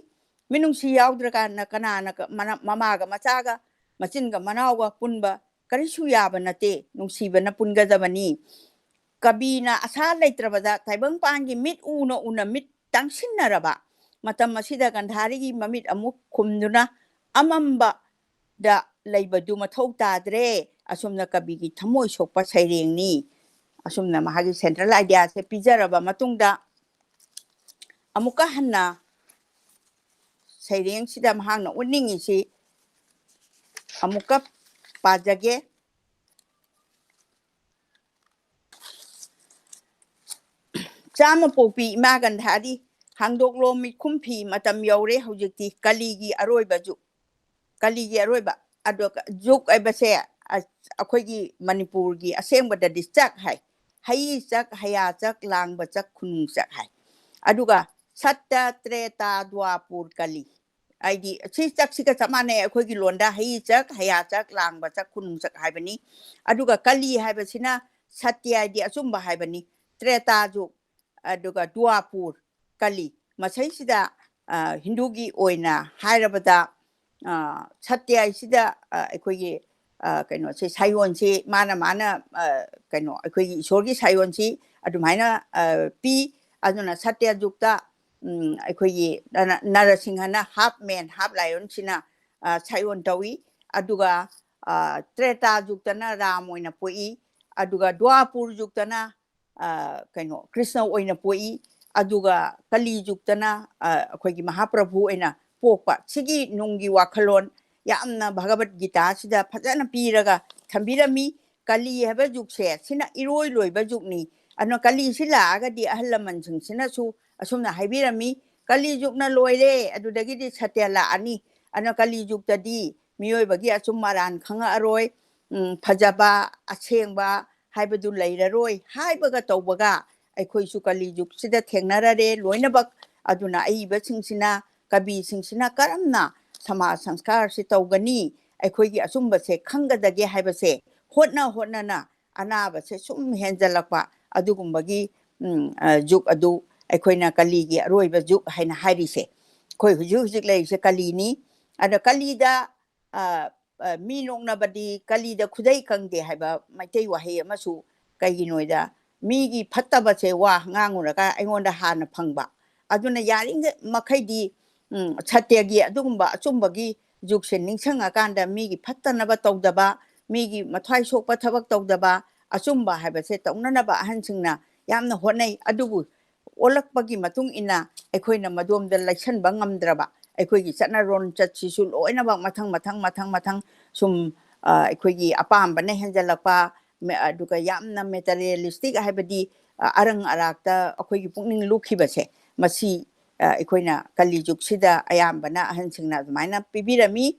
ꯃꯤꯅꯨꯡꯁꯤ ꯌꯥꯎꯗ꯭ꯔꯀꯥꯟꯗ ꯀꯅꯥꯅ ꯀ-, ꯃꯅ-, ꯃꯃꯥꯒ ꯃꯆꯥꯒ, ꯃꯆꯤꯟꯒ ꯃꯅꯥꯎꯒ ꯄꯨꯟꯕ ꯀꯔꯤꯁꯨ ꯌꯥꯕ ꯅꯠꯇꯦ꯫ ꯅꯨꯡꯁꯤꯕꯅ ꯄꯨꯟꯒꯗꯕꯅꯤ꯫ ꯀꯕꯤꯅ ꯑꯁꯥ ꯂꯩꯇ꯭ꯔꯕꯗ ꯇꯥꯏꯕꯪꯄꯥꯟꯒꯤ ꯃꯤꯠ ꯎꯅ ꯎꯅ ꯃꯤꯠ ꯇꯥꯡꯁꯤꯟꯅꯔꯕ ꯃꯇꯝ ꯑꯁꯤꯗ ꯒꯟꯙꯥꯔꯤꯒꯤ ꯃꯃꯤꯠ ꯑꯃꯨꯛ ꯈꯨꯝꯗꯨꯅ ꯑꯃꯝꯕꯗ ꯂꯩꯕꯗꯨ ꯃꯊꯧ ꯇꯥꯗ꯭ꯔꯦ꯫ ꯑꯁꯨꯝꯅ ꯀꯕꯤꯒꯤ ꯊꯃꯣꯏ ꯁꯣꯛꯄ ꯁꯩꯔꯦꯡꯅꯤ꯫ ꯑꯁꯨꯝꯅ ꯃꯍꯥꯛꯀꯤ central idea ꯁꯦ ꯄꯤꯖꯔꯕ ꯃꯇꯨꯡꯗ, ꯑꯃꯨꯛꯀ ꯍꯟꯅ ꯁꯩꯔꯦꯡꯁꯤꯗ ꯃꯍꯥꯛꯅ ꯎꯠꯅꯤꯡꯉꯤꯁꯤ ꯑꯃꯨꯛꯀ ꯄꯥꯖꯒꯦ꯫ ꯆꯥꯝꯃ ꯄꯣꯛꯄꯤ ꯏꯃꯥ ꯒꯟꯙꯥꯔꯤ, ꯍꯥꯡꯗꯣꯛꯂꯣ ꯃꯤꯠꯈꯨꯝ ꯐꯤ, ꯃꯇꯝ ꯌꯧꯔꯦ ꯍꯧꯖꯤꯛꯇꯤ, ꯀꯂꯤꯒꯤ ꯑꯔꯣꯏꯕ ꯖꯨꯛ꯫ ꯀꯂꯤꯒꯤ ꯑꯔꯣꯏꯕ꯫ ꯑꯗꯣ ꯖꯨꯛ ꯍꯥꯏꯕꯁꯦ, ꯑ, ꯑꯩꯈꯣꯏꯒꯤ ꯃꯅꯤꯄꯨꯔꯒꯤ ꯑꯁꯦꯡꯕꯗꯗꯤ ꯆꯛ ꯍꯥꯏ꯫ ꯍꯩ ꯆꯛ, ꯍꯌꯥ ꯆꯛ, ꯂꯥꯡꯕ ꯆꯛ, ꯈꯨꯅꯨꯡ ꯆꯛ ꯍꯥꯏ꯫ ꯑꯗꯨꯒ ꯁꯠꯇ, ꯇ꯭ꯔꯦꯇꯥ, ꯗ꯭ꯋꯥꯄꯨꯔ, ꯀꯂꯤ꯫ ꯍꯥꯏꯗꯤ ꯁꯤ ꯆꯛꯁꯤꯒ ꯆꯞ ꯃꯥꯟꯅꯩ꯫ ꯑꯩꯈꯣꯏꯒꯤ ꯂꯣꯟꯗ ꯍꯩ ꯆꯛ, ꯍꯌꯥ ꯆꯛ, ꯂꯥꯡꯕ ꯆꯛ, ꯈꯨꯅꯨꯡ ꯆꯛ ꯍꯥꯏꯕꯅꯤ꯫ ꯑꯗꯨꯒ ꯀꯂꯤ ꯍꯥꯏꯕꯁꯤꯅ ꯁꯠꯇ꯭ꯌ ꯍꯥꯏꯗꯤ ꯑꯆꯨꯝꯕ ꯍꯥꯏꯕꯅꯤ꯫ ꯇ꯭ꯔꯦꯇꯥ ꯖꯨꯛ, ꯑꯗꯨꯒ ꯗ꯭ꯋꯥꯄꯨꯔ, ꯀꯂꯤ꯫ ꯃꯁꯩꯁꯤꯗ, ꯑ, ꯍꯤꯟꯗꯨꯒꯤ ꯑꯣꯏꯅ ꯍꯥꯏꯔꯕꯗ, ꯑ, ꯁꯠꯇ꯭ꯌ ꯍꯥꯏꯁꯤꯗ, ꯑ, ꯑꯩꯈꯣꯏꯒꯤ, ꯑ, ꯀꯩꯅꯣꯁꯦ, ꯁꯥꯌꯣꯟꯁꯤ ꯃꯥꯅ, ꯃꯥꯅ, ꯑ, ꯀꯩꯅꯣ, ꯑꯩꯈꯣꯏꯒꯤ ꯏꯁꯣꯔꯒꯤ ꯁꯥꯌꯣꯟꯁꯤ ꯑꯗꯨꯃꯥꯏꯅ, ꯑ, ꯄꯤ꯫ ꯑꯗꯨꯅ ꯁꯠꯇ꯭ꯌ ꯖꯨꯛꯇ, ꯎꯝ, ꯑꯩꯈꯣꯏꯒꯤ ꯅꯔ-, ꯅꯔꯁꯤꯡꯍꯅ half man, half lion ꯁꯤꯅ, ꯑ, ꯁꯥꯌꯣꯟ ꯇꯧꯏ꯫ ꯑꯗꯨꯒ, ꯑ, ꯇ꯭ꯔꯦꯇꯥ ꯖꯨꯛꯇꯅ ꯔꯥꯝ ꯑꯣꯏꯅ ꯄꯣꯛꯏ꯫ ꯑꯗꯨꯒ ꯗ꯭ꯋꯥꯄꯨꯔ ꯖꯨꯛꯇꯅ ꯀꯩꯅꯣ, ꯀ꯭ꯔꯤꯁꯅ ꯑꯣꯏꯅ ꯄꯣꯛꯏ꯫ ꯑꯗꯨꯒ ꯀꯂꯤ ꯖꯨꯛꯇꯅ ꯑꯩꯈꯣꯏꯒꯤ ꯃꯍꯥꯄ꯭ꯔꯚꯨ ꯑꯣꯏꯅ ꯄꯣꯛꯄ꯫ ꯁꯤꯒꯤ ꯅꯨꯡꯒꯤ ꯋꯥꯈꯜꯂꯣꯟ ꯌꯥꯝꯅ ꯚꯒꯕꯠ ꯒꯤꯇꯥꯁꯤꯗ ꯐꯖꯅ ꯄꯤꯔꯒ ꯊꯝꯕꯤꯔꯝꯃꯤ꯫ ꯀꯂꯤ ꯍꯥꯏꯕ ꯖꯨꯛꯁꯦ ꯁꯤꯅ ꯏꯔꯣꯏ ꯂꯣꯏꯕ ꯖꯨꯛꯅꯤ꯫ ꯑꯗꯨꯅ ꯀꯂꯤꯁꯤ ꯂꯥꯛꯑꯒꯗꯤ ꯑꯍꯜ ꯂꯃꯟꯁꯤꯡꯁꯤꯅꯁꯨ ꯑꯁꯨꯝꯅ ꯍꯥꯏꯕꯤꯔꯝꯃꯤ, "ꯀꯂꯤ ꯖꯨꯛꯅ ꯂꯣꯏꯔꯦ, ꯑꯗꯨꯗꯒꯤꯗꯤ ꯁꯇ꯭ꯌ ꯂꯥꯛꯑꯅꯤ꯫ ꯑꯗꯨꯅ ꯀꯂꯤ ꯖꯨꯛꯇꯗꯤ ꯃꯤꯑꯣꯏꯕꯒꯤ ꯑꯆꯨꯝ ꯑꯔꯥꯟ ꯈꯪꯉꯛꯑꯔꯣꯏ, ꯎꯝ, ꯐꯖꯕ, ꯑꯁꯦꯡꯕ ꯍꯥꯏꯕꯗꯨ ꯂꯩꯔꯔꯣꯏ" ꯍꯥꯏꯕꯒ ꯇꯧꯕꯒ ꯑꯩꯈꯣꯏꯁꯨ ꯀꯂꯤ ꯖꯨꯛꯁꯤꯗ ꯊꯦꯡꯅꯔꯔꯦ ꯂꯣꯏꯅꯃꯛ꯫ ꯑꯗꯨꯅ ꯑꯏꯕꯁꯤꯡꯁꯤꯅ, ꯀꯕꯤꯁꯤꯡꯁꯤꯅ ꯀꯔꯝꯅ ꯁꯃꯥꯖ ꯁꯪꯁꯀꯥꯔꯁꯤ ꯇꯧꯒꯅꯤ, ꯑꯩꯈꯣꯏꯒꯤ ꯑꯆꯨꯝꯕꯁꯦ ꯈꯪꯒꯗꯒꯦ ꯍꯥꯏꯕꯁꯦ ꯍꯣꯠꯅ ꯍꯣꯠꯅꯅ ꯑꯅꯥꯕꯁꯦ ꯁꯨꯝ ꯍꯦꯟꯖꯜꯂꯛꯄ ꯑꯗꯨꯒꯨꯝꯕꯒꯤ, ꯎꯝ, ꯑ, ꯖꯨꯛ ꯑꯗꯨ ꯑꯩꯈꯣꯏꯅ ꯀꯂꯤꯒꯤ ꯑꯔꯣꯏꯕ ꯖꯨꯛ ꯍꯥꯏꯅ ꯍꯥꯏꯔꯤꯁꯦ꯫ ꯑꯩꯈꯣꯏ ꯍꯧꯖꯤꯛ ꯍꯧꯖꯤꯛ ꯂꯩꯔꯤꯁꯦ ꯀꯂꯤꯅꯤ꯫ ꯑꯗ ꯀꯂꯤꯗ, ꯑ, ꯑ, ꯃꯤ ꯅꯣꯛꯅꯕꯗꯤ ꯀꯂꯤꯗ ꯈꯨꯗꯩ ꯀꯪꯗꯦ ꯍꯥꯏꯕ ꯃꯩꯇꯩ ꯋꯥꯍꯩ ꯑꯃꯁꯨ, ꯀꯩꯒꯤꯅꯣꯗ ꯃꯤꯒꯤ ꯐꯠꯇꯕꯁꯦ ꯋꯥ ꯉꯥꯡꯉꯨꯔꯒ ꯑꯩꯉꯣꯟꯗ ꯍꯥꯟꯅ ꯐꯪꯕ꯫ ꯑꯗꯨꯅ ꯌꯥꯔꯤꯉꯩ ꯃꯈꯩꯗꯤ, ꯎꯝ, ꯁꯇ꯭ꯌꯒꯤ ꯑꯗꯨꯒꯨꯝꯕ ꯑꯆꯨꯝꯕꯒꯤ ꯖꯨꯛꯁꯦ ꯅꯤꯡꯁꯤꯡꯉꯀꯥꯟꯗ ꯃꯤꯒꯤ ꯐꯠꯇꯅꯕ ꯇꯧꯗꯕ, ꯃꯤꯒꯤ ꯃꯊ꯭ꯋꯥꯏ ꯁꯣꯛꯄ ꯊꯕꯛ ꯇꯧꯗꯕ, ꯑꯆꯨꯝꯕ ꯍꯥꯏꯕꯁꯦ ꯇꯧꯅꯅꯕ ꯑꯍꯟꯁꯤꯡꯅ ꯌꯥꯝꯅ ꯍꯣꯠꯅꯩ꯫ ꯑꯗꯨꯕꯨ ꯑꯣꯜꯂꯛꯄꯒꯤ ꯃꯇꯨꯡ ꯏꯟꯅ ꯑꯩꯈꯣꯏꯅ ꯃꯗꯣꯝꯗ ꯂꯩꯁꯟꯕ ꯉꯝꯗ꯭ꯔꯕ, ꯑꯩꯈꯣꯏꯒꯤ ꯆꯠꯅꯔꯣꯟ ꯆꯠꯁꯤꯁꯨ ꯂꯣꯏꯅꯃꯛ ꯃꯊꯪ, ꯃꯊꯪ, ꯃꯊꯪ, ꯃꯊꯪ ꯁꯨꯝ, ꯑ, ꯑꯩꯈꯣꯏꯒꯤ ꯑꯄꯥꯝꯕꯅ ꯍꯦꯟꯖꯜꯂꯛꯄ, ꯃꯦ-, ꯑꯗꯨꯒ ꯌꯥꯝꯅ materialistic ꯍꯥꯏꯕꯗꯤ, ꯑ, ꯑꯔꯪ ꯑꯔꯥꯛꯇ ꯑꯩꯈꯣꯏꯒꯤ ꯄꯨꯛꯅꯤꯡ ꯂꯨꯞꯈꯤꯕꯁꯦ, ꯃꯁꯤ, ꯑ, ꯑꯩꯈꯣꯏꯅ ꯀꯂꯤ ꯖꯨꯛꯁꯤꯗ ꯑꯌꯥꯝꯕꯅ ꯑꯍꯟꯁꯤꯡꯅ ꯑꯗꯨꯃꯥꯏꯅ ꯄꯤꯕꯤꯔꯝꯃꯤ꯫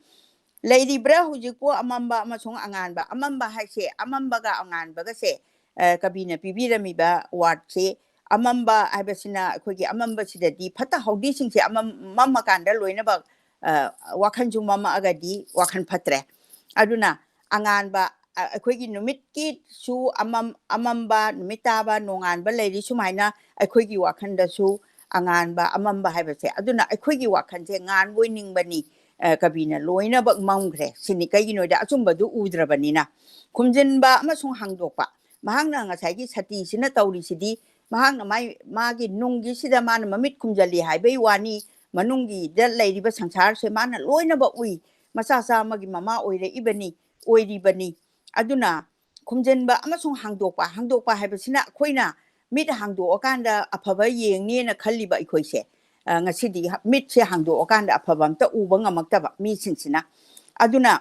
ꯂꯩꯔꯤꯕ꯭ꯔꯥ ꯍꯧꯖꯤꯛꯄꯨ ꯑꯃꯝꯕ ꯑꯃꯁꯨꯡ ꯑꯉꯥꯟꯕ? ꯑꯃꯝꯕ ꯍꯥꯏꯁꯦ, ꯑꯃꯝꯕꯒ ꯑꯉꯥꯟꯕꯒꯁꯦ, ꯑ, ꯀꯕꯤꯅ ꯄꯤꯕꯤꯔꯝꯃꯤꯕ wordꯁꯦ, ꯑꯃꯝꯕ ꯍꯥꯏꯕꯁꯤꯅ ꯑꯩꯈꯣꯏꯒꯤ ꯑꯃꯝꯕꯁꯤꯗꯗꯤ ꯐꯠꯇ ꯍꯥꯎꯗꯤꯁꯤꯡꯁꯦ ꯑꯃꯝ-, ꯃꯝꯃꯀꯥꯟꯗ ꯂꯣꯏꯅꯃꯛ, ꯑ, ꯋꯥꯈꯜꯁꯨ ꯃꯝꯃꯛꯑꯒꯗꯤ ꯋꯥꯈꯜ ꯐꯠꯇ꯭ꯔꯦ꯫ ꯑꯗꯨꯅ ꯑꯉꯥꯟꯕ, ꯑ, ꯑꯩꯈꯣꯏꯒꯤ ꯅꯨꯃꯤꯠꯀꯤꯁꯨ ꯑꯃꯝ-, ꯑꯃꯝꯕ, ꯅꯨꯃꯤꯠ ꯇꯥꯕ, ꯅꯣꯡꯉꯥꯟꯕ ꯂꯩꯔꯤ꯫ ꯁꯨꯃꯥꯏꯅ ꯑꯩꯈꯣꯏꯒꯤ ꯋꯥꯈꯜꯗꯁꯨ ꯑꯉꯥꯟꯕ, ꯑꯃꯝꯕ ꯍꯥꯏꯕꯁꯦ, ꯑꯗꯨꯅ ꯑꯩꯈꯣꯏꯒꯤ ꯋꯥꯈꯜꯁꯦ ꯉꯥꯟꯕ ꯑꯣꯏꯅꯤꯡꯕꯅꯤ, ꯑ, ꯀꯕꯤꯅ ꯂꯣꯏꯅꯃꯛ ꯃꯝꯈ꯭ꯔꯦ꯫ ꯁꯤꯅꯤ ꯀꯩꯒꯤꯅꯣꯗ ꯑꯆꯨꯝꯕꯗꯨ ꯎꯗ꯭ꯔꯕꯅꯤꯅ꯫ ꯈꯨꯝꯖꯤꯟꯕ ꯑꯃꯁꯨꯡ ꯍꯥꯡꯗꯣꯛꯄ꯫ ꯃꯍꯥꯛꯅ ꯉꯁꯥꯏꯒꯤ ꯁꯇꯤꯁꯤꯅ ꯇꯧꯔꯤꯁꯤꯗꯤ, ꯃꯍꯥꯛꯅ ꯃꯥꯏ-, ꯃꯥꯒꯤ ꯅꯨꯡꯒꯤꯁꯤꯗ ꯃꯥꯅ ꯃꯃꯤꯠ ꯈꯨꯝꯖꯤꯜꯂꯤ ꯍꯥꯏꯕꯩ ꯋꯥꯅꯤ, ꯃꯅꯨꯡꯒꯤꯗ ꯂꯩꯔꯤꯕ ꯁꯪꯁꯥꯔꯁꯦ ꯃꯥꯅ ꯂꯣꯏꯅꯃꯛ ꯎꯏ꯫ ꯃꯆꯥ ꯆꯥꯝꯃꯒꯤ ꯃꯃꯥ ꯑꯣꯏꯔꯛꯏꯕꯅꯤ, ꯑꯣꯏꯔꯤꯕꯅꯤ꯫ ꯑꯗꯨꯅ ꯈꯨꯝꯖꯤꯟꯕ ꯑꯃꯁꯨꯡ ꯍꯥꯡꯗꯣꯛꯄ, ꯍꯥꯡꯗꯣꯛꯄ ꯍꯥꯏꯕꯁꯤꯅ ꯑꯩꯈꯣꯏꯅ ꯃꯤꯠ ꯍꯥꯡꯗꯣꯛꯑꯀꯥꯟꯗ ꯑꯐꯕ ꯌꯦꯡꯅꯦꯅ ꯈꯜꯂꯤꯕ ꯑꯩꯈꯣꯏꯁꯦ, ꯑ, ꯉꯁꯤꯗꯤ ꯍ-, ꯃꯤꯠꯁꯦ ꯍꯥꯡꯗꯣꯛꯑꯀꯥꯟꯗ ꯑꯐꯕ ꯑꯝꯇ ꯎꯕ ꯉꯝꯃꯛꯇꯕ ꯃꯤꯁꯤꯡꯁꯤꯅ꯫ ꯑꯗꯨꯅ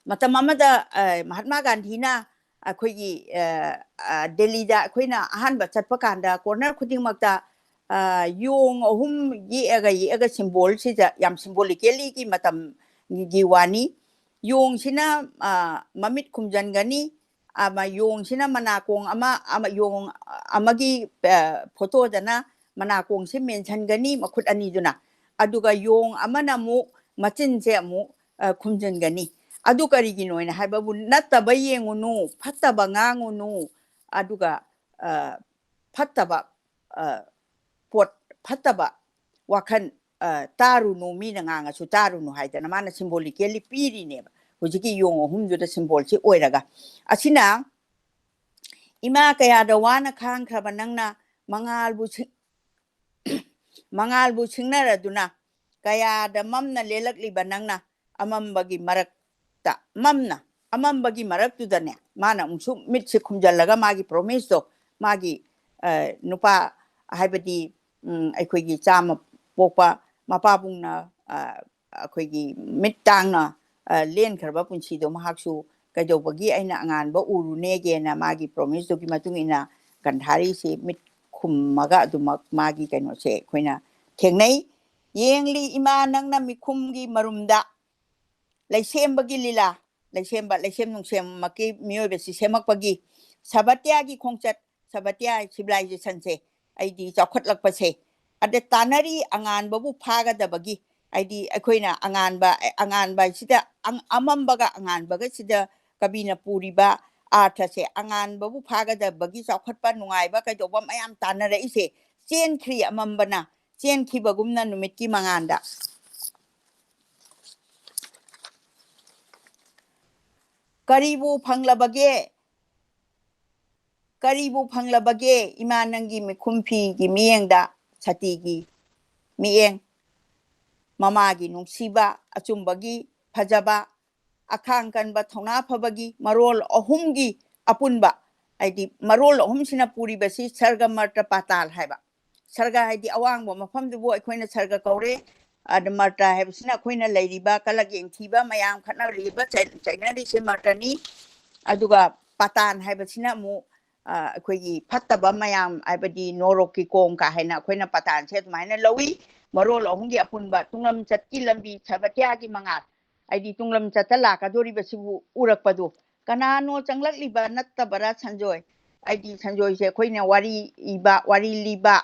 ꯃꯇꯝ ꯑꯃꯗ, ꯑ, ꯃꯍꯥꯠꯃꯥ ꯒꯥꯟꯙꯤꯅ ꯑꯩꯈꯣꯏꯒꯤ, ꯑ, ꯑ, ꯗꯦꯜꯂꯤꯗ ꯑꯩꯈꯣꯏꯅ ꯑꯍꯥꯟꯕ ꯆꯠꯄ ꯀꯥꯟꯗ corner ꯈꯨꯗꯤꯡꯃꯛꯇ, ꯑ, ꯌꯣꯡ ꯑꯍꯨꯝ ꯌꯦꯛꯑꯒ, ꯌꯦꯛꯑꯒ symbolꯁꯤꯗ ꯌꯥꯝ symbolicallyꯒꯤ ꯃꯇꯝꯒꯤ ꯋꯥꯅꯤ꯫ ꯌꯣꯡꯁꯤꯅ, ꯑ, ꯃꯃꯤꯠ ꯈꯨꯝꯖꯟꯒꯅꯤ, ꯑꯃ, ꯌꯣꯡꯁꯤꯅ ꯃꯅꯥꯀꯣꯡ ꯑꯃ, ꯑꯃ, ꯌꯣꯡ ꯑꯃꯒꯤ, ꯑ, photoꯗꯅ ꯃꯅꯥꯀꯣꯡꯁꯤ ꯃꯦꯟꯁꯟꯒꯅꯤ, ꯃꯈꯨꯠ ꯑꯅꯤꯗꯨꯅ꯫ ꯑꯗꯨꯒ ꯌꯣꯡ ꯑꯃꯅ ꯑꯃꯨꯛ ꯃꯆꯤꯟꯁꯦ ꯑꯃꯨꯛ, ꯑ, ꯈꯨꯝꯖꯤꯟꯒꯅꯤ꯫ ꯑꯗꯨ ꯀꯔꯤꯒꯤꯅꯣ ꯍꯥꯏꯅ ꯍꯥꯏꯕꯕꯨ, ꯅꯠꯇꯕ ꯌꯦꯡꯉꯨꯅꯨ, ꯐꯠꯇꯕ ꯉꯥꯡꯉꯨꯅꯨ, ꯑꯗꯨꯒ, ꯑ, ꯐꯠꯇꯕ, ꯑ, ꯄꯣꯠ, ꯐꯠꯇꯕ ꯋꯥꯈꯜ, ꯑ, ꯇꯥꯔꯨꯅꯨ, ꯃꯤꯅ ꯉꯥꯡꯉꯁꯨ ꯇꯥꯔꯨꯅꯨ ꯍꯥꯏꯗꯅ ꯃꯥꯅ symbolically ꯄꯤꯔꯤꯅꯦꯕ꯫ ꯍꯧꯖꯤꯛꯀꯤ ꯌꯣꯡ ꯑꯍꯨꯝꯗꯨꯗ symbolꯁꯤ ꯑꯣꯏꯔꯒ꯫ ꯑꯁꯤꯅ, "ꯏꯃꯥ, ꯀꯌꯥꯗ ꯋꯥꯅ ꯈꯥꯡꯈ꯭ꯔꯕ ꯅꯪꯅ, ꯃꯉꯥꯜꯕꯨ ꯁꯤ-, ꯃꯉꯥꯜꯕꯨ ꯁꯤꯡꯅꯔꯗꯨꯅ, ꯀꯌꯥꯗ ꯃꯝꯅ ꯂꯦꯜꯂꯛꯂꯤꯕ ꯅꯪꯅ, ꯑꯃꯝꯕꯒꯤ ꯃꯔꯛꯇ, ꯃꯝꯅ, ꯑꯃꯝꯕꯒꯤ ꯃꯔꯛꯇꯨꯗꯅꯦ", ꯃꯥꯅ ꯑꯃꯨꯛꯁꯨ ꯃꯤꯠꯁꯦ ꯈꯨꯝꯖꯜꯂꯒ ꯃꯥꯒꯤ promiseꯇꯣ, ꯃꯥꯒꯤ, ꯑ, ꯅꯨꯄꯥ, ꯍꯥꯏꯕꯗꯤ, ꯎꯝ, ꯑꯩꯈꯣꯏꯒꯤ ꯆꯥꯝꯃ ꯄꯣꯛꯄ ꯃꯄꯥꯕꯨꯡꯅ, ꯑ, ꯑꯩꯈꯣꯏꯒꯤ ꯃꯤꯠ ꯇꯥꯡꯅ, ꯑ, ꯂꯦꯟꯈ꯭ꯔꯕ ꯄꯨꯟꯁꯤꯗꯣ ꯃꯍꯥꯛꯁꯨ ꯀꯩꯗꯧꯕꯒꯤ ꯑꯩꯅ ꯑꯉꯥꯟꯕ ꯎꯔꯨꯅꯦꯒꯦꯅ ꯃꯥꯒꯤ promiseꯇꯨꯒꯤ ꯃꯇꯨꯡ ꯏꯟꯅ ꯒꯟꯙꯥꯔꯤꯁꯤ ꯃꯤꯠ ꯈꯨꯝꯃꯒ ꯑꯗꯨꯃꯛ ꯃꯥꯒꯤ ꯀꯩꯅꯣꯁꯦ ꯑꯩꯈꯣꯏꯅ ꯊꯦꯡꯅꯩ꯫ "ꯌꯦꯡꯂꯤ ꯏꯃꯥ ꯅꯪꯅ ꯃꯤꯈꯨꯝꯒꯤ ꯃꯔꯨꯝꯗ, ꯂꯩꯁꯦꯝꯕꯒꯤ ꯂꯤꯂꯥ, ꯂꯩꯁꯦꯝꯕ, ꯂꯩꯁꯦꯝ ꯅꯨꯡꯁꯦꯝꯃꯛꯀꯤ ꯃꯤꯑꯣꯏꯕꯁꯤ ꯁꯦꯝꯃꯛꯄꯒꯤ ꯁꯕꯇ꯭ꯌꯥꯒꯤ ꯈꯣꯡꯆꯠ, ꯁꯕꯇ꯭ꯌꯥ civilizationꯁꯦ ꯑꯩꯗꯤ ꯆꯥꯎꯈꯠꯂꯛꯄꯁꯦ, ꯑꯗ ꯇꯥꯟꯅꯔꯤ ꯑꯉꯥꯟꯕꯕꯨ ꯐꯥꯒꯗꯕꯒꯤ", ꯍꯥꯏꯗꯤ ꯑꯩꯈꯣꯏꯅ ꯑꯉꯥꯟꯕ, ꯑꯉꯥꯟꯕ ꯍꯥꯏꯁꯤꯗ ꯑꯪ-, ꯑꯃꯝꯕꯒ ꯑꯉꯥꯟꯕꯒꯁꯤꯗ ꯀꯕꯤꯅ ꯄꯨꯔꯤꯕ ꯑꯥꯔꯊꯁꯦ, ꯑꯉꯥꯟꯕꯕꯨ ꯐꯥꯒꯗꯕꯒꯤ ꯆꯥꯎꯈꯠꯄ, ꯅꯨꯡꯉꯥꯏꯕ, ꯀꯩꯗꯧꯕ ꯃꯌꯥꯝ ꯇꯥꯟꯅꯔꯛꯏꯁꯦ, ꯆꯦꯟꯈ꯭ꯔꯤ ꯑꯃꯝꯕꯅ, ꯆꯦꯟꯈꯤꯕꯒꯨꯝꯅ ꯅꯨꯃꯤꯠꯀꯤ ꯃꯉꯥꯟꯗ꯫ "ꯀꯔꯤꯕꯨ ꯐꯪꯂꯕꯒꯦ? ꯀꯔꯤꯕꯨ ꯐꯪꯂꯕꯒꯦ? ꯏꯃꯥ ꯅꯪꯒꯤ ꯃꯤꯈꯨꯝ ꯐꯤꯒꯤ ꯃꯤꯠꯌꯦꯡꯗ ꯁꯇꯤꯒꯤ ꯃꯤꯠꯌꯦꯡ, ꯃꯃꯥꯒꯤ ꯅꯨꯡꯁꯤꯕ, ꯑꯆꯨꯝꯕꯒꯤ ꯐꯖꯕ, ꯑꯈꯥꯡ ꯀꯟꯕ, ꯊꯧꯅꯥ ꯐꯕꯒꯤ ꯃꯔꯣꯜ ꯑꯍꯨꯝꯒꯤ ꯑꯄꯨꯟꯕ, ꯍꯥꯏꯗꯤ ꯃꯔꯣꯜ ꯑꯍꯨꯝꯁꯤꯅ ꯄꯨꯔꯤꯕꯁꯤ ꯁꯔꯒ, ꯃꯔꯇ, ꯄꯥꯇꯥꯜ ꯍꯥꯏꯕ꯫ ꯁꯔꯒ ꯍꯥꯏꯗꯤ ꯑꯋꯥꯡꯕ ꯃꯐꯝꯗꯨꯕꯨ ꯑꯩꯈꯣꯏꯅ ꯁꯔꯒ ꯀꯧꯔꯦ꯫ ꯑꯗ ꯃꯔꯇ ꯍꯥꯏꯕꯁꯤꯅ ꯑꯩꯈꯣꯏꯅ ꯂꯩꯔꯤꯕ ꯀꯂꯛ ꯌꯦꯡꯊꯤꯕ ꯃꯌꯥꯝ ꯈꯠꯅꯔꯤꯕ, ꯆꯩ-, ꯆꯩꯅꯔꯤꯁꯦ ꯃꯔꯇꯅꯤ꯫ ꯑꯗꯨꯒ ꯄꯥꯇꯥꯟ ꯍꯥꯏꯕꯁꯤꯅ ꯑꯃꯨꯛ, ꯑ, ꯑꯩꯈꯣꯏꯒꯤ ꯐꯠꯇꯕ ꯃꯌꯥꯝ, ꯍꯥꯏꯕꯗꯤ ꯅꯣꯔꯣꯛꯀꯤ ꯀꯣꯝ ꯀꯥ ꯍꯥꯏꯅ ꯑꯩꯈꯣꯏꯅ ꯄꯥꯇꯥꯟꯁꯦ ꯑꯗꯨꯃꯥꯏꯅ ꯂꯧꯏ꯫ ꯃꯔꯣꯜ ꯑꯍꯨꯝꯒꯤ ꯑꯄꯨꯟꯕ ꯇꯨꯡꯂꯝ ꯆꯠꯀꯤ ꯂꯝꯕꯤ, ꯁꯕꯇ꯭ꯌꯥꯒꯤ ꯃꯉꯥꯜ, ꯍꯥꯏꯗꯤ ꯇꯨꯡꯂꯝ ꯆꯠꯇ ꯂꯥꯛꯀꯗꯧꯔꯤꯕꯁꯤꯕꯨ ꯎꯔꯛꯄꯗꯣ, ꯀꯅꯥꯅꯣ ꯆꯪꯂꯛꯂꯤꯕ ꯅꯠꯇꯕꯔꯥ ꯁꯟꯖꯣꯏ? ꯍꯥꯏꯗꯤ ꯁꯟꯖꯣꯏꯁꯦ ꯑꯩꯈꯣꯏꯅ ꯋꯥꯔꯤ ꯏꯕ, ꯋꯥꯔꯤ ꯂꯤꯕ,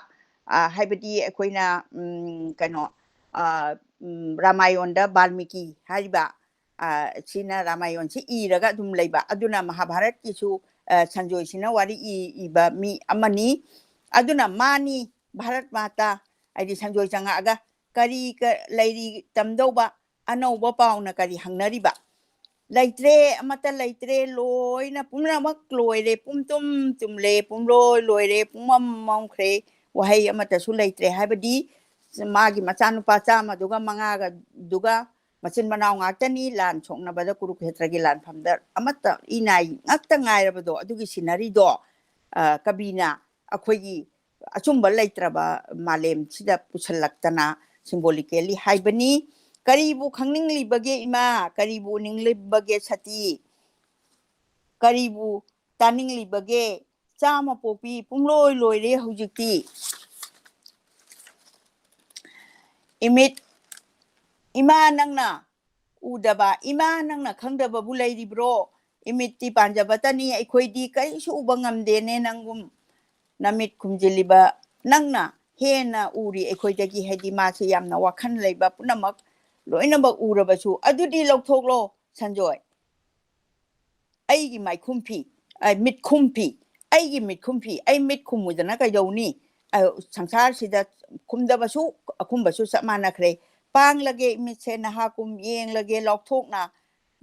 ꯑ, ꯍꯥꯏꯕꯗꯤ ꯑꯩꯈꯣꯏꯅ, ꯎꯝ, ꯀꯩꯅꯣ, ꯑ, ꯎꯝ, ꯔꯥꯃꯥꯌꯣꯟꯗ ꯕꯥꯜꯃꯤꯀꯤ ꯍꯥꯏꯔꯤꯕ, ꯑ, ꯁꯤꯅ ꯔꯥꯃꯥꯌꯣꯟꯁꯤ ꯏꯔꯒ ꯑꯗꯨꯝ ꯂꯩꯕ꯫ ꯑꯗꯨꯅ ꯃꯍꯥꯚꯥꯔꯠꯀꯤꯁꯨ, ꯑ, ꯁꯟꯖꯣꯏꯁꯤꯅ ꯋꯥꯔꯤ ꯏ-, ꯏꯕ ꯃꯤ ꯑꯃꯅꯤ꯫ ꯑꯗꯨꯅ ꯃꯥꯅꯤ ꯚꯥꯔꯠ ꯃꯥꯇꯥ, ꯍꯥꯏꯗꯤ ꯁꯟꯖꯣꯏ ꯆꯪꯉꯛꯑꯒ ꯀꯔꯤ ꯀ-, ꯂꯩꯔꯤ ꯇꯝꯗꯧꯕ, ꯑꯅꯧꯕ ꯄꯥꯎꯅ ꯀꯔꯤ ꯍꯪꯅꯔꯤꯕ? ꯂꯩꯇ꯭ꯔꯦ, ꯑꯃꯠꯇ ꯂꯩꯇ꯭ꯔꯦ, ꯂꯣꯏꯅ ꯄꯨꯝꯅꯃꯛ ꯂꯣꯏꯔꯦ, ꯄꯨꯝꯇꯨꯝ ꯇꯨꯝꯂꯦ, ꯄꯨꯝꯂꯣꯏ ꯂꯣꯏꯔꯦ, ꯄꯨꯝꯃꯝ ꯃꯝꯈ꯭ꯔꯦ, ꯋꯥꯍꯩ ꯑꯃꯠꯇꯁꯨ ꯂꯩꯇ꯭ꯔꯦ ꯍꯥꯏꯕꯗꯤ ꯃꯥꯒꯤ ꯃꯆꯥꯅꯨꯄꯥ ꯆꯥꯝꯃꯗꯨꯒ ꯃꯉꯥꯒꯗꯨꯒ ꯃꯆꯤꯟ ꯃꯅꯥꯎ ꯉꯥꯛꯇꯅꯤ, ꯂꯥꯟ ꯁꯣꯛꯅꯕꯗ ꯀꯨꯔꯨꯈꯦꯇ꯭ꯔꯒꯤ ꯂꯥꯟꯐꯝꯗ ꯑꯃꯠꯇ ꯏꯅꯥꯏ ꯉꯥꯛꯇ ꯉꯥꯏꯔꯕꯗꯣ, ꯑꯗꯨꯒꯤ ꯁꯤꯅꯔꯤꯗꯣ, ꯑ, ꯀꯕꯤꯅ ꯑꯩꯈꯣꯏꯒꯤ ꯑꯆꯨꯝꯕ ꯂꯩꯇ꯭ꯔꯕ ꯃꯥꯂꯦꯝꯁꯤꯗ ꯄꯨꯁꯤꯜꯂꯛꯇꯅ ꯁꯤꯝꯕꯣꯂꯤꯀꯦꯜꯂꯤ ꯍꯥꯏꯕꯅꯤ꯫ ꯀꯔꯤꯕꯨ ꯈꯪꯅꯤꯡꯂꯤꯕꯒꯦ ꯏꯃꯥ? ꯀꯔꯤꯕꯨ ꯎꯅꯤꯡꯂꯤꯕꯒꯦ ꯁꯇꯤ? ꯀꯔꯤꯕꯨ ꯇꯥꯅꯤꯡꯂꯤꯕꯒꯦ? ꯆꯥꯝꯃ ꯄꯣꯛꯄꯤ ꯄꯨꯡꯂꯣꯏ ꯂꯣꯏꯔꯦ ꯍꯧꯖꯤꯛꯇꯤ꯫ ꯏꯃꯤꯠ, ꯏꯃꯥ ꯅꯪꯅ ꯎꯗꯕ, ꯏꯃꯥ ꯅꯪꯅ ꯈꯪꯗꯕꯕꯨ ꯂꯩꯔꯤꯕ꯭ꯔꯣ? ꯏꯃꯤꯠꯇꯤ ꯄꯥꯟꯖꯕꯇꯅꯤ, ꯑꯩꯈꯣꯏꯗꯤ ꯀꯔꯤꯁꯨ ꯎꯕ ꯉꯝꯗꯦꯅꯦ ꯅꯪꯒꯨꯝ꯫ ꯅꯃꯤꯠ ꯈꯨꯝꯖꯤꯜꯂꯤꯕ ꯅꯪꯅ ꯍꯦꯟꯅ ꯎꯔꯤ ꯑꯩꯈꯣꯏꯗꯒꯤ, ꯍꯥꯏꯗꯤ ꯃꯥꯁꯦ ꯌꯥꯝꯅ ꯋꯥꯈꯜ ꯂꯩꯕ ꯄꯨꯝꯅꯃꯛ ꯂꯣꯏꯅꯃꯛ ꯎꯔꯕꯁꯨ꯫ ꯑꯗꯨꯗꯤ ꯂꯧꯊꯣꯛꯂꯣ ꯁꯟꯖꯣꯏ꯫ ꯑꯩꯒꯤ ꯃꯥꯏꯈꯨꯝ ꯐꯤ, ꯑ, ꯃꯤꯠꯈꯨꯝ ꯐꯤ, ꯑꯩꯒꯤ ꯃꯤꯠꯈꯨꯝ ꯐꯤ, ꯑꯩ ꯃꯤꯠ ꯈꯨꯝꯃꯨꯗꯅ ꯀꯩꯗꯧꯅꯤ? ꯑ, ꯁꯪꯁꯥꯔꯁꯤꯗ ꯈꯨꯝꯗꯕꯁꯨ, ꯑꯈꯨꯝꯕꯁꯨ ꯆꯞ ꯃꯥꯟꯅꯈ꯭ꯔꯦ꯫ ꯄꯥꯡꯂꯒꯦ ꯃꯤꯠꯁꯦ ꯅꯍꯥꯛꯀꯨꯝ, ꯌꯦꯡꯂꯒꯦ ꯂꯥꯎꯊꯣꯛꯅ,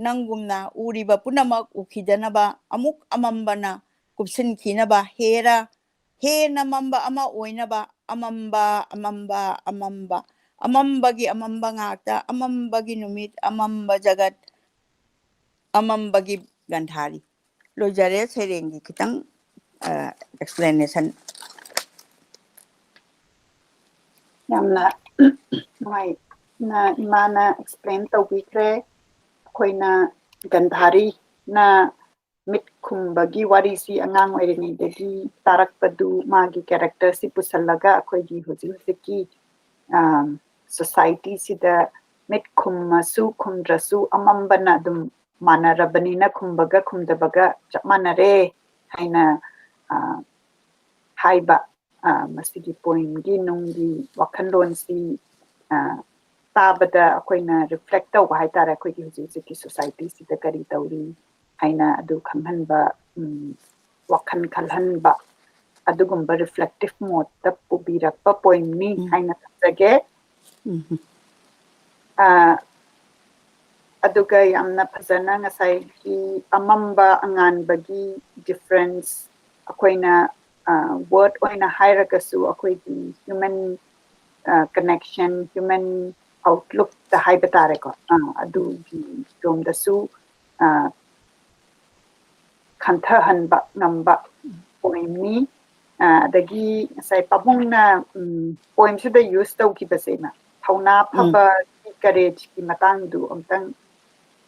ꯅꯪꯒꯨꯝꯅ ꯎꯔꯤꯕ ꯄꯨꯝꯅꯃꯛ ꯎꯈꯤꯗꯅꯕ, ꯑꯃꯨꯛ ꯑꯃꯝꯕꯅ ꯀꯨꯞꯁꯤꯟꯈꯤꯅꯕ, ꯍꯦꯔꯥ, ꯍꯦꯟꯅ ꯃꯝꯕ ꯑꯃ ꯑꯣꯏꯅꯕ꯫ ꯑꯃꯝꯕ, ꯑꯃꯝꯕ, ꯑꯃꯝꯕ, ꯑꯃꯝꯕꯒꯤ ꯑꯃꯝꯕ ꯉꯥꯛꯇ, ꯑꯃꯝꯕꯒꯤ ꯅꯨꯃꯤꯠ, ꯑꯃꯝꯕ ꯖꯒꯠ꯫ ꯑꯃꯝꯕꯒꯤ ꯒꯟꯙꯥꯔꯤ꯫ ꯂꯣꯏꯖꯔꯦ ꯁꯩꯔꯦꯡꯒꯤ ꯈꯤꯇꯪ ꯑꯦꯛꯁꯄ꯭ꯂꯦꯅꯦꯁꯟ꯫ ꯌꯥꯝꯅ ꯅꯨꯡꯉꯥꯏꯅ ꯏꯃꯥꯅ ꯑꯦꯛꯁꯄ꯭ꯂꯦꯟ ꯇꯧꯕꯤꯈ꯭ꯔꯦ꯫ ꯑꯩꯈꯣꯏꯅ ꯒꯟꯙꯥꯔꯤꯅ ꯃꯤꯠ ꯈꯨꯝꯕꯒꯤ ꯋꯥꯔꯤꯁꯤ ꯑꯉꯥꯡ ꯑꯣꯏꯔꯤꯉꯩꯗꯒꯤ ꯇꯥꯔꯛꯄꯗꯨ ꯃꯥꯒꯤ ꯀꯦꯔꯦꯛꯇꯔꯁꯤ ꯄꯨꯁꯜꯂꯒ ꯑꯩꯈꯣꯏꯒꯤ ꯍꯧꯖꯤꯛ ꯍꯧꯖꯤꯛꯀꯤ ꯁꯣꯁꯥꯏꯇꯤꯁꯤꯗ ꯃꯤꯠ ꯈꯨꯝꯃꯁꯨ ꯈꯨꯝꯗ꯭ꯔꯁꯨ ꯑꯃꯝꯕꯅ ꯑꯗꯨꯝ ꯃꯥꯟꯅꯔꯕꯅꯤꯅ ꯈꯨꯝꯕꯒ ꯈꯨꯝꯗꯕꯒ ꯆꯞ ꯃꯥꯟꯅꯔꯦ ꯍꯥꯏꯅ ꯍꯥꯏꯕ ꯃꯁꯤꯒꯤ ꯄꯣꯏꯝꯒꯤ ꯅꯨꯡꯒꯤ ꯋꯥꯈꯜꯂꯣꯟꯁꯤ ꯇꯥꯕꯗ ꯑꯩꯈꯣꯏꯅ ꯔꯤꯐ꯭ꯂꯦꯛ ꯇꯧꯕ ꯍꯥꯏꯇꯥꯔꯦ, ꯑꯩꯈꯣꯏꯒꯤ ꯍꯧꯖꯤꯛ ꯍꯧꯖꯤꯛꯀꯤ ꯁꯣꯁꯥꯏꯇꯤꯁꯤꯗ ꯀꯔꯤ ꯇꯧꯔꯤ ꯍꯥꯏꯅ ꯑꯗꯨ ꯈꯪꯍꯟꯕ, ꯋꯥꯈꯜ ꯈꯜꯍꯟꯕ ꯑꯗꯨꯒꯨꯝꯕ ꯔꯤꯐ꯭ꯂꯦꯛꯇꯤꯞ ꯃꯣꯠꯇ ꯄꯨꯕꯤꯔꯛꯄ ꯄꯣꯏꯝꯅꯤ ꯍꯥꯏꯅ ꯈꯟꯖꯒꯦ꯫ ꯑꯗꯨꯒ ꯌꯥꯝꯅ ꯐꯖꯅ ꯉꯁꯥꯏꯒꯤ ꯑꯃꯝꯕ ꯑꯉꯥꯟꯕꯒꯤ ꯗꯤꯐ꯭ꯔꯦꯟꯁ ꯑꯩꯈꯣꯏꯅ ꯋꯥꯔꯗ ꯑꯣꯏꯅ ꯍꯥꯏꯔꯒꯁꯨ ꯑꯩꯈꯣꯏꯒꯤ ꯍ꯭ꯌꯨꯃꯦꯟ ꯀꯅꯦꯛꯁꯟ, ꯍ꯭ꯌꯨꯃꯦꯟ ꯑꯥꯎꯠꯂꯨꯛꯇ ꯍꯥꯏꯕ ꯇꯥꯔꯦꯀꯣ, ꯑꯗꯨꯒꯤ ꯂꯣꯝꯗꯁꯨ ꯈꯟꯊꯍꯟꯕ ꯉꯝꯕ ꯄꯣꯏꯝꯅꯤ꯫ ꯑꯗꯒꯤ ꯉꯁꯥꯏ ꯄꯥꯕꯨꯡꯅ ꯄꯣꯏꯝꯁꯤꯗ ꯌꯨꯁ ꯇꯧꯈꯤꯕꯁꯦ ꯏꯃꯥ, ꯊꯧꯅꯥ ꯐꯕꯒꯤ ꯀꯔꯦꯖꯀꯤ ꯃꯇꯥꯡꯗꯨ ꯑꯝꯇꯪ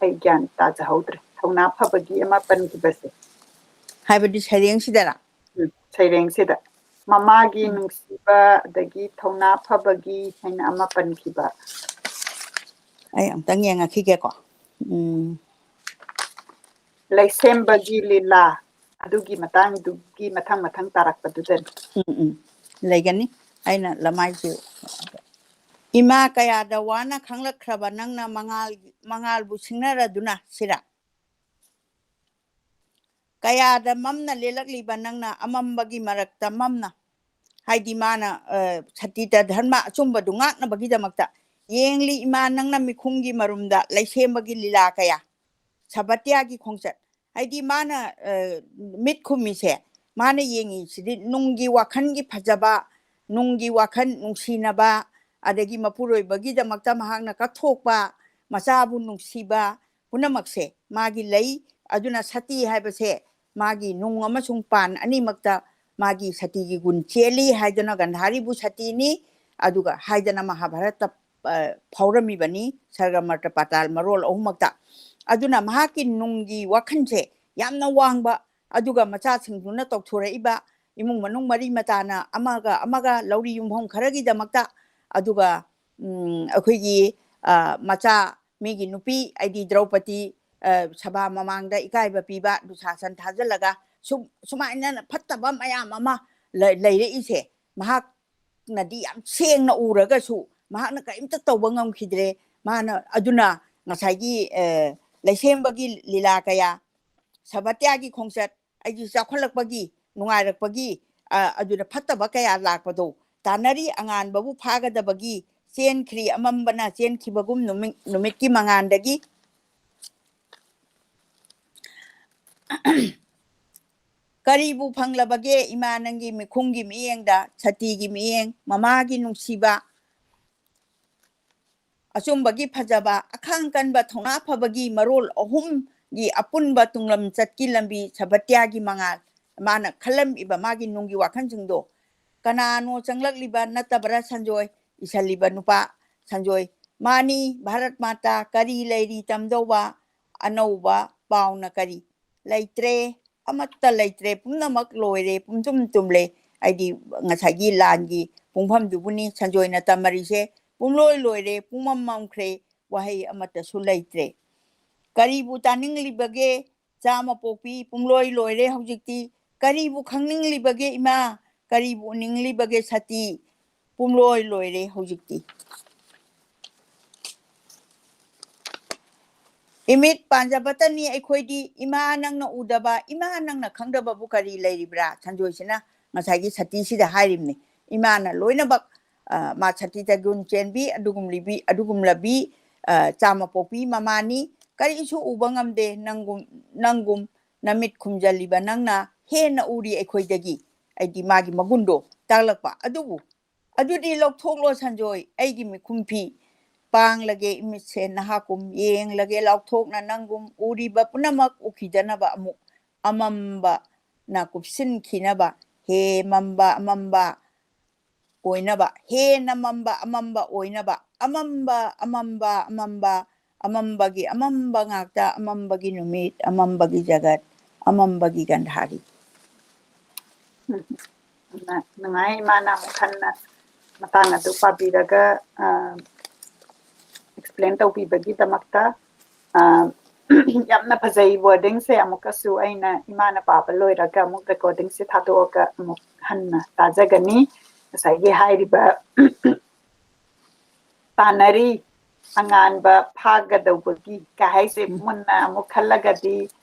ꯑꯩ ꯒ꯭ꯌꯥꯟ ꯇꯥꯖꯍꯧꯗ꯭ꯔꯦ꯫ ꯊꯧꯅꯥ ꯐꯕꯒꯤ ꯑꯃ ꯄꯟꯈꯤꯕꯁꯦ꯫ ꯍꯥꯏꯕꯗꯤ ꯁꯩꯔꯦꯡꯁꯤꯗꯔ? ꯎꯝ, ꯁꯩꯔꯦꯡꯁꯤꯗ ꯃꯃꯥꯒꯤ ꯅꯨꯡꯁꯤꯕ ꯑꯗꯒꯤ ꯊꯧꯅꯥ ꯐꯕꯒꯤ ꯍꯥꯏꯅ ꯑꯃ ꯄꯟꯈꯤꯕ꯫ ꯑꯩ ꯑꯝꯇꯪ ꯌꯦꯡꯉꯛꯈꯤꯒꯦꯀꯣ꯫ ꯎꯝ꯫ ꯂꯩꯁꯦꯝꯕꯒꯤ ꯂꯤꯂꯥ ꯑꯗꯨꯒꯤ ꯃꯇꯥꯡꯗꯨꯒꯤ ꯃꯊꯪ ꯃꯊꯪ ꯇꯥꯔꯛꯄꯗꯨꯗꯅꯤ꯫ ꯎꯝ, ꯎꯝ꯫ ꯂꯩꯒꯅꯤ꯫ ꯑꯩꯅ ꯂꯃꯥꯏꯁꯤ, "ꯏꯃꯥ ꯀꯌꯥꯗ ꯋꯥꯅ ꯈꯪꯂꯛꯈ꯭ꯔꯕ ꯅꯪꯅ ꯃꯉꯥꯜ-, ꯃꯉꯥꯜꯕꯨ ꯁꯤꯡꯅꯔꯗꯨꯅ" ꯁꯤꯔꯥ? "ꯀꯌꯥꯗ ꯃꯝꯅ ꯂꯦꯜꯂꯛꯂꯤꯕ ꯅꯪꯅ ꯑꯃꯝꯕꯒꯤ ꯃꯔꯛꯇ ꯃꯝꯅ", ꯍꯥꯏꯗꯤ ꯃꯥꯅ, ꯑ, ꯁꯇꯤꯇ ꯙꯔꯃ ꯑꯆꯨꯝꯕꯗꯨ ꯉꯥꯛꯅꯕꯒꯤꯗꯃꯛꯇ, "ꯌꯦꯡꯂꯤ ꯏꯃꯥ ꯅꯪꯅ ꯃꯤꯈꯨꯝꯒꯤ ꯃꯔꯨꯝꯗ ꯂꯩꯁꯦꯝꯕꯒꯤ ꯂꯤꯂꯥ ꯀꯌꯥ", ꯁꯕꯇ꯭ꯌꯥꯒꯤ ꯈꯣꯡꯆꯠ, ꯍꯥꯏꯗꯤ ꯃꯥꯅ, ꯑ, ꯃꯤꯠ ꯈꯨꯝꯃꯤꯁꯦ, ꯃꯥꯅ ꯌꯦꯡꯉꯤꯁꯤꯗꯤ ꯅꯨꯡꯒꯤ ꯋꯥꯈꯜꯒꯤ ꯐꯖꯕ, ꯅꯨꯡꯒꯤ ꯋꯥꯈꯜ ꯅꯨꯡꯁꯤꯅꯕ, ꯑꯗꯒꯤ ꯃꯄꯨꯔꯣꯏꯕꯒꯤꯗꯃꯛꯇ ꯃꯍꯥꯛꯅ ꯀꯠꯊꯣꯛꯄ, ꯃꯆꯥꯕꯨ ꯅꯨꯡꯁꯤꯕ, ꯄꯨꯝꯅꯃꯛꯁꯦ ꯃꯥꯒꯤ ꯂꯩ꯫ ꯑꯗꯨꯅ ꯁꯇꯤ ꯍꯥꯏꯕꯁꯦ ꯃꯥꯒꯤ ꯅꯨꯡ ꯑꯃꯁꯨꯡ ꯄꯥꯟ ꯑꯅꯤꯃꯛꯇ ꯃꯥꯒꯤ ꯁꯇꯤꯒꯤ ꯒꯨꯟ ꯆꯦꯜꯂꯤ ꯍꯥꯏꯗꯨꯅ ꯒꯟꯙꯥꯔꯤꯕꯨ ꯁꯇꯤꯅꯤ꯫ ꯑꯗꯨꯒ ꯍꯥꯏꯗꯅ ꯃꯍꯥꯚꯥꯔꯠꯇ, ꯑ, ꯐꯥꯎꯔꯝꯃꯤꯕꯅꯤ, ꯁꯔꯒ, ꯃꯔꯇ, ꯄꯥꯇꯥꯜ ꯃꯔꯣꯜ ꯑꯍꯨꯝꯃꯛꯇ꯫ ꯑꯗꯨꯅ ꯃꯍꯥꯛꯀꯤ ꯅꯨꯡꯒꯤ ꯋꯥꯈꯜꯁꯦ ꯌꯥꯝꯅ ꯋꯥꯡꯕ, ꯑꯗꯨꯒ ꯃꯆꯥꯁꯤꯡꯗꯨꯅ ꯇꯧꯊꯣꯔꯛꯏꯕ ꯏꯃꯨꯡ ꯃꯅꯨꯡ ꯃꯔꯤ ꯃꯇꯥꯅ ꯑꯃꯒ ꯑꯃꯒ ꯂꯧꯔꯤ ꯌꯨꯝꯐꯝ ꯈꯔꯒꯤꯗꯃꯛꯇ, ꯑꯗꯨꯒ, ꯎꯝ, ꯑꯩꯈꯣꯏꯒꯤ, ꯑ, ꯃꯆꯥ ꯃꯤꯒꯤ ꯅꯨꯄꯤ ꯍꯥꯏꯗꯤ ꯗ꯭ꯔꯧꯄꯗꯤ, ꯑ, ꯁꯚꯥ ꯃꯃꯥꯡꯗ ꯏꯀꯥꯏꯕ ꯄꯤꯕ, ꯗꯨꯁꯥꯁꯟ ꯊꯥꯖꯤꯜꯂꯒ ꯁꯨꯝ, ꯁꯨꯃꯥꯏꯅ ꯐꯠꯇꯕ ꯃꯌꯥꯝ ꯑꯃ ꯂꯩ-, ꯂꯩꯔꯛꯏꯁꯦ ꯃꯍꯥꯛꯅꯗꯤ ꯌꯥꯝ ꯁꯦꯡꯅ ꯎꯔꯒꯁꯨ ꯃꯍꯥꯛꯅ ꯀꯔꯤꯝꯇ ꯇꯧꯕ ꯉꯝꯈꯤꯗ꯭ꯔꯦ꯫ ꯃꯥꯅ ꯑꯗꯨꯅ ꯉꯁꯥꯏꯒꯤ, ꯑ, ꯂꯩꯁꯦꯝꯕꯒꯤ ꯂꯤꯂꯥ ꯀꯌꯥ, ꯁꯚꯇ꯭ꯌꯥꯒꯤ ꯈꯣꯡꯆꯠ, ꯑꯩꯒꯤ ꯆꯥꯎꯈꯠꯂꯛꯄꯒꯤ, ꯅꯨꯡꯉꯥꯏꯔꯛꯄꯒꯤ, ꯑ, ꯑꯗꯨꯗ ꯐꯠꯇꯕ ꯀꯌꯥ ꯂꯥꯛꯄꯗꯣ ꯇꯥꯟꯅꯔꯤ꯫ ꯑꯉꯥꯟꯕꯕꯨ ꯐꯥꯒꯗꯕꯒꯤ ꯆꯦꯟꯈ꯭ꯔꯤ, ꯑꯃꯝꯕꯅ ꯆꯦꯟꯈꯤꯕꯒꯨꯝ ꯅꯨꯃꯤꯠ, ꯅꯨꯃꯤꯠꯀꯤ ꯃꯉꯥꯟꯗꯒꯤ꯫ ꯀꯔꯤꯕꯨ ꯐꯪꯂꯕꯒꯦ ꯏꯃꯥ ꯅꯪꯒꯤ ꯃꯤꯈꯨꯝꯒꯤ ꯃꯤꯠꯌꯦꯡꯗ, ꯁꯇꯤꯒꯤ ꯃꯤꯠꯌꯦꯡ, ꯃꯃꯥꯒꯤ ꯅꯨꯡꯁꯤꯕ, ꯑꯆꯨꯝꯕꯒꯤ ꯐꯖꯕ, ꯑꯈꯥꯡ ꯀꯟꯕ, ꯊꯧꯅꯥ ꯐꯕꯒꯤ ꯃꯔꯣꯜ ꯑꯍꯨꯝꯒꯤ ꯑꯄꯨꯟꯕ ꯇꯨꯡꯂꯝꯆꯠꯀꯤ ꯂꯝꯕꯤ ꯁꯚꯇ꯭ꯌꯥꯒꯤ ꯃꯉꯥꯜ꯫ ꯃꯥꯅ ꯈꯜꯂꯝꯃꯤꯕ ꯃꯥꯒꯤ ꯅꯨꯡꯒꯤ ꯋꯥꯈꯜꯁꯤꯡꯗꯣ, ꯀꯅꯥꯅꯣ ꯆꯪꯂꯛꯂꯤꯕ ꯅꯠꯇꯕ꯭ꯔꯥ ꯁꯟꯖꯣꯏ? ꯏꯁꯜꯂꯤꯕ ꯅꯨꯄꯥ ꯁꯟꯖꯣꯏ꯫ ꯃꯥꯅꯤ, ꯚꯥꯔꯠ ꯃꯥꯇꯥ, ꯀꯔꯤ ꯂꯩꯔꯤ ꯇꯝꯗꯧꯕ? ꯑꯅꯧꯕ ꯄꯥꯎꯅ ꯀꯔꯤ? ꯂꯩꯇ꯭ꯔꯦ, ꯑꯃꯠꯇ ꯂꯩꯇ꯭ꯔꯦ, ꯄꯨꯝꯅꯃꯛ ꯂꯣꯏꯔꯦ, ꯄꯨꯝꯇꯨꯝ ꯇꯨꯝꯂꯦ꯫ ꯍꯥꯏꯗꯤ ꯉꯁꯥꯏꯒꯤ ꯂꯥꯟꯒꯤ ꯄꯨꯡꯐꯝꯗꯨꯕꯨꯅꯤ ꯁꯟꯖꯣꯏꯅ ꯇꯝꯃꯔꯤꯁꯦ꯫ ꯄꯨꯝꯂꯣꯏ ꯂꯣꯏꯔꯦ, ꯄꯨꯡꯃꯝ ꯃꯝꯈ꯭ꯔꯦ, ꯋꯥꯍꯩ ꯑꯃꯠꯇꯁꯨ ꯂꯩꯇ꯭ꯔꯦ꯫ ꯀꯔꯤꯕꯨ ꯇꯥꯅꯤꯡꯂꯤꯕꯒꯦ ꯆꯥꯃ ꯄꯣꯛꯄꯤ? ꯄꯨꯝꯂꯣꯏ ꯂꯣꯏꯔꯦ ꯍꯧꯖꯤꯛꯇꯤ꯫ ꯀꯔꯤꯕꯨ ꯈꯪꯅꯤꯡꯂꯤꯕꯒꯦ ꯏꯃꯥ? ꯀꯔꯤꯕꯨ ꯎꯅꯤꯡꯂꯤꯕꯒꯦ ꯁꯇꯤ? ꯄꯨꯝꯂꯣꯏ ꯂꯣꯏꯔꯦ ꯍꯧꯖꯤꯛꯇꯤ꯫ ꯏꯃꯤꯠ ꯄꯥꯟꯖꯕꯇꯅꯤ ꯑꯩꯈꯣꯏꯗꯤ, ꯏꯃꯥ ꯅꯪꯅ ꯎꯗꯕ, ꯏꯃꯥ ꯅꯪꯅ ꯈꯪꯗꯕꯕꯨ ꯀꯔꯤ ꯂꯩꯔꯤꯕ꯭ꯔꯥ? ꯁꯟꯖꯣꯏꯁꯤꯅ ꯉꯁꯥꯏꯒꯤ ꯁꯇꯤꯁꯤꯗ ꯍꯥꯏꯔꯤꯕꯅꯤ꯫ ꯏꯃꯥꯅ ꯂꯣꯏꯅꯃꯛ, ꯑ, ꯃꯥ ꯁꯇꯤ ꯇꯒꯨꯟ ꯆꯦꯟꯕꯤ, ꯑꯗꯨꯒꯨꯝꯂꯤꯕꯤ, ꯑꯗꯨꯒꯨꯝꯂꯕꯤ, ꯑ, ꯆꯥꯃ ꯄꯣꯛꯄꯤ ꯃꯃꯥꯅꯤ꯫ ꯀꯔꯤꯁꯨ ꯎꯕ ꯉꯝꯗꯦ, ꯅꯪꯒꯨꯝ, ꯅꯪꯒꯨꯝ ꯅꯃꯤꯠ ꯈꯨꯝꯖꯜꯂꯤꯕ ꯅꯪꯅ ꯍꯦꯟꯅ ꯎꯔꯤ ꯑꯩꯈꯣꯏꯗꯒꯤ꯫ ꯑꯩꯗꯤ ꯃꯥꯒꯤ ꯃꯒꯨꯟꯗꯣ ꯇꯥꯛꯂꯛꯄ꯫ ꯑꯗꯨꯕꯨ ꯑꯗꯨꯗꯤ ꯂꯧꯊꯣꯛꯂꯣ ꯁꯟꯖꯣꯏ, ꯑꯩꯒꯤ ꯃꯤꯈꯨꯝ ꯐꯤ꯫ ꯄꯥꯡꯂꯒꯦ ꯏꯃꯤꯠꯁꯦ ꯅꯍꯥꯛꯀꯨꯝ, ꯌꯦꯡꯂꯒꯦ ꯂꯥꯎꯊꯣꯛꯅ ꯅꯪꯒꯨꯝ, ꯎꯔꯤꯕ ꯄꯨꯝꯅꯃꯛ ꯎꯈꯤꯗꯅꯕ ꯑꯃꯨꯛ ꯑꯃꯝꯕꯅ ꯀꯨꯞꯁꯤꯟꯈꯤꯅꯕ꯫ ꯍꯦ ꯃꯝꯕ ꯑꯃꯝꯕ ꯑꯣꯏꯅꯕ, ꯍꯦꯟꯅ ꯃꯝꯕ ꯑꯃꯝꯕ ꯑꯣꯏꯅꯕ, ꯑꯃꯝꯕ, ꯑꯃꯝꯕ, ꯑꯃꯝꯕ, ꯑꯃꯝꯕꯒꯤ ꯑꯃꯝꯕ ꯉꯥꯛꯇ, ꯑꯃꯝꯕꯒꯤ ꯅꯨꯃꯤꯠ, ꯑꯃꯝꯕꯒꯤ ꯖꯒꯠ, ꯑꯃꯝꯕꯒꯤ ꯒꯟꯙꯥꯔꯤ꯫ ꯎꯝ, ꯌꯥꯝꯅ ꯅꯨꯡꯉꯥꯏ, ꯏꯃꯥꯅ ꯑꯃꯨꯛ ꯍꯟꯅ ꯃꯇꯥꯡ ꯑꯗꯨ ꯄꯥꯕꯤꯔꯒ ꯑꯦꯛꯁꯄ꯭ꯂꯦꯟ ꯇꯧꯕꯤꯕꯒꯤꯗꯃꯛꯇ꯫ ꯑ, ꯌꯥꯝꯅ ꯐꯖꯩ ꯋꯥꯔꯗꯤꯡꯁꯦ꯫ ꯑꯃꯨꯛꯀꯁꯨ ꯑꯩꯅ ꯏꯃꯥꯅ ꯄꯥꯕ ꯂꯣꯏꯔꯒ ꯑꯃꯨꯛ ꯔꯦꯀꯣꯔꯗꯤꯡꯁꯦ ꯊꯥꯗꯣꯛꯑꯒ ꯑꯃꯨꯛ ꯍꯟꯅ ꯇꯥꯖꯒꯅꯤ꯫ ꯉꯁꯥꯏꯒꯤ ꯍꯥꯏꯔꯤꯕ ꯇꯥꯟꯅꯔꯤ, ꯑꯉꯥꯟꯕ ꯐꯥꯒꯗꯧꯕꯒꯤ ꯀ ꯍꯥꯏꯁꯦ ꯎꯝ꯫ ꯃꯨꯟꯅ ꯑꯃꯨꯛ ꯈꯜꯂꯒꯗꯤ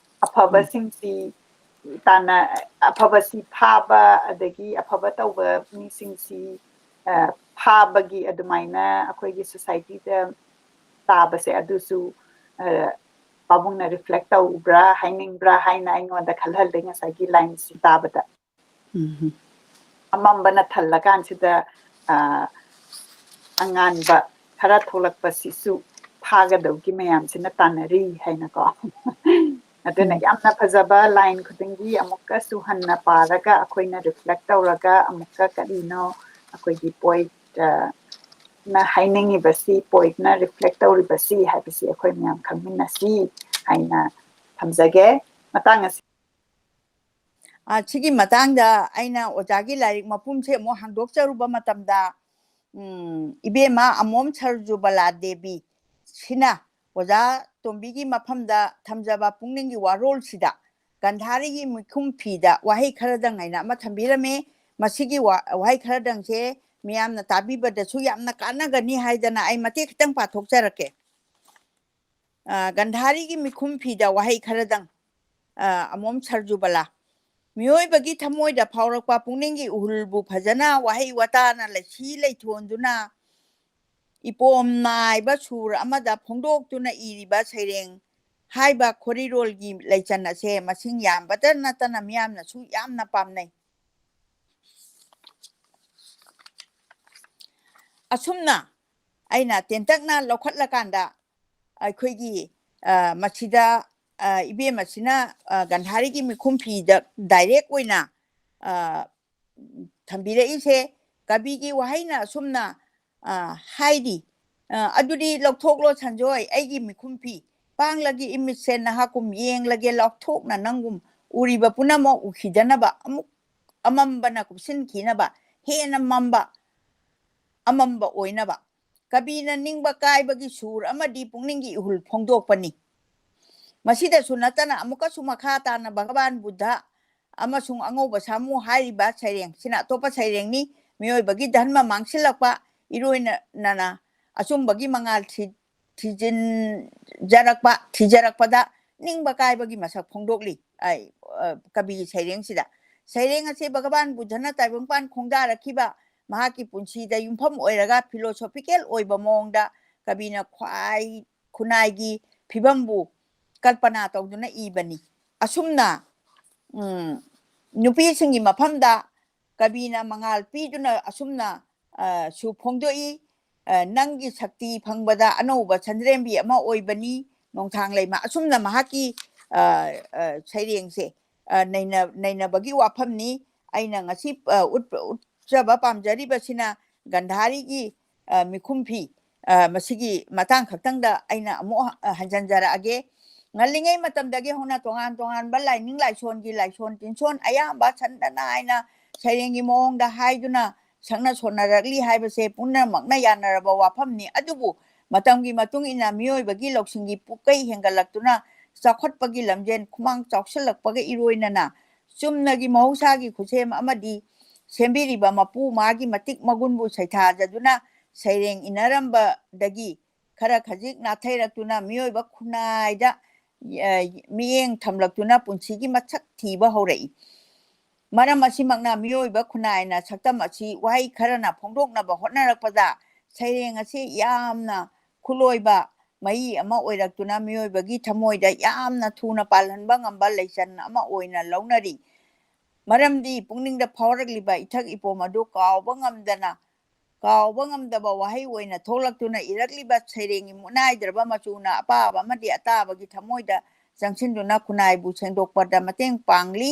ꯑꯐꯕꯁꯤꯡꯁꯤ ꯇꯥꯟꯅ-, ꯑꯐꯕꯁꯤ ꯐꯥꯕ, ꯑꯗꯒꯤ ꯑꯐꯕ ꯇꯧꯕ ꯃꯤꯁꯤꯡꯁꯤ, ꯑ, ꯐꯥꯕꯒꯤ ꯑꯗꯨꯃꯥꯏꯅ ꯑꯩꯈꯣꯏꯒꯤ ꯁꯣꯁꯥꯏꯇꯤꯗ ꯇꯥꯕꯁꯦ ꯑꯗꯨꯁꯨ, ꯑ, ꯄꯥꯕꯨꯡꯅ ꯔꯤꯐ꯭ꯂꯦꯛ ꯇꯧꯕ꯭ꯔꯥ, ꯍꯥꯏꯅꯤꯡꯕ꯭ꯔꯥ ꯍꯥꯏꯅ ꯑꯩꯉꯣꯟꯗ ꯈꯜꯍꯜꯂꯦ ꯉꯁꯥꯏꯒꯤ ꯂꯥꯏꯟꯁꯤ ꯇꯥꯕꯗ꯫ ꯎꯝ꯫ ꯑꯃꯝꯕꯅ ꯊꯜꯂꯀꯥꯟꯁꯤꯗ, ꯑ, ꯑꯉꯥꯟꯕ ꯈꯔ ꯊꯣꯛꯂꯛꯄꯁꯤꯁꯨ ꯐꯥꯒꯗꯧꯒꯤ ꯃꯌꯥꯝꯁꯤꯅ ꯇꯥꯟꯅꯔꯤ ꯍꯥꯏꯅꯀꯣ꯫ ꯑꯗꯨꯅ ꯎꯝ꯫ ꯌꯥꯝꯅ ꯐꯖꯕ ꯂꯥꯏꯟ ꯈꯨꯗꯤꯡꯒꯤ ꯑꯃꯨꯛꯀꯁꯨ ꯍꯟꯅ ꯄꯥꯔꯒ ꯑꯩꯈꯣꯏꯅ ꯔꯤꯐ꯭ꯂꯦꯛ ꯇꯧꯔꯒ ꯑꯃꯨꯛꯀ ꯀꯔꯤꯅꯣ ꯑꯩꯈꯣꯏꯒꯤ ꯄꯣꯏꯠ, ꯑ, ꯅ ꯍꯥꯏꯅꯤꯡꯉꯤꯕꯁꯤ, ꯄꯣꯏꯠꯅ ꯔꯤꯐ꯭ꯂꯦꯛ ꯇꯧꯔꯤꯕꯁꯤ ꯍꯥꯏꯕꯁꯤ ꯑꯩꯈꯣꯏ ꯃꯌꯥꯝ ꯈꯪꯃꯤꯟꯅꯁꯤ ꯍꯥꯏꯅ ꯊꯝꯖꯒꯦ꯫ ꯃꯇꯥꯡ ꯑꯁꯤ ꯑ, ꯁꯤꯒꯤ ꯃꯇꯥꯡꯗ ꯑꯩꯅ ꯑꯣꯖꯥꯒꯤ ꯂꯥꯏꯔꯤꯛ ꯃꯄꯨꯝꯁꯦ ꯑꯃꯨꯛ ꯍꯥꯡꯗꯣꯛꯆꯔꯨꯕ ꯃꯇꯝꯗ, ꯎꯝ, ꯏꯕꯦꯝꯃ ꯑꯃꯣꯝ ꯁꯔꯖꯨꯕꯂꯥ ꯗꯦꯕꯤ ꯁꯤꯅ ꯑꯣꯖꯥ ꯇꯣꯝꯕꯤꯒꯤ ꯃꯐꯝꯗ ꯊꯝꯖꯕ ꯄꯨꯛꯅꯤꯡꯒꯤ ꯋꯥꯔꯣꯜꯁꯤꯗ ꯒꯟꯙꯥꯔꯤꯒꯤ ꯃꯤꯈꯨꯝ ꯐꯤꯗ ꯋꯥꯍꯩ ꯈꯔꯗꯪ ꯍꯥꯏꯅ ꯑꯃ ꯊꯝꯕꯤꯔꯝꯃꯤ꯫ ꯃꯁꯤꯒꯤ ꯋꯥ-, ꯋꯥꯍꯩ ꯈꯔꯗꯪꯁꯦ ꯃꯤꯌꯥꯝꯅ ꯇꯥꯕꯤꯕꯗꯁꯨ ꯌꯥꯝꯅ ꯀꯥꯟꯅꯒꯅꯤ ꯍꯥꯏꯗꯅ ꯑꯩ ꯃꯇꯦꯛ ꯈꯤꯇꯪ ꯄꯥꯊꯣꯛꯆꯔꯛꯀꯦ꯫ ꯑ, ꯒꯟꯙꯥꯔꯤꯒꯤ ꯃꯤꯈꯨꯝ ꯐꯤꯗ ꯋꯥꯍꯩ ꯈꯔꯗꯪ, ꯑ, ꯑꯃꯣꯝ ꯁꯔꯖꯨꯕꯂꯥ꯫ ꯃꯤꯑꯣꯏꯕꯒꯤ ꯊꯃꯣꯏꯗ ꯐꯥꯎꯔꯛꯄ ꯄꯨꯛꯅꯤꯡꯒꯤ ꯎꯍꯨꯜꯕꯨ ꯐꯖꯅ ꯋꯥꯍꯩ ꯋꯥꯇꯥꯅ ꯂꯩꯁꯤ ꯂꯩꯊꯣꯟꯗꯨꯅ ꯏꯄꯣꯝ ꯅꯥꯏꯕ ꯁꯨꯔ ꯑꯃꯗ ꯐꯣꯡꯗꯣꯛꯇꯨꯅ ꯏꯔꯤꯕ ꯁꯩꯔꯦꯡ ꯍꯥꯏꯕ ꯈꯣꯔꯤꯔꯣꯜꯒꯤ ꯂꯩꯆꯟ ꯑꯁꯦ ꯃꯁꯤꯡ ꯌꯥꯝꯕꯇ ꯅꯠꯇꯅ ꯃꯤꯌꯥꯝꯅꯁꯨ ꯌꯥꯝꯅ ꯄꯥꯝꯅꯩ꯫ ꯑꯁꯨꯝꯅ ꯑꯩꯅ ꯇꯦꯟꯇꯛꯅ ꯂꯧꯈꯠꯂꯀꯥꯟꯗ ꯑꯩꯈꯣꯏꯒꯤ, ꯑ, ꯃꯁꯤꯗ, ꯑ, ꯏꯕꯦꯝ ꯑꯁꯤꯅ, ꯑ, ꯒꯟꯙꯥꯔꯤꯒꯤ ꯃꯤꯈꯨꯝꯐꯤꯗ direct ꯑꯣꯏꯅ, ꯑ, ꯊꯝꯕꯤꯔꯛꯏꯁꯦ꯫ ꯀꯕꯤꯒꯤ ꯋꯥꯍꯩꯅ ꯑꯁꯨꯝꯅ, ꯑ, ꯍꯥꯏꯔꯤ, ꯑ, "ꯑꯗꯨꯗꯤ ꯂꯧꯊꯣꯛꯂꯣ ꯁꯟꯖꯣꯏ, ꯑꯩꯒꯤ ꯃꯤꯈꯨꯝꯐꯤ, ꯄꯥꯡꯂꯒꯤ ꯏꯃꯤꯠꯁꯦ ꯅꯍꯥꯛꯀꯨꯝ ꯌꯦꯡꯂꯒꯦ, ꯂꯥꯎꯊꯣꯛꯅ ꯅꯪꯒꯨꯝ ꯎꯔꯤꯕ ꯄꯨꯝꯅꯃꯛ ꯎꯈꯤꯗꯅꯕ, ꯑꯃꯨꯛ ꯑꯃꯝꯕꯅ ꯀꯨꯞꯁꯤꯟꯈꯤꯅꯕ, ꯍꯦꯟꯅ ꯃꯝꯕ, ꯑꯃꯝꯕ ꯑꯣꯏꯅꯕ"꯫ ꯀꯕꯤꯅ ꯅꯤꯡꯕ ꯀꯥꯏꯕꯒꯤ ꯁꯨꯔ ꯑꯃꯗꯤ ꯄꯨꯛꯅꯤꯡꯒꯤ ꯏꯍꯨꯜ ꯐꯣꯡꯗꯣꯛꯄꯅꯤ꯫ ꯃꯁꯤꯗꯁꯨ ꯅꯠꯇꯅ ꯑꯃꯨꯛꯀꯁꯨ ꯃꯈꯥ ꯇꯥꯅ ꯚꯒꯋꯥꯟ ꯕꯨꯗꯙ ꯑꯃꯁꯨꯡ ꯑꯉꯧꯕ ꯁꯥꯃꯨ ꯍꯥꯏꯔꯤꯕ ꯁꯩꯔꯦꯡꯁꯤꯅ ꯑꯇꯣꯞꯄ ꯁꯩꯔꯦꯡꯅꯤ꯫ ꯃꯤꯑꯣꯏꯕꯒꯤ ꯙꯔꯃ ꯃꯥꯡꯁꯤꯜꯂꯛꯄ, ꯏꯔꯣꯏꯅꯅ ꯑꯆꯨꯝꯕꯒꯤ ꯃꯉꯥꯜ ꯊꯤ-, ꯊꯤꯖꯤꯟꯖꯔꯛꯄ, ꯊꯤꯖꯔꯛꯄꯗ ꯅꯤꯡꯕ ꯀꯥꯏꯕꯒꯤ ꯃꯁꯛ ꯐꯣꯡꯗꯣꯛꯂꯤ꯫ ꯑꯩ, ꯑ, ꯀꯕꯤꯒꯤ ꯁꯩꯔꯦꯡꯁꯤꯗ꯫ ꯁꯩꯔꯦꯡ ꯑꯁꯤ ꯚꯒꯋꯥꯟ ꯕꯨꯗꯙꯅ ꯇꯥꯏꯕꯪꯄꯥꯟ ꯈꯣꯡꯗꯥꯔꯛꯈꯤꯕ ꯃꯍꯥꯛꯀꯤ ꯄꯨꯟꯁꯤꯗ ꯌꯨꯝꯐꯝ ꯑꯣꯏꯔꯒ philosophical ꯑꯣꯏꯕ ꯃꯑꯣꯡꯗ ꯀꯕꯤꯅ ꯈ꯭ꯋꯥꯏ ꯈꯨꯟꯅꯥꯏꯒꯤ ꯐꯤꯕꯝꯕꯨ ꯀꯜꯄꯅꯥ ꯇꯧꯗꯨꯅ ꯏꯕꯅꯤ꯫ ꯑꯁꯨꯝꯅ, ꯎꯝ, ꯅꯨꯄꯤꯁꯤꯡꯒꯤ ꯃꯐꯝꯗ ꯀꯕꯤꯅ ꯃꯉꯥꯜ ꯄꯤꯗꯨꯅ ꯑꯁꯨꯝꯅ, ꯑ, ꯁꯨ ꯐꯣꯡꯗꯣꯛꯏ, ꯑ, "ꯅꯪꯒꯤ ꯁꯛꯇꯤ ꯐꯪꯕꯗ ꯑꯅꯧꯕ ꯁꯟꯗ꯭ꯔꯦꯝꯕꯤ ꯑꯃ ꯑꯣꯏꯕꯅꯤ ꯅꯣꯡꯊꯥꯡ ꯂꯩꯃ"꯫ ꯑꯁꯨꯝꯅ ꯃꯍꯥꯛꯀꯤ, ꯑ, ꯑ, ꯁꯩꯔꯦꯡꯁꯦ, ꯑ, ꯅꯩꯅ-, ꯅꯩꯅꯕꯒꯤ ꯋꯥꯐꯝꯅꯤ꯫ ꯑꯩꯅ ꯉꯁꯤ, ꯑ, ꯎꯠ-, ꯎꯠꯆꯕ ꯄꯥꯝꯖꯔꯤꯕꯁꯤꯅ ꯒꯟꯙꯥꯔꯤꯒꯤ, ꯑ, ꯃꯤꯈꯨꯝꯐꯤ, ꯑ, ꯃꯁꯤꯒꯤ ꯃꯇꯥꯡ ꯈꯛꯇꯪꯗ ꯑꯩꯅ ꯑꯃꯨꯛ, ꯑ, ꯍꯟꯖꯟꯖꯔꯛꯑꯒꯦ꯫ ꯉꯜꯂꯤꯉꯩ ꯃꯇꯝꯗꯒꯤ ꯍꯧꯅ ꯇꯣꯉꯥꯟ ꯇꯣꯉꯥꯟꯕ ꯂꯥꯏꯅꯤꯡ ꯂꯥꯏꯁꯣꯟꯒꯤ ꯂꯥꯏꯁꯣꯟ ꯇꯤꯟꯁꯣꯟ ꯑꯌꯥꯝꯕ ꯁꯟꯗ ꯅꯥꯏꯅ ꯁꯩꯔꯦꯡꯒꯤ ꯃꯑꯣꯡꯗ ꯍꯥꯏꯗꯨꯅ ꯁꯛꯅ ꯁꯣꯟꯅꯔꯛꯂꯤ ꯍꯥꯏꯕꯁꯦ ꯄꯨꯝꯅꯃꯛꯅ ꯌꯥꯅꯔꯕ ꯋꯥꯐꯝꯅꯤ꯫ ꯑꯗꯨꯕꯨ ꯃꯇꯝꯒꯤ ꯃꯇꯨꯡ ꯏꯟꯅ ꯃꯤꯑꯣꯏꯕꯒꯤ ꯂꯧꯁꯤꯡꯒꯤ ꯄꯨꯀꯩ ꯍꯦꯟꯒꯠꯂꯛꯇꯨꯅ ꯆꯥꯎꯈꯠꯄꯒꯤ ꯂꯝꯖꯦꯟ ꯈꯨꯃꯥꯡ ꯆꯥꯎꯁꯤꯜꯂꯛꯄꯒ ꯏꯔꯣꯏꯅꯅ ꯆꯨꯝꯅꯒꯤ ꯃꯍꯧꯁꯥꯒꯤ ꯈꯨꯠꯁꯦꯝ ꯑꯃꯗꯤ ꯁꯦꯝꯕꯤꯔꯤꯕ ꯃꯄꯨ ꯃꯥꯒꯤ ꯃꯇꯤꯛ ꯃꯒꯨꯟꯕꯨ ꯁꯩꯊꯥꯖꯗꯨꯅ ꯁꯩꯔꯦꯡ ꯏꯅꯔꯝꯕꯗꯒꯤ ꯈꯔ ꯈꯖꯤꯛ ꯅꯥꯊꯩꯔꯛꯇꯨꯅ ꯃꯤꯑꯣꯏꯕ ꯈꯨꯟꯅꯥꯏꯗ, ꯑ, ꯃꯤꯠꯌꯦꯡ ꯊꯝꯂꯛꯇꯨꯅ ꯄꯨꯟꯁꯤꯒꯤ ꯃꯁꯛ ꯊꯤꯕ ꯍꯧꯔꯛꯏ꯫ ꯃꯔꯝ ꯑꯁꯤꯃꯛꯅ ꯃꯤꯑꯣꯏꯕ ꯈꯨꯟꯅꯥꯏꯅ ꯁꯛꯇꯝ ꯑꯁꯤ ꯋꯥꯍꯩ ꯈꯔꯅ ꯐꯣꯡꯗꯣꯛꯅꯕ ꯍꯣꯠꯅꯔꯛꯄꯗ ꯁꯩꯔꯦꯡ ꯑꯁꯤ ꯌꯥꯝꯅ ꯈꯨꯂꯣꯏꯕ ꯃꯍꯤ ꯑꯃ ꯑꯣꯏꯔꯛꯇꯨꯅ ꯃꯤꯑꯣꯏꯕꯒꯤ ꯊꯃꯣꯏꯗ ꯌꯥꯝꯅ ꯊꯨꯅ ꯄꯥꯜꯍꯟꯕ ꯉꯝꯕ ꯂꯩꯆꯟ ꯑꯃ ꯑꯣꯏꯅ ꯂꯧꯅꯔꯤ꯫ ꯃꯔꯝꯗꯤ ꯄꯨꯛꯅꯤꯡꯗ ꯐꯥꯎꯔꯛꯂꯤꯕ ꯏꯊꯛ ꯏꯄꯣꯝ ꯑꯗꯨ ꯀꯥꯎꯕ ꯉꯝꯗꯅ ꯀꯥꯎꯕ ꯉꯝꯗꯕ ꯋꯥꯍꯩ ꯑꯣꯏꯅ ꯊꯣꯛꯂꯛꯇꯨꯅ ꯏꯔꯛꯂꯤꯕ ꯁꯩꯔꯦꯡꯒꯤ ꯃꯨꯠꯅꯥꯏꯗ꯭ꯔꯕ ꯃꯆꯨꯅ ꯑꯄꯥꯕ ꯑꯃꯗꯤ ꯑꯇꯥꯕꯒꯤ ꯊꯃꯣꯏꯗ ꯆꯪꯁꯤꯟꯗꯨꯅ ꯈꯨꯟꯅꯥꯏꯕꯨ ꯁꯦꯡꯗꯣꯛꯄꯗ ꯃꯇꯦꯡ ꯄꯥꯡꯂꯤ꯫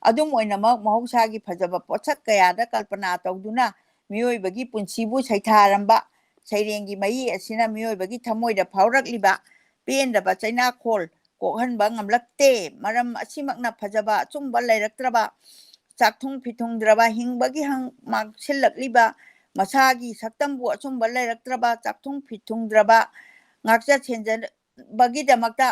ꯑꯗꯨꯝ ꯑꯣꯏꯅꯃꯛ, ꯃꯍꯧꯁꯥꯒꯤ ꯐꯖꯕ ꯄꯣꯠꯁꯛ ꯀꯌꯥꯗ ꯀꯜꯄꯅꯥ ꯇꯧꯗꯨꯅ ꯃꯤꯑꯣꯏꯕꯒꯤ ꯄꯨꯟꯁꯤꯕꯨ ꯁꯩꯊꯥꯔꯝꯕ ꯁꯩꯔꯦꯡꯒꯤ ꯃꯌꯦꯛ ꯑꯁꯤꯅ ꯃꯤꯑꯣꯏꯕꯒꯤ ꯊꯃꯣꯏꯗ ꯐꯥꯎꯔꯛꯂꯤꯕ ꯄꯦꯟꯗꯕ ꯆꯩꯅꯥꯈꯣꯜ ꯀꯣꯛꯍꯟꯕ ꯉꯝꯂꯛꯇꯦ꯫ ꯃꯔꯝ ꯑꯁꯤꯃꯛꯅ ꯐꯖꯕ ꯑꯆꯨꯝꯕ ꯂꯩꯔꯛꯇ꯭ꯔꯕ, ꯆꯥꯛꯊꯨꯡ ꯐꯤꯊꯨꯡꯗ꯭ꯔꯕ, ꯍꯤꯡꯕꯒꯤ ꯍꯪ ꯃꯥꯡꯁꯤꯜꯂꯛꯂꯤꯕ, ꯃꯁꯥꯒꯤ ꯁꯛꯇꯝꯕꯨ ꯑꯆꯨꯝꯕ ꯂꯩꯔꯛꯇ꯭ꯔꯕ, ꯆꯥꯛꯊꯨꯡ ꯐꯤꯊꯨꯡꯗ꯭ꯔꯕ, ꯉꯥꯛꯆ ꯁꯦꯟꯖꯕꯒꯤꯗꯃꯛꯇ,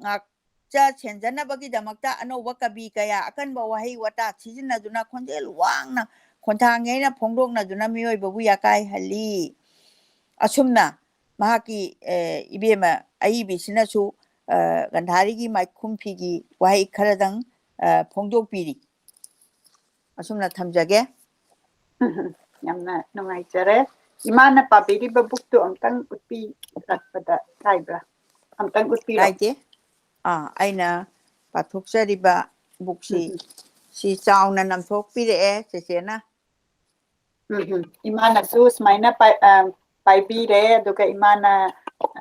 ꯉꯥꯛꯆ ꯁꯦꯟꯖꯅꯕꯒꯤꯗꯃꯛꯇ ꯑꯅꯧꯕ ꯀꯕꯤ ꯀꯌꯥ ꯑꯀꯟꯕ ꯋꯥꯍꯩ ꯋꯥꯇꯥ ꯁꯤꯖꯤꯟꯅꯗꯨꯅ ꯈꯣꯟꯖꯦꯜ ꯋꯥꯡꯅ ꯈꯣꯟꯊꯥꯡ ꯌꯩꯅ ꯐꯣꯡꯗꯣꯛꯅꯗꯨꯅ ꯃꯤꯑꯣꯏꯕꯕꯨ ꯌꯥꯀꯥꯏꯍꯜꯂꯤ꯫ ꯑꯁꯨꯝꯅ ꯃꯍꯥꯛꯀꯤ, ꯑꯦ, ꯏꯕꯦꯝꯃ ꯑꯏꯕꯤꯁꯤꯅꯁꯨ, ꯑ, ꯒꯟꯙꯥꯔꯤꯒꯤ ꯃꯥꯏꯈꯨꯝ ꯐꯤꯒꯤ ꯋꯥꯍꯩ ꯈꯔꯗꯪ, ꯑ, ꯐꯣꯡꯗꯣꯛꯄꯤꯔꯤ꯫ ꯑꯁꯨꯝꯅ ꯊꯝꯖꯒꯦ꯫ ꯌꯥꯝꯅ ꯅꯨꯡꯉꯥꯏꯖꯔꯦ꯫ ꯏꯃꯥꯅ ꯄꯥꯕꯤꯔꯤꯕ ꯕꯨꯛꯇꯨ ꯑꯝꯇꯪ ꯎꯠꯄꯤꯔꯛꯄꯗ ꯀꯥꯏꯕ꯭ꯔꯥ? ꯑꯝꯇꯪ ꯎꯠꯄꯤꯔꯣ꯫ ꯀꯥꯏꯗꯦ꯫ ꯑꯥ, ꯑꯩꯅ ꯄꯥꯊꯣꯛꯆꯔꯤꯕ ꯕꯨꯛꯁꯤ, ꯎꯝ꯫ ꯁꯤ ꯆꯥꯎꯅ ꯅꯝꯊꯣꯛꯄꯤꯔꯛꯑꯦ ꯆꯦꯆꯦꯅ꯫ ꯎꯝ, ꯎꯝ꯫ ꯏꯃꯥꯅꯁꯨ ꯁꯨꯃꯥꯏꯅ ꯄꯥꯏ-, ꯑ, ꯄꯥꯏꯕꯤꯔꯦ, ꯑꯗꯨꯒ ꯏꯃꯥꯅ,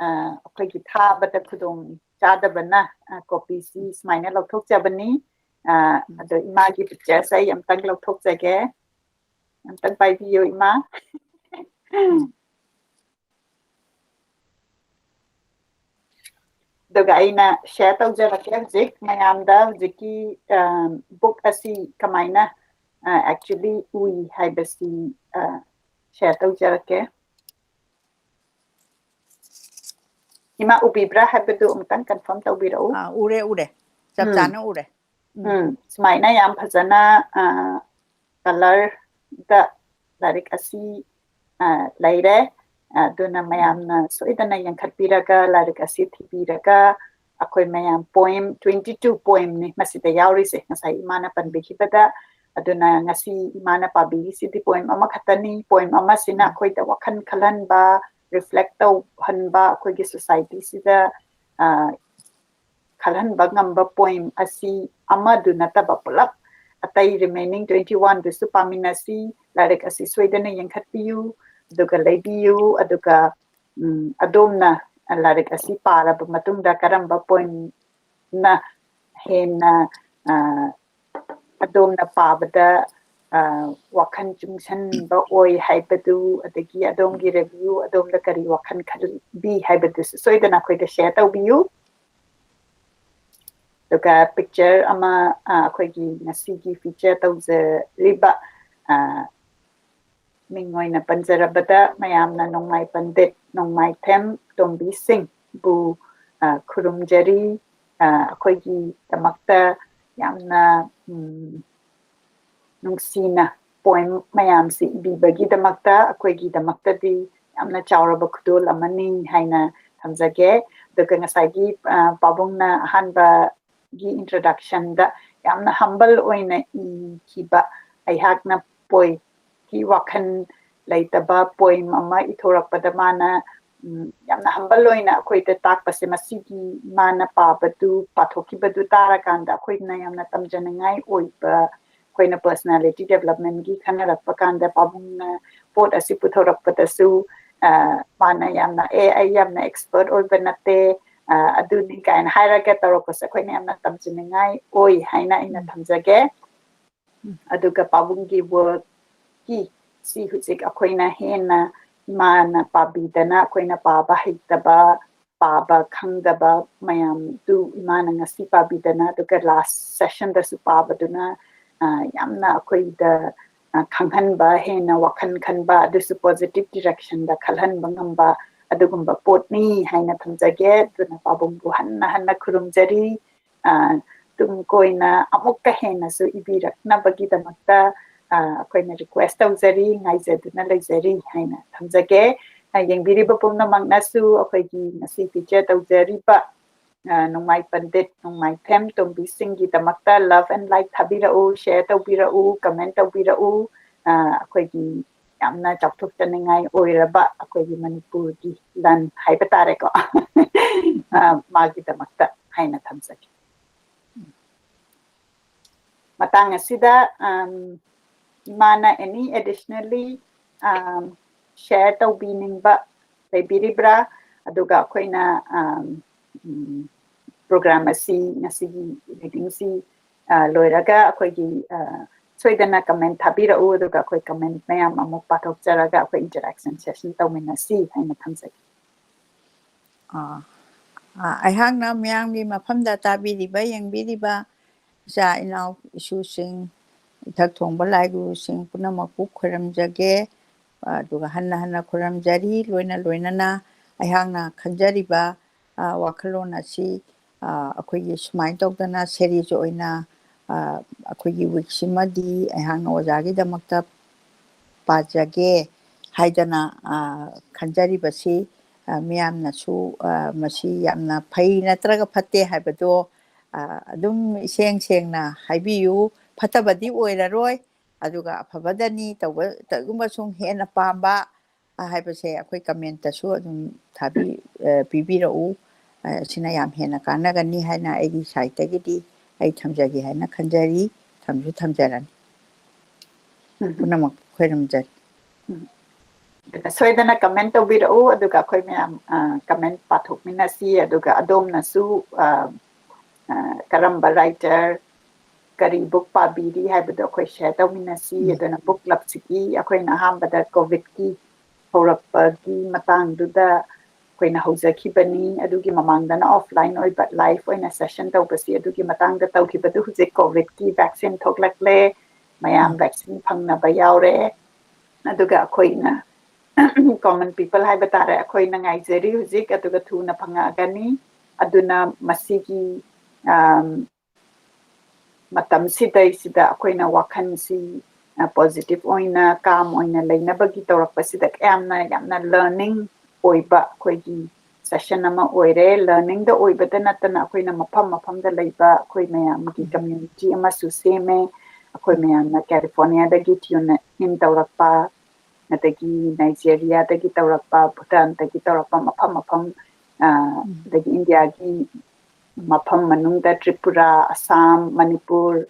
ꯑ, ꯑꯩꯈꯣꯏꯒꯤ ꯊꯥꯕꯗ ꯈꯨꯗꯣꯡ ꯆꯥꯗꯕꯅ, ꯑ, ꯀꯣꯄꯤꯁꯤ ꯁꯨꯃꯥꯏꯅ ꯂꯧꯊꯣꯛꯆꯕꯅꯤ꯫ ꯑ, ꯑꯗꯣ ꯏꯃꯥꯒꯤ ꯄꯤꯛꯆꯔꯁꯦ ꯑꯩ ꯑꯝꯇꯪ ꯂꯧꯊꯣꯛꯆꯒꯦ꯫ ꯑꯝꯇꯪ ꯄꯥꯏꯕꯤꯌꯨ, ꯏꯃꯥ꯫ ꯑꯗꯨꯒ ꯑꯩꯅ ꯁꯤꯌꯔ ꯇꯧꯖꯔꯛꯀꯦ ꯍꯧꯖꯤꯛ ꯃꯌꯥꯝꯗ ꯍꯧꯖꯤꯛꯀꯤ, ꯑ, ꯕꯨꯛ ꯑꯁꯤ ꯀꯃꯥꯏꯅ, ꯑ, ꯑꯦꯛꯆꯨꯋꯦꯂꯤ ꯎꯏ ꯍꯥꯏꯕꯁꯤ, ꯑ, ꯁꯤꯌꯔ ꯇꯧꯖꯔꯛꯀꯦ꯫ ꯏꯃꯥ ꯎꯕꯤꯕ꯭ꯔꯥ ꯍꯥꯏꯕꯗꯨ ꯑꯃꯨꯛꯇꯪ ꯀꯟꯐꯥꯔꯝ ꯇꯧꯕꯤꯔꯛꯎ꯫ ꯑꯥ, ꯎꯔꯦ, ꯎꯔꯦ꯫ ꯆꯞ ꯎꯝ꯫ ꯆꯥꯅ ꯎꯔꯦ꯫ ꯎꯝ꯫ ꯎꯝ, ꯁꯨꯃꯥꯏꯅ ꯌꯥꯝ ꯐꯖꯅ, ꯑ, ꯀꯂꯔꯗ ꯂꯥꯏꯔꯤꯛ ꯑꯁꯤ, ꯑ, ꯂꯩꯔꯦ꯫ ꯑꯗꯨꯅ ꯃꯌꯥꯝꯅ ꯁꯣꯏꯗꯅ ꯌꯦꯡꯈꯠꯄꯤꯔꯒ ꯂꯥꯏꯔꯤꯛ ꯑꯁꯤ ꯊꯤꯕꯤꯔꯒ ꯑꯩꯈꯣꯏ ꯃꯌꯥꯝ ꯄꯣꯏꯝ twenty two ꯄꯣꯏꯝꯅꯤ ꯃꯁꯤꯗ ꯌꯥꯎꯔꯤꯁꯦ, ꯉꯁꯥꯏ ꯏꯃꯥꯅ ꯄꯟꯕꯤꯈꯤꯕꯗ꯫ ꯑꯗꯨꯅ ꯉꯁꯤ ꯏꯃꯥꯅ ꯄꯥꯕꯤꯔꯤꯁꯤꯗꯤ ꯄꯣꯏꯝ ꯑꯃꯈꯛꯇꯅꯤ꯫ ꯄꯣꯏꯝ ꯑꯃꯁꯤꯅ ꯑꯩꯈꯣꯏꯗ ꯋꯥꯈꯜ ꯈꯜꯍꯟꯕ, ꯔꯤꯐ꯭ꯂꯦꯛ ꯇꯧꯍꯟꯕ, ꯑꯩꯈꯣꯏꯒꯤ ꯁꯣꯁꯥꯏꯇꯤꯁꯤꯗ, ꯑ, ꯈꯜꯍꯟꯕ ꯉꯝꯕ ꯄꯣꯏꯝ ꯑꯁꯤ ꯑꯃꯗꯨ ꯅꯠꯇꯕ ꯄꯨꯂꯞ ꯑꯇꯩ remaining twenty one ꯗꯨꯁꯨ ꯄꯥꯃꯤꯟꯅꯁꯤ꯫ ꯂꯥꯏꯔꯤꯛ ꯑꯁꯤ ꯁꯣꯏꯗꯅ ꯌꯦꯡꯈꯠꯄꯤꯌꯨ, ꯑꯗꯨꯒ ꯂꯩꯕꯤꯌꯨ, ꯑꯗꯨꯒ, ꯎꯝ, ꯑꯗꯣꯝꯅ ꯂꯥꯏꯔꯤꯛ ꯑꯁꯤ ꯄꯥꯔꯕ ꯃꯇꯨꯡꯗ ꯀꯔꯝꯕ point ꯅ ꯍꯦꯟꯅ, ꯑ, ꯑꯗꯣꯝꯅ ꯄꯥꯕꯗ, ꯑ, ꯋꯥꯈꯜ ꯆꯨꯡꯁꯟꯕ ꯑꯣꯏ ꯍꯥꯏꯕꯗꯨ, ꯑꯗꯒꯤ ꯑꯗꯣꯝꯒꯤ review, ꯑꯗꯣꯝꯗ ꯀꯔꯤ ꯋꯥꯈꯜ ꯈꯜꯂꯤ ꯍꯥꯏꯕꯗꯨꯁꯨ ꯁꯣꯏꯗꯅ ꯑꯩꯈꯣꯏꯗ share ꯇꯧꯕꯤꯌꯨ꯫ ꯑꯗꯨꯒ picture ꯑꯃ, ꯑ, ꯑꯩꯈꯣꯏꯒꯤ ꯉꯁꯤꯒꯤ feature ꯇꯧꯖꯔꯤꯕ, ꯑ, ꯃꯤꯡ ꯑꯣꯏꯅ ꯄꯟꯖꯔꯕꯗ, ꯃꯌꯥꯝꯅ ꯅꯣꯡꯃꯥꯏ ꯄꯟꯗꯤꯠ, ꯅꯣꯡꯃꯥꯏꯊꯦꯝ ꯇꯣꯝꯕꯤ ꯁꯤꯡꯕꯨ, ꯑ, ꯈꯨꯔꯨꯝꯖꯔꯤ꯫ ꯑ, ꯑꯩꯈꯣꯏꯒꯤꯗꯃꯛꯇ ꯌꯥꯝꯅ, ꯎꯝ, ꯅꯨꯡꯁꯤꯅ poem ꯃꯌꯥꯝꯁꯤ ꯏꯕꯤꯕꯒꯤꯗꯃꯛꯇ, ꯑꯩꯈꯣꯏꯒꯤꯗꯃꯛꯇꯗꯤ ꯌꯥꯝꯅ ꯆꯥꯎꯔꯕ ꯈꯨꯗꯣꯜ ꯑꯃꯅꯤ ꯍꯥꯏꯅ ꯊꯝꯖꯒꯦ꯫ ꯑꯗꯨꯒ ꯉꯁꯥꯏꯒꯤ, ꯑ, ꯄꯥꯕꯨꯡꯅ ꯑꯍꯥꯟꯕꯒꯤ introduction ꯗ ꯌꯥꯝꯅ humble ꯑꯣꯏꯅ ꯏꯈꯤꯕ, ꯑꯩꯍꯥꯛꯅ ꯄꯣꯏꯒꯤ ꯋꯥꯈꯜ ꯂꯩꯇꯕ poem ꯑꯃ ꯏꯊꯣꯔꯛꯄꯗ ꯃꯥꯅ, ꯎꯝ, ꯌꯥꯝꯅ humble ꯑꯣꯏꯅ ꯑꯩꯈꯣꯏꯗ ꯇꯥꯛꯄꯁꯦ, ꯃꯁꯤꯒꯤ ꯃꯥꯅ ꯄꯥꯕꯗꯨ, ꯄꯥꯊꯣꯛꯈꯤꯕꯗꯨ ꯇꯥꯔꯀꯥꯟꯗ ꯑꯩꯈꯣꯏꯅ ꯌꯥꯝꯅ ꯇꯝꯖꯅꯤꯡꯉꯥꯏ ꯑꯣꯏꯕ, ꯑꯩꯈꯣꯏꯅ personality development ꯀꯤ ꯈꯟꯅꯔꯛꯄ ꯀꯥꯟꯗ ꯄꯥꯕꯨꯡꯅ ꯄꯣꯠ ꯑꯁꯤ ꯄꯨꯊꯣꯔꯛꯄꯗꯁꯨ, ꯑ, ꯃꯥꯅ ꯌꯥꯝꯅ, "ꯑꯦ, ꯑꯩ ꯌꯥꯝꯅ expert ꯑꯣꯏꯕ ꯅꯠꯇꯦ, ꯑ, ꯑꯗꯨꯅꯤ" ꯀꯥꯏꯅ ꯍꯥꯏꯔꯒ ꯇꯧꯔꯛꯄꯁꯦ ꯑꯩꯈꯣꯏꯅ ꯌꯥꯝꯅ ꯇꯝꯖꯅꯤꯡꯉꯥꯏ ꯑꯣꯏ ꯍꯥꯏꯅ ꯑꯩꯅ ꯊꯝꯖꯒꯦ꯫ ꯑꯗꯨꯒ ꯄꯥꯕꯨꯡꯒꯤ work ꯀꯤ ꯁꯤ ꯍꯧꯖꯤꯛ ꯑꯩꯈꯣꯏꯅ ꯍꯦꯟꯅ ꯏꯃꯥꯅ ꯄꯥꯕꯤꯗꯅ, ꯑꯩꯈꯣꯏꯅ ꯄꯥꯕ ꯍꯩꯇꯕ, ꯄꯥꯕ ꯈꯪꯗꯕ ꯃꯌꯥꯝꯗꯨ ꯏꯃꯥꯅ ꯉꯁꯤ ꯄꯥꯕꯤꯗꯅ, ꯑꯗꯨꯒ last session ꯗꯁꯨ ꯄꯥꯕꯗꯨꯅ, ꯑ, ꯌꯥꯝꯅ ꯑꯩꯈꯣꯏꯗ, ꯑ, ꯈꯪꯍꯟꯕ, ꯍꯦꯟꯅ ꯋꯥꯈꯜ ꯈꯟꯕ, ꯑꯗꯨꯁꯨ positive direction ꯗ ꯈꯜꯍꯟꯕ ꯉꯝꯕ ꯑꯗꯨꯒꯨꯝꯕ ꯄꯣꯠꯅꯤ ꯍꯥꯏꯅ ꯊꯝꯖꯒꯦ꯫ ꯑꯗꯨꯅ ꯄꯥꯕꯨꯡꯕꯨ ꯍꯟꯅ ꯍꯟꯅ ꯈꯨꯔꯨꯝꯖꯔꯤ꯫ ꯑ, ꯇꯨꯡ ꯀꯣꯏꯅ ꯑꯃꯨꯛꯀ ꯍꯦꯟꯅꯁꯨ ꯏꯕꯤꯔꯛꯅꯕꯒꯤꯗꯃꯛꯇ, ꯑ, ꯑꯩꯈꯣꯏꯅ request ꯇꯧꯖꯔꯤ, ꯉꯥꯏꯖꯗꯨꯅ ꯂꯩꯖꯔꯤ ꯍꯥꯏꯅ ꯊꯝꯖꯒꯦ꯫ ꯑ, ꯌꯦꯡꯕꯤꯔꯤꯕ ꯄꯨꯝꯅꯃꯛꯅꯁꯨ ꯑꯩꯈꯣꯏꯒꯤ ꯉꯁꯤ feature ꯇꯧꯖꯔꯤꯕ, ꯑ, ꯅꯣꯡꯃꯥꯏ ꯄꯟꯗꯤꯠ, ꯅꯣꯡꯃꯥꯏꯊꯦꯝ ꯇꯣꯝꯕꯤꯁꯤꯡꯒꯤꯗꯃꯛꯇ love and like ꯊꯥꯕꯤꯔꯛꯎ, share ꯇꯧꯕꯤꯔꯛꯎ, comment ꯇꯧꯕꯤꯔꯛꯎ꯫ ꯑ, ꯑꯩꯈꯣꯏꯒꯤ ꯌꯥꯝꯅ ꯆꯥꯎꯊꯣꯛꯆꯅꯤꯡꯉꯥꯏ ꯑꯣꯏꯔꯕ ꯑꯩꯈꯣꯏꯒꯤ ꯃꯅꯤꯄꯨꯔꯒꯤ ꯂꯟ ꯍꯥꯏꯕ ꯇꯥꯔꯦꯀꯣ꯫ ꯑ, ꯃꯥꯒꯤꯗꯃꯛꯇ ꯍꯥꯏꯅ ꯊꯝꯖꯒꯦ꯫ ꯃꯇꯥꯡ ꯑꯁꯤꯗ, ꯑꯝ, ꯏꯃꯥꯅ any additionally, ꯑꯝ, share ꯇꯧꯕꯤꯅꯤꯡꯕ ꯂꯩꯕꯤꯔꯤꯕ꯭ꯔꯥ? ꯑꯗꯨꯒ ꯑꯩꯈꯣꯏꯅ, ꯑꯝ, ꯎꯝ, program ꯑꯁꯤ ꯉꯁꯤꯒꯤ readingꯁꯤ, ꯑ, ꯂꯣꯏꯔꯒ ꯑꯩꯈꯣꯏꯒꯤ, ꯑ, ꯁꯣꯏꯗꯅ comment ꯊꯥꯕꯤꯔꯛꯎ, ꯑꯗꯨꯒ ꯑꯩꯈꯣꯏ comment ꯃꯌꯥꯝ ꯑꯃꯨꯛ ꯄꯥꯊꯣꯛꯆꯔꯒ ꯑꯩꯈꯣꯏ interaction session ꯇꯧꯃꯤꯟꯅꯁꯤ ꯍꯥꯏꯅ ꯊꯝꯖꯒꯦ꯫ ꯑꯥ, ꯑꯥ, ꯑꯩꯍꯥꯛꯅ ꯃꯌꯥꯝꯒꯤ ꯃꯐꯝꯗ ꯇꯥꯕꯤꯔꯤꯕ, ꯌꯦꯡꯕꯤꯔꯤꯕ ꯏꯆꯥ ꯏꯅꯥꯎ, ꯏꯁꯨꯁꯤꯡ, ꯏꯊꯛ ꯊꯣꯡꯕ ꯂꯥꯏꯒꯨꯔꯨꯁꯤꯡ ꯄꯨꯝꯅꯃꯛꯄꯨ ꯈꯣꯏꯔꯝꯖꯒꯦ꯫ ꯑꯗꯨꯒ ꯍꯟꯅ ꯍꯟꯅ ꯈꯣꯏꯔꯝꯖꯔꯤ꯫ ꯂꯣꯏꯅ ꯂꯣꯏꯅꯅ ꯑꯩꯍꯥꯛꯅ ꯈꯟꯖꯔꯤꯕ, ꯑ, ꯋꯥꯈꯜꯂꯣꯟ ꯑꯁꯤ, ꯑ, ꯑꯩꯈꯣꯏꯒꯤ ꯁꯨꯃꯥꯏꯅ ꯇꯧꯗꯅ series ꯑꯣꯏꯅ, ꯑ, ꯑꯩꯈꯣꯏꯒꯤ weekꯁꯤꯃꯗꯤ ꯑꯩꯍꯥꯛꯅ ꯑꯣꯖꯥꯒꯤꯗꯃꯛꯇ ꯄꯥꯖꯒꯦ ꯍꯥꯏꯗꯅ, ꯑ, ꯈꯟꯖꯔꯤꯕꯁꯤ, ꯑ, ꯃꯤꯌꯥꯝꯅꯁꯨ, ꯑ, ꯃꯁꯤ ꯌꯥꯝꯅ ꯐꯩ ꯅꯠꯇ꯭ꯔꯒ ꯐꯠꯇꯦ ꯍꯥꯏꯕꯗꯣ, ꯑ, ꯑꯗꯨꯝ ꯏꯁꯦꯡ ꯁꯦꯡꯅ ꯍꯥꯏꯕꯤꯌꯨ꯫ ꯐꯠꯇꯕꯗꯤ ꯑꯣꯏꯔꯔꯣꯏ, ꯑꯗꯨꯒ ꯑꯐꯕꯗꯅꯤ ꯇꯧꯕ, ꯀꯔꯤꯒꯨꯝꯕ ꯁꯨꯝ ꯍꯦꯟꯅ ꯄꯥꯝꯕ, ꯑ, ꯍꯥꯏꯕꯁꯦ ꯑꯩꯈꯣꯏ commentꯇꯁꯨ ꯑꯗꯨꯝ ꯊꯥꯕꯤ-, ꯑ, ꯄꯤꯕꯤꯔꯛꯎ꯫ ꯑ, ꯁꯤꯅ ꯌꯥꯝ ꯍꯦꯟꯅ ꯀꯥꯟꯅꯒꯅꯤ ꯍꯥꯏꯅ ꯑꯩꯒꯤ sideꯇꯒꯤꯗꯤ ꯑꯩ ꯊꯝꯖꯒꯦ ꯍꯥꯏꯅ ꯈꯟꯖꯔꯤ꯫ ꯊꯝꯁꯨ ꯊꯝꯖꯔꯅꯤ꯫ ꯎꯝ꯫ ꯄꯨꯝꯅꯃꯛ ꯈꯣꯏꯔꯝꯖꯔꯤ꯫ ꯑꯗꯨꯒ ꯁꯣꯏꯗꯅ comment ꯇꯧꯕꯤꯔꯛꯎ, ꯑꯗꯨꯒ ꯑꯩꯈꯣꯏ ꯃꯌꯥꯝ, ꯑ, comment ꯄꯥꯊꯣꯛꯃꯤꯟꯅꯁꯤ, ꯑꯗꯨꯒ ꯑꯗꯣꯝꯅꯁꯨ, ꯑ, ꯑ, ꯀꯔꯝꯕ writer, ꯀꯔꯤ book ꯄꯥꯕꯤꯔꯤ ꯍꯥꯏꯕꯗꯣ ꯑꯩꯈꯣꯏ share ꯇꯧꯃꯤꯟꯅꯁꯤ꯫ ꯎꯝ꯫ ꯑꯗꯨꯅ book clubꯁꯤꯒꯤ ꯑꯩꯈꯣꯏꯅ ꯑꯍꯥꯟꯕꯗ COVIDꯀꯤ ꯍꯧꯔꯛꯄꯒꯤ ꯃꯇꯥꯡꯗꯨꯗ ꯑꯩꯈꯣꯏꯅ ꯍꯧꯖꯈꯤꯕꯅꯤ꯫ ꯑꯗꯨꯒꯤ ꯃꯃꯥꯡꯗꯅ offline ꯑꯣꯏꯕ live ꯑꯣꯏꯅ session ꯇꯧꯕꯁꯤ ꯑꯗꯨꯒꯤ ꯃꯇꯥꯡꯗ ꯇꯧꯈꯤꯕꯗꯨ ꯍꯧꯖꯤꯛ COVIDꯀꯤ vaccine ꯊꯣꯛꯂꯛꯂꯦ, ꯃꯌꯥꯝ ꯎꯝ꯫ vaccine ꯐꯪꯅꯕ ꯌꯥꯎꯔꯦ꯫ ꯑꯗꯨꯒ ꯑꯩꯈꯣꯏꯅ common people ꯍꯥꯏꯕ ꯇꯥꯔꯦ, ꯑꯩꯈꯣꯏꯅ ꯉꯥꯏꯖꯔꯤ ꯍꯧꯖꯤꯛ, ꯑꯗꯨꯒ ꯊꯨꯅ ꯐꯪꯉꯛꯑꯒꯅꯤ꯫ ꯑꯗꯨꯅ ꯃꯁꯤꯒꯤ, ꯑꯝ, ꯃꯇꯝꯁꯤꯗꯩꯁꯤꯗ ꯑꯩꯈꯣꯏꯅ ꯋꯥꯈꯜꯁꯤ, ꯑ, positive ꯑꯣꯏꯅ, calm ꯑꯣꯏꯅ ꯂꯩꯅꯕꯒꯤ ꯇꯧꯔꯛꯄꯁꯤꯗ ꯌꯥꯝꯅ, ꯌꯥꯝꯅ learning ꯑꯣꯏꯕ ꯑꯩꯈꯣꯏꯒꯤ session ꯑꯃ ꯑꯣꯏꯔꯦ꯫ Learningꯗ ꯑꯣꯏꯕꯗ ꯅꯠꯇꯅ ꯑꯩꯈꯣꯏꯅ ꯃꯐꯝ ꯃꯐꯝꯗ ꯂꯩꯕ ꯑꯩꯈꯣꯏ ꯃꯌꯥꯝꯒꯤ community ꯑꯃꯁꯨ ꯁꯦꯝꯃꯦ꯫ ꯑꯩꯈꯣꯏ ꯃꯌꯥꯝꯅ Californiaꯗꯒꯤ tune in ꯇꯧꯔꯛꯄ, ꯑꯗꯒꯤ Nigeriaꯗꯒꯤ ꯇꯧꯔꯛꯄ, Bhutanꯗꯒꯤ ꯇꯧꯔꯛꯄ, ꯃꯐꯝ ꯃꯐꯝ, ꯑ, ꯑꯗꯒꯤ Indiaꯒꯤ ꯃꯐꯝ ꯃꯅꯨꯡꯗ ꯇ꯭ꯔꯤꯄꯨꯔꯥ, ꯑꯁꯥꯝ, ꯃꯅꯤꯄꯨꯔ,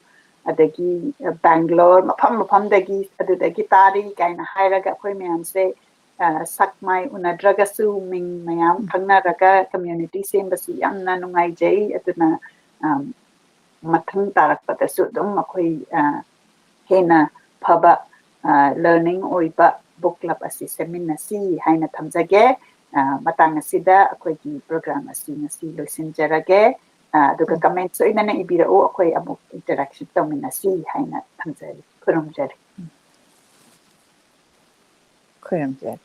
ꯑꯗꯒꯤ ꯕꯦꯡꯒ꯭ꯂꯣꯔ, ꯃꯐꯝ ꯃꯐꯝꯗꯒꯤ, ꯑꯗꯨꯗꯒꯤ ꯇꯥꯔꯤ ꯀꯥꯏꯅ ꯍꯥꯏꯔꯒ ꯑꯩꯈꯣꯏ ꯃꯌꯥꯝꯁꯦ ꯁꯛ ꯃꯥꯏ ꯎꯅꯗ꯭ꯔꯒꯁꯨ ꯃꯤꯡ ꯃꯌꯥꯝ ꯈꯪꯅꯔꯒ ꯀꯝꯃ꯭ꯌꯨꯅꯤꯇꯤ ꯁꯦꯝꯕꯁꯤ ꯌꯥꯝꯅ ꯅꯨꯡꯉꯥꯏꯖꯩ꯫ ꯑꯗꯨꯅ ꯃꯊꯪ ꯇꯥꯔꯛꯄꯗꯁꯨ ꯑꯗꯨꯝ ꯑꯩꯈꯣꯏ ꯍꯦꯟꯅ ꯐꯕ ꯂꯔꯅꯤꯡ ꯑꯣꯏꯕ ꯕꯨꯛ ꯀ꯭ꯂꯕ ꯑꯁꯤ ꯁꯦꯝꯃꯤꯟꯅꯁꯤ ꯍꯥꯏꯅ ꯊꯝꯖꯒꯦ꯫ ꯃꯇꯥꯡ ꯑꯁꯤꯗ ꯑꯩꯈꯣꯏꯒꯤ ꯄ꯭ꯔꯣꯒ꯭ꯔꯥꯝ ꯑꯁꯤ ꯉꯁꯤ ꯂꯣꯏꯁꯤꯟꯖꯔꯒꯦ꯫ ꯑꯗꯨꯒ ꯀꯃꯦꯟ ꯁꯣꯏꯗꯅ ꯏꯕꯤꯔꯛꯎ, ꯑꯩꯈꯣꯏ ꯑꯃꯨꯛ ꯏꯟꯇꯔꯦꯛꯁꯟ ꯇꯧꯃꯤꯟꯅꯁꯤ ꯍꯥꯏꯅ ꯊꯝꯖꯔꯤ꯫ ꯈꯨꯔꯨꯝꯖꯔꯤ꯫ ꯈꯨꯔꯨꯝꯖꯔꯤ꯫